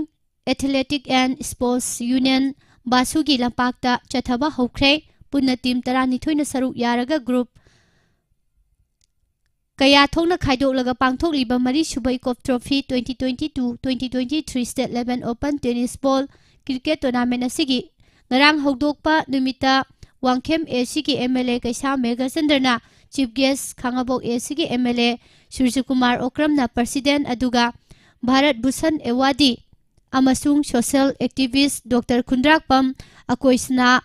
athletic and sports union ꯕꯥꯁꯨꯒꯤ ꯂꯝꯄꯥꯛꯇ ꯆꯠꯊꯕ ꯍꯧꯈ꯭ꯔꯦ꯫ ꯄꯨꯟꯅ ꯇꯤꯝ ꯇꯔꯥꯅꯤꯊꯣꯏꯅ ꯁꯔꯨꯛ ꯌꯥꯔꯒ ꯒ꯭ꯔꯨꯞ ꯀꯌꯥ ꯊꯣꯛꯅ ꯈꯥꯏꯗꯣꯛꯂꯒ ꯄꯥꯡꯊꯣꯛꯂꯤꯕ ꯃꯔꯤꯁꯨꯕ Ikop trophy twenty twenty-two twenty twenty-three state level open tennis ball cricket tournament ꯑꯁꯤꯒꯤ ꯉꯔꯥꯡ ꯍꯧꯗꯣꯛꯄ ꯅꯨꯃꯤꯠꯇ ꯋꯥꯡꯈꯦꯝ ꯑꯦ ꯁꯤꯒꯤ ꯑꯦꯝ ꯑꯦꯜ ꯑꯦ ꯀꯩꯁꯥꯝ ꯃꯦꯘꯆꯟꯗ꯭ꯔꯅ ꯆꯤꯐ ꯒꯦꯁ, ꯈꯥꯉꯕꯣꯛ ꯑꯦ ꯁꯤꯒꯤ ꯑꯦꯝ ꯑꯦꯜ ꯑꯦ ꯁꯨꯔꯖꯀꯨꯃꯥꯔ ꯑꯣꯀ꯭ꯔꯝꯅ ꯄ꯭ꯔꯁꯤꯗꯦꯟꯠ ꯑꯗꯨꯒ ꯚꯥꯔꯠ ꯚꯨꯁꯟ ꯑꯦꯋꯥꯔꯗꯤ ꯑꯃꯁꯨꯡ ꯁꯣꯁꯤꯌꯦꯜ ꯑꯦꯛꯇꯤꯚꯤꯁꯠ ꯗꯣꯛꯇꯔ ꯈꯨꯟꯗ꯭ꯔꯥꯛꯄꯝ ꯑꯀꯣꯏꯁꯅꯥ,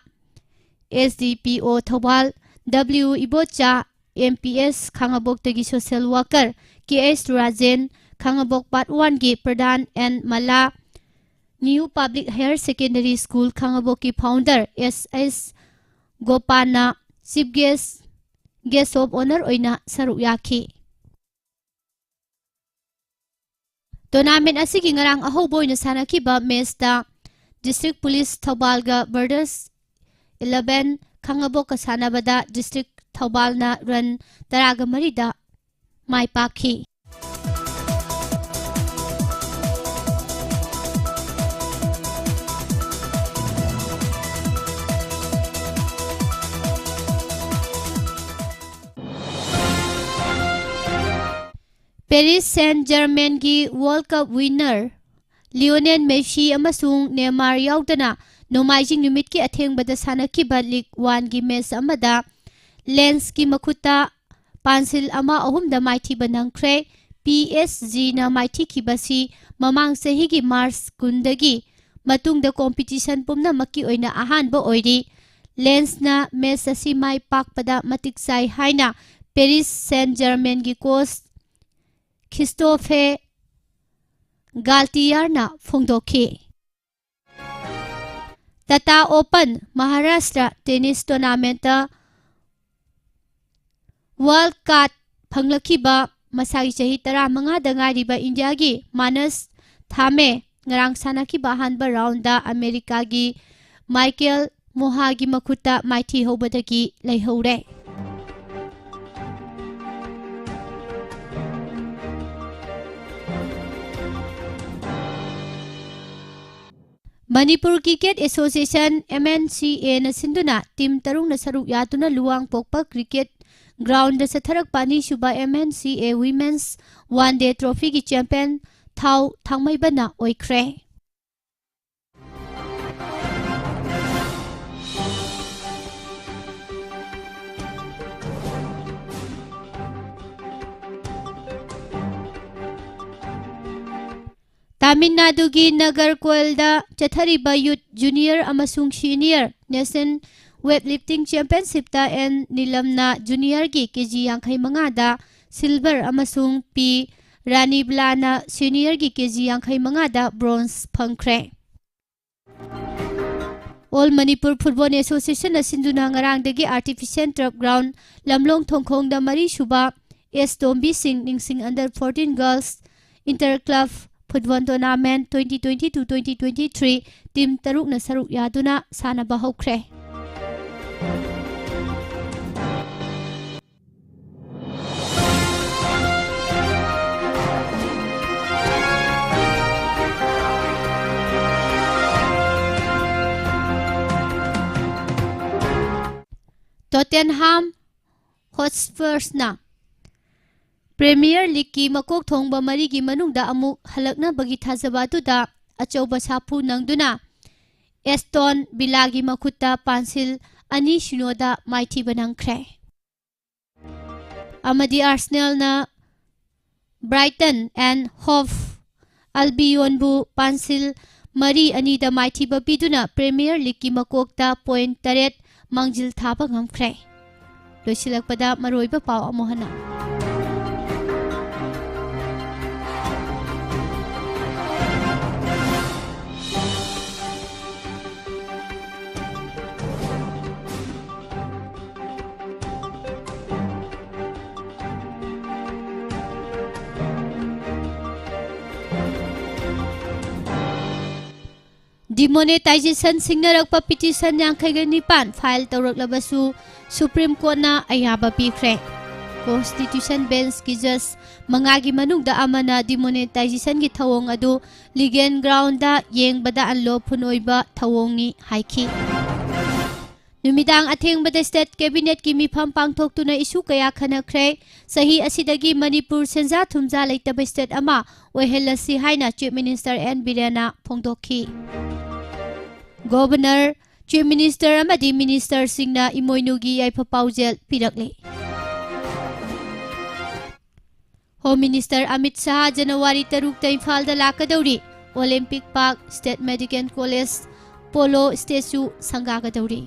S D P O Thoubal, W Ibocha, M P S ꯈꯥꯉꯕꯣꯛꯇꯒꯤ social worker K S Rajen, ꯈꯥꯉꯕꯣꯛ ꯄꯥꯔꯠ ꯋꯥꯟꯒꯤ ꯄ꯭ꯔꯙꯥꯟ N Mala, new public higher secondary school ꯈꯥꯉꯕꯣꯛꯀꯤ ꯐꯥꯎꯟꯗꯔ ꯑꯦꯁ ꯑꯦꯁ ꯒꯣꯄꯥꯟꯅ chief guest, guest of honour ꯑꯣꯏꯅ ꯁꯔꯨꯛ ꯌꯥꯈꯤ꯫ ꯇꯣꯔꯅꯥꯃꯦꯟꯠ ꯑꯁꯤꯒꯤ ꯉꯔꯥꯡ ꯑꯍꯧꯕ ꯑꯣꯏꯅ ꯁꯥꯟꯅꯈꯤꯕ ꯃꯦꯆꯇ ꯗꯤꯁꯇ꯭ꯔꯤꯛ ꯄꯨꯂꯤꯁ ꯊꯧꯕꯥꯜꯒ ꯕ꯭ꯔꯗꯔꯁ ꯏꯂꯦꯚꯦꯟ ꯈꯥꯉꯕꯣꯛꯀ ꯁꯥꯟꯅꯕꯗ ꯗꯤꯁꯇ꯭ꯔꯤꯛ ꯊꯧꯕꯥꯜꯅ ꯔꯟ ꯇꯔꯥꯒ ꯃꯔꯤꯗ ꯃꯥꯏ ꯄꯥꯛꯈꯤ꯫ ꯄꯦꯔꯤꯁ ꯁꯦꯟ ꯖꯔꯃꯦꯟꯒꯤ world cup winner Lionel Messi ꯑꯃꯁꯨꯡ ꯅꯦꯃꯥꯔ ꯌꯥꯎꯗꯅ ꯅꯣꯡꯃꯥꯏꯖꯤꯡ ꯅꯨꯃꯤꯠꯀꯤ ꯑꯊꯦꯡꯕꯗ ꯁꯥꯟꯅꯈꯤꯕ ꯂꯤꯒ ꯋꯥꯟꯒꯤ ꯃꯦꯆ ꯑꯃꯗ ꯂꯦꯟꯁꯀꯤ ꯃꯈꯨꯠꯇ ꯄꯥꯟꯁꯤꯜ ꯑꯃ ꯑꯍꯨꯝꯗ ꯃꯥꯏꯊꯤꯕ ꯅꯪꯈ꯭ꯔꯦ꯫ ꯄꯤ ꯑꯦꯁ ꯖꯤꯅ ꯃꯥꯏꯊꯤꯈꯤꯕꯁꯤ ꯃꯃꯥꯡ ꯆꯍꯤꯒꯤ ꯃꯥꯔꯆ ꯀꯨꯟꯗꯒꯤ ꯃꯇꯨꯡꯗ ꯀꯣꯝꯄꯤꯇꯤꯁꯟ ꯄꯨꯝꯅꯃꯛꯀꯤ ꯑꯣꯏꯅ ꯑꯍꯥꯟꯕ ꯑꯣꯏꯔꯤ꯫ ꯂꯦꯟꯁꯅ ꯃꯦꯆ ꯑꯁꯤ ꯃꯥꯏ ꯄꯥꯛꯄꯗ ꯃꯇꯤꯛ ꯆꯥꯏ ꯍꯥꯏꯅ ꯄꯦꯔꯤꯁ ꯁꯦꯟ ꯖꯔꯃꯦꯟꯒꯤ ꯀꯣꯆ ꯈ꯭ꯔꯤꯁꯇꯣꯐꯦ ꯒꯥꯜꯇꯤꯌꯥꯔꯅ ꯐꯣꯡꯗꯣꯛꯈꯤ꯫ ꯇꯥꯇꯥ ꯑꯣꯄꯟ ꯃꯍꯥꯔꯥꯁꯇ꯭ꯔ ꯇꯦꯅꯤꯁ ꯇꯣꯔꯅꯥꯃꯦꯟꯠꯇ ꯋꯥꯏꯜꯗ ꯀꯥꯔꯗ ꯐꯪꯂꯛꯈꯤꯕ ꯃꯁꯥꯒꯤ ꯆꯍꯤ ꯇꯔꯥꯃꯉꯥꯗ ꯉꯥꯏꯔꯤꯕ ꯏꯟꯗꯤꯌꯥꯒꯤ ꯃꯥꯅꯁ ꯊꯥꯃꯦ ꯉꯔꯥꯡ ꯁꯥꯟꯅꯈꯤꯕ ꯑꯍꯥꯟꯕ ꯔꯥꯎꯟꯗ ꯑꯃꯦꯔꯤꯀꯥꯒꯤ ꯃꯥꯏꯀꯦꯜ ꯃꯣꯍꯥꯒꯤ ꯃꯈꯨꯠꯇ ꯃꯥꯏꯊꯤꯍꯧꯕꯗꯒꯤ ꯂꯩꯍꯧꯔꯦ꯫ Manipur cricket association, M N ꯁꯤ ꯑꯦꯅ ꯁꯤꯟꯗꯨꯅ ꯇꯤꯝ ꯇꯔꯨꯛꯅ ꯁꯔꯨꯛ ꯌꯥꯗꯨꯅ ꯂꯨꯋꯥꯡꯄꯣꯛꯄ ꯀ꯭ꯔꯤꯀꯦꯠ ꯒ꯭ꯔꯥꯎꯟꯗ ꯆꯠꯊꯔꯛꯄ ꯑꯅꯤꯁꯨꯕ M N C A women's one day ꯇ꯭ꯔꯣꯐꯤꯒꯤ ꯆꯦꯝꯄꯤꯌꯟ ꯊꯥꯎ ꯊꯥꯡꯃꯩꯕꯟꯅ ꯑꯣꯏꯈ꯭ꯔꯦ꯫ ꯇꯥꯃꯤꯜ ꯅꯥꯗꯨꯒꯤ ꯅꯒꯔꯀꯣꯏꯜꯗ ꯆꯠꯊꯔꯤꯕ ꯌꯨꯠ ꯖꯨꯅꯤꯌꯔ ꯑꯃꯁꯨꯡ ꯁꯤꯅꯤꯌꯔ ꯅꯦꯁꯅꯦꯜ ꯋꯦꯠ ꯂꯤꯐꯇꯤꯡ ꯆꯦꯝꯄꯤꯌꯟꯁꯤꯞꯇ ꯑꯦꯟ ꯅꯤꯂꯝꯅ ꯖꯨꯅꯤꯌꯔꯒꯤ ꯀꯦ ꯖꯤ ꯌꯥꯡꯈꯩ ꯃꯉꯥꯗ ꯁꯤꯜꯚꯔ ꯑꯃꯁꯨꯡ ꯄꯤ ꯔꯥꯅꯤꯕꯂꯥꯅ ꯁꯤꯅꯤꯌꯔꯒꯤ ꯀꯦ ꯖꯤ ꯌꯥꯡꯈꯩ ꯃꯉꯥꯗ ꯕ꯭ꯔꯣꯟꯖ ꯐꯪꯈ꯭ꯔꯦ꯫ ꯑꯣꯜ ꯃꯅꯤꯄꯨꯔ ꯐꯨꯠꯕꯣꯜ ꯑꯦꯁꯣꯁꯤꯌꯦꯁꯟꯅ ꯁꯤꯟꯗꯨꯅ ꯉꯔꯥꯡꯗꯒꯤ ꯑꯥꯔꯇꯤꯐꯤꯁꯤꯌꯦꯜ ꯇꯔꯐ ꯒ꯭ꯔꯥꯎꯟ ꯂꯝꯂꯣꯡ ꯊꯣꯡꯈꯣꯡꯗ ꯃꯔꯤꯁꯨꯕ ꯑꯦꯁ ꯇꯣꯝꯕꯤ ꯁꯤꯡ ꯅꯤꯡꯁꯤꯡ under fourteen girls inter club football tournament twenty twenty two twenty twenty three team ꯇꯔꯨꯛꯅ ꯁꯔꯨꯛ ꯌꯥꯗꯨꯅ ꯁꯥꯟꯅꯕ ꯍꯧꯈ꯭ꯔꯦ꯫ ꯇꯣꯇꯦꯟꯍꯥꯝ ꯍꯣꯠꯁꯄꯔꯁꯅ ꯄ꯭ꯔꯤꯃꯤꯌꯔ ꯂꯤꯒꯀꯤ ꯃꯀꯣꯛ ꯊꯣꯡꯕ ꯃꯔꯤꯒꯤ ꯃꯅꯨꯡꯗ ꯑꯃꯨꯛ ꯍꯜꯂꯛꯅꯕꯒꯤ ꯊꯥꯖꯕ ꯑꯗꯨꯗ ꯑꯆꯧꯕ ꯁꯥꯐꯨ ꯅꯪꯗꯨꯅ ꯑꯦꯁꯇꯣꯟ ꯚꯤꯂꯥꯒꯤ ꯃꯈꯨꯠꯇ ꯄꯥꯟꯁꯤꯜ ꯑꯅꯤ ꯁꯤꯅꯣꯗ ꯃꯥꯏꯊꯤꯕ ꯅꯪꯈ꯭ꯔꯦ꯫ ꯑꯃꯗꯤ ꯑꯥꯔꯁꯦꯅꯦꯜꯅ ꯕ꯭ꯔꯥꯏꯇꯟ ꯑꯦꯟ ꯍꯣꯐ ꯑꯜꯕꯤꯌꯣꯟꯕꯨ ꯄꯥꯟꯁꯤꯜ ꯃꯔꯤ ꯑꯅꯤꯗ ꯃꯥꯏꯊꯤꯕ ꯄꯤꯗꯨꯅ ꯄ꯭ꯔꯤꯃꯤꯌꯔ ꯂꯤꯒꯀꯤ ꯃꯀꯣꯛꯇ ꯄꯣꯏꯟꯠ ꯇꯔꯦꯠ ꯃꯥꯡꯖꯤꯜ ꯊꯥꯕ ꯉꯝꯈ꯭ꯔꯦ꯫ ꯂꯣꯏꯁꯤꯜꯂꯛꯄꯗ ꯃꯔꯨꯑꯣꯏꯕ ꯄꯥꯎ ꯑꯃꯨꯛ ꯍꯟꯅ꯫ Demonetization ꯁꯤꯡꯅꯔꯛꯄ ꯄꯤꯇꯤꯁꯟ ꯌꯥꯡꯈꯩꯒ ꯅꯤꯄꯥꯟ ꯐꯥꯏꯜ ꯇꯧꯔꯛꯂꯕꯁꯨ ꯁꯨꯄ꯭ꯔꯤꯝ ꯀꯣꯔꯠꯅ ꯑꯌꯥꯕ ꯄꯤꯈ꯭ꯔꯦ꯫ ꯀꯣꯟꯁꯇꯤꯇ꯭ꯌꯨꯁꯟ ꯕꯦꯟꯁꯀꯤ ꯖꯖ ꯃꯉꯥꯒꯤ ꯃꯅꯨꯡꯗ ꯑꯃꯅ ꯗꯤꯃꯣꯅꯦꯇꯥꯏꯖꯦꯁꯟꯒꯤ ꯊꯧꯑꯣꯡ ꯑꯗꯨ ꯂꯤꯒꯦꯜ ꯒ꯭ꯔꯥꯎꯟꯗ ꯌꯦꯡꯕꯗ ꯑꯟꯂꯣꯐꯨꯜ ꯑꯣꯏꯕ ꯊꯧꯑꯣꯡꯅꯤ ꯍꯥꯏꯈꯤ꯫ ꯅꯨꯃꯤꯗꯥꯡ ꯑꯊꯦꯡꯕꯗ ꯁ꯭ꯇꯦꯠ ꯀꯦꯕꯤꯅꯦꯠꯀꯤ ꯃꯤꯐꯝ ꯄꯥꯡꯊꯣꯛꯇꯨꯅ ꯏꯁꯨ ꯀꯌꯥ ꯈꯟꯅꯈ꯭ꯔꯦ꯫ ꯆꯍꯤ ꯑꯁꯤꯗꯒꯤ ꯃꯅꯤꯄꯨꯔ ꯁꯦꯟꯖꯥ ꯊꯨꯝꯖꯥ ꯂꯩꯇꯕ ꯁ꯭ꯇꯦꯠ ꯑꯃ ꯑꯣꯏꯍꯜꯂꯁꯤ ꯍꯥꯏꯅ ꯆꯤꯐ ꯃꯤꯅꯤꯁꯇꯔ ꯑꯦꯟ ꯕꯤꯔꯦꯟꯅ ꯐꯣꯡꯗꯣꯛꯈꯤ꯫ ꯒꯣꯚꯔꯅꯔ, ꯆꯤꯐ ꯃꯤꯅꯤꯁꯇꯔ ꯑꯃꯗꯤ ꯃꯤꯅꯤꯁꯇꯔꯁꯤꯡꯅ ꯏꯃꯣꯏꯅꯨꯒꯤ ꯌꯥꯏꯐ ꯄꯥꯎꯖꯦꯜ ꯄꯤꯔꯛꯂꯤ꯫ ꯍꯣꯝ ꯃꯤꯅꯤꯁꯇꯔ ꯑꯃꯤꯠ ꯁꯥꯍ ꯖꯅꯋꯥꯔꯤ ꯇꯔꯨꯛꯇ ꯏꯝꯐꯥꯜꯗ ꯂꯥꯛꯀꯗꯧꯔꯤ꯫ Olympic park, state medical college, polo statue ꯁꯪꯒꯥꯒꯗꯧꯔꯤ꯫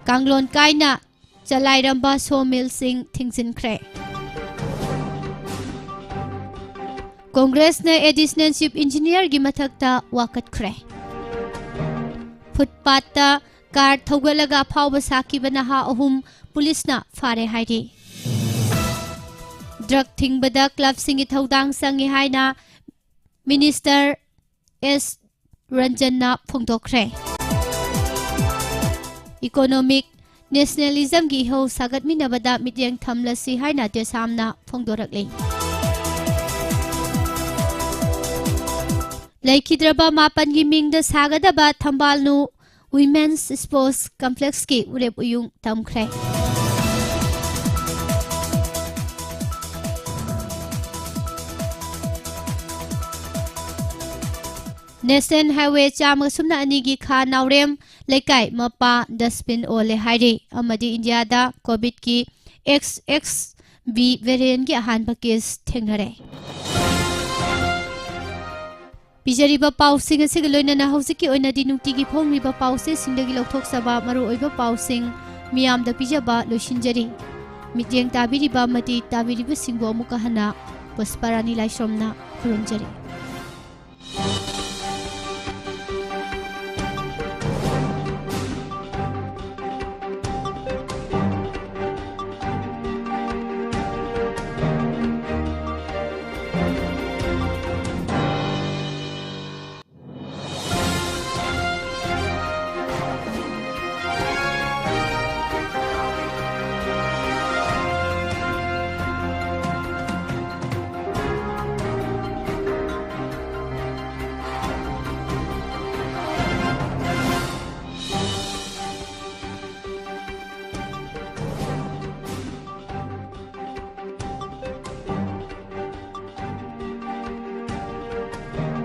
ꯀꯥꯡꯂꯣꯟ ꯀꯥꯏꯅ ꯆꯂꯥꯏꯔꯝꯕ ꯁꯣ ꯃꯤꯜꯁꯤꯡ ꯊꯤꯡꯖꯤꯟꯈ꯭ꯔꯦ꯫ ꯀꯣꯡꯒ꯭ꯔꯦꯁꯅ ꯑꯦꯗꯤꯁꯅꯦꯜ ꯆꯤꯐ ꯏꯟꯖꯤꯅꯤꯌꯔꯒꯤ ꯃꯊꯛꯇ ꯋꯥꯀꯠꯈ꯭ꯔꯦ꯫ ꯐꯨꯠꯄꯥꯠꯇ ꯀꯥꯔ ꯊꯧꯒꯠꯂꯒ ꯑꯐꯥꯎꯕ ꯁꯥꯈꯤꯕ ꯅꯍꯥ ꯑꯍꯨꯝ ꯄꯨꯂꯤꯁꯅ ꯐꯥꯔꯦ ꯍꯥꯏꯔꯤ꯫ ꯗ꯭ꯔꯒ ꯊꯤꯡꯕꯗ ꯀ꯭ꯂꯕꯁꯤꯡꯒꯤ ꯊꯧꯗꯥꯡ ꯆꯪꯉꯤ ꯍꯥꯏꯅ ꯃꯤꯅꯤꯁꯇꯔ ꯑꯦꯁ ꯔꯟꯖꯟꯅ ꯐꯣꯡꯗꯣꯛꯈ꯭ꯔꯦ꯫ ꯏꯀꯣꯅꯣꯃꯤꯛ ꯅꯦꯁꯅꯦꯂꯤꯖꯝꯒꯤ ꯏꯍꯧ ꯁꯥꯒꯠꯃꯤꯟꯅꯕꯗ ꯃꯤꯠꯌꯦꯡ ꯊꯝꯂꯁꯤ ꯍꯥꯏꯅ ꯇꯦꯁꯥꯝꯅ ꯐꯣꯡꯗꯣꯔꯛꯂꯤ꯫ ꯂꯩꯈꯤꯗ꯭ꯔꯕ ꯃꯥꯄꯟꯒꯤ ꯃꯤꯡꯗ ꯁꯥꯒꯗꯕ ꯊꯝꯕꯥꯜꯅꯨ ꯋꯤꯃꯦꯟꯁ ꯁ꯭ꯄꯣꯔꯠꯁ ꯀꯝꯄ꯭ꯂꯦꯛꯁꯀꯤ ꯎꯔꯦꯞ ꯎꯌꯨꯡ ꯇꯝꯈ꯭ꯔꯦ꯫ ꯅꯦꯁꯅꯦꯜ ꯍꯥꯏꯋꯦ ꯆꯥꯝꯃꯒ ꯁꯨꯞꯅ ꯑꯅꯤꯒꯤ ꯈꯥ ꯅꯥꯎꯔꯦꯝ ꯂꯩꯀꯥꯏ ꯃꯄꯥ ꯗꯁꯕꯤꯟ ꯑꯣꯜꯂꯦ ꯍꯥꯏꯔꯤ꯫ ꯑꯃꯗꯤ ꯏꯟꯗꯤꯌꯥꯗ ꯀꯣꯚꯤꯗꯀꯤ XXB ꯚꯦꯔꯤꯌꯦꯟꯒꯤ ꯑꯍꯥꯟꯕ ꯀꯦꯁ ꯊꯦꯡꯅꯔꯦ꯫ ꯄꯤꯖꯔꯤꯕ ꯄꯥꯎꯁꯤꯡ ꯑꯁꯤꯒ ꯂꯣꯏꯅꯅ ꯍꯧꯖꯤꯛꯀꯤ ꯑꯣꯏꯅꯗꯤ ꯅꯨꯡꯇꯤꯒꯤ ꯐꯣꯡꯂꯤꯕ ꯄꯥꯎꯆꯦꯁꯤꯡꯗꯒꯤ ꯂꯧꯊꯣꯛꯆꯕ ꯃꯔꯨꯑꯣꯏꯕ ꯄꯥꯎꯁꯤꯡ ꯃꯤꯌꯥꯝꯗ ꯄꯤꯖꯕ ꯂꯣꯏꯁꯤꯟꯖꯔꯤ꯫ ꯃꯤꯠꯌꯦꯡ ꯇꯥꯕꯤꯔꯤꯕ ꯑꯃꯗꯤ ꯇꯥꯕꯤꯔꯤꯕꯁꯤꯡꯕꯨ ꯑꯃꯨꯛꯀ ꯍꯟꯅ ꯄꯨꯁꯄꯥꯔꯥꯅꯤ ꯂꯥꯏꯁ꯭ꯔꯝꯅ ꯈꯨꯔꯨꯝꯖꯔꯤ꯫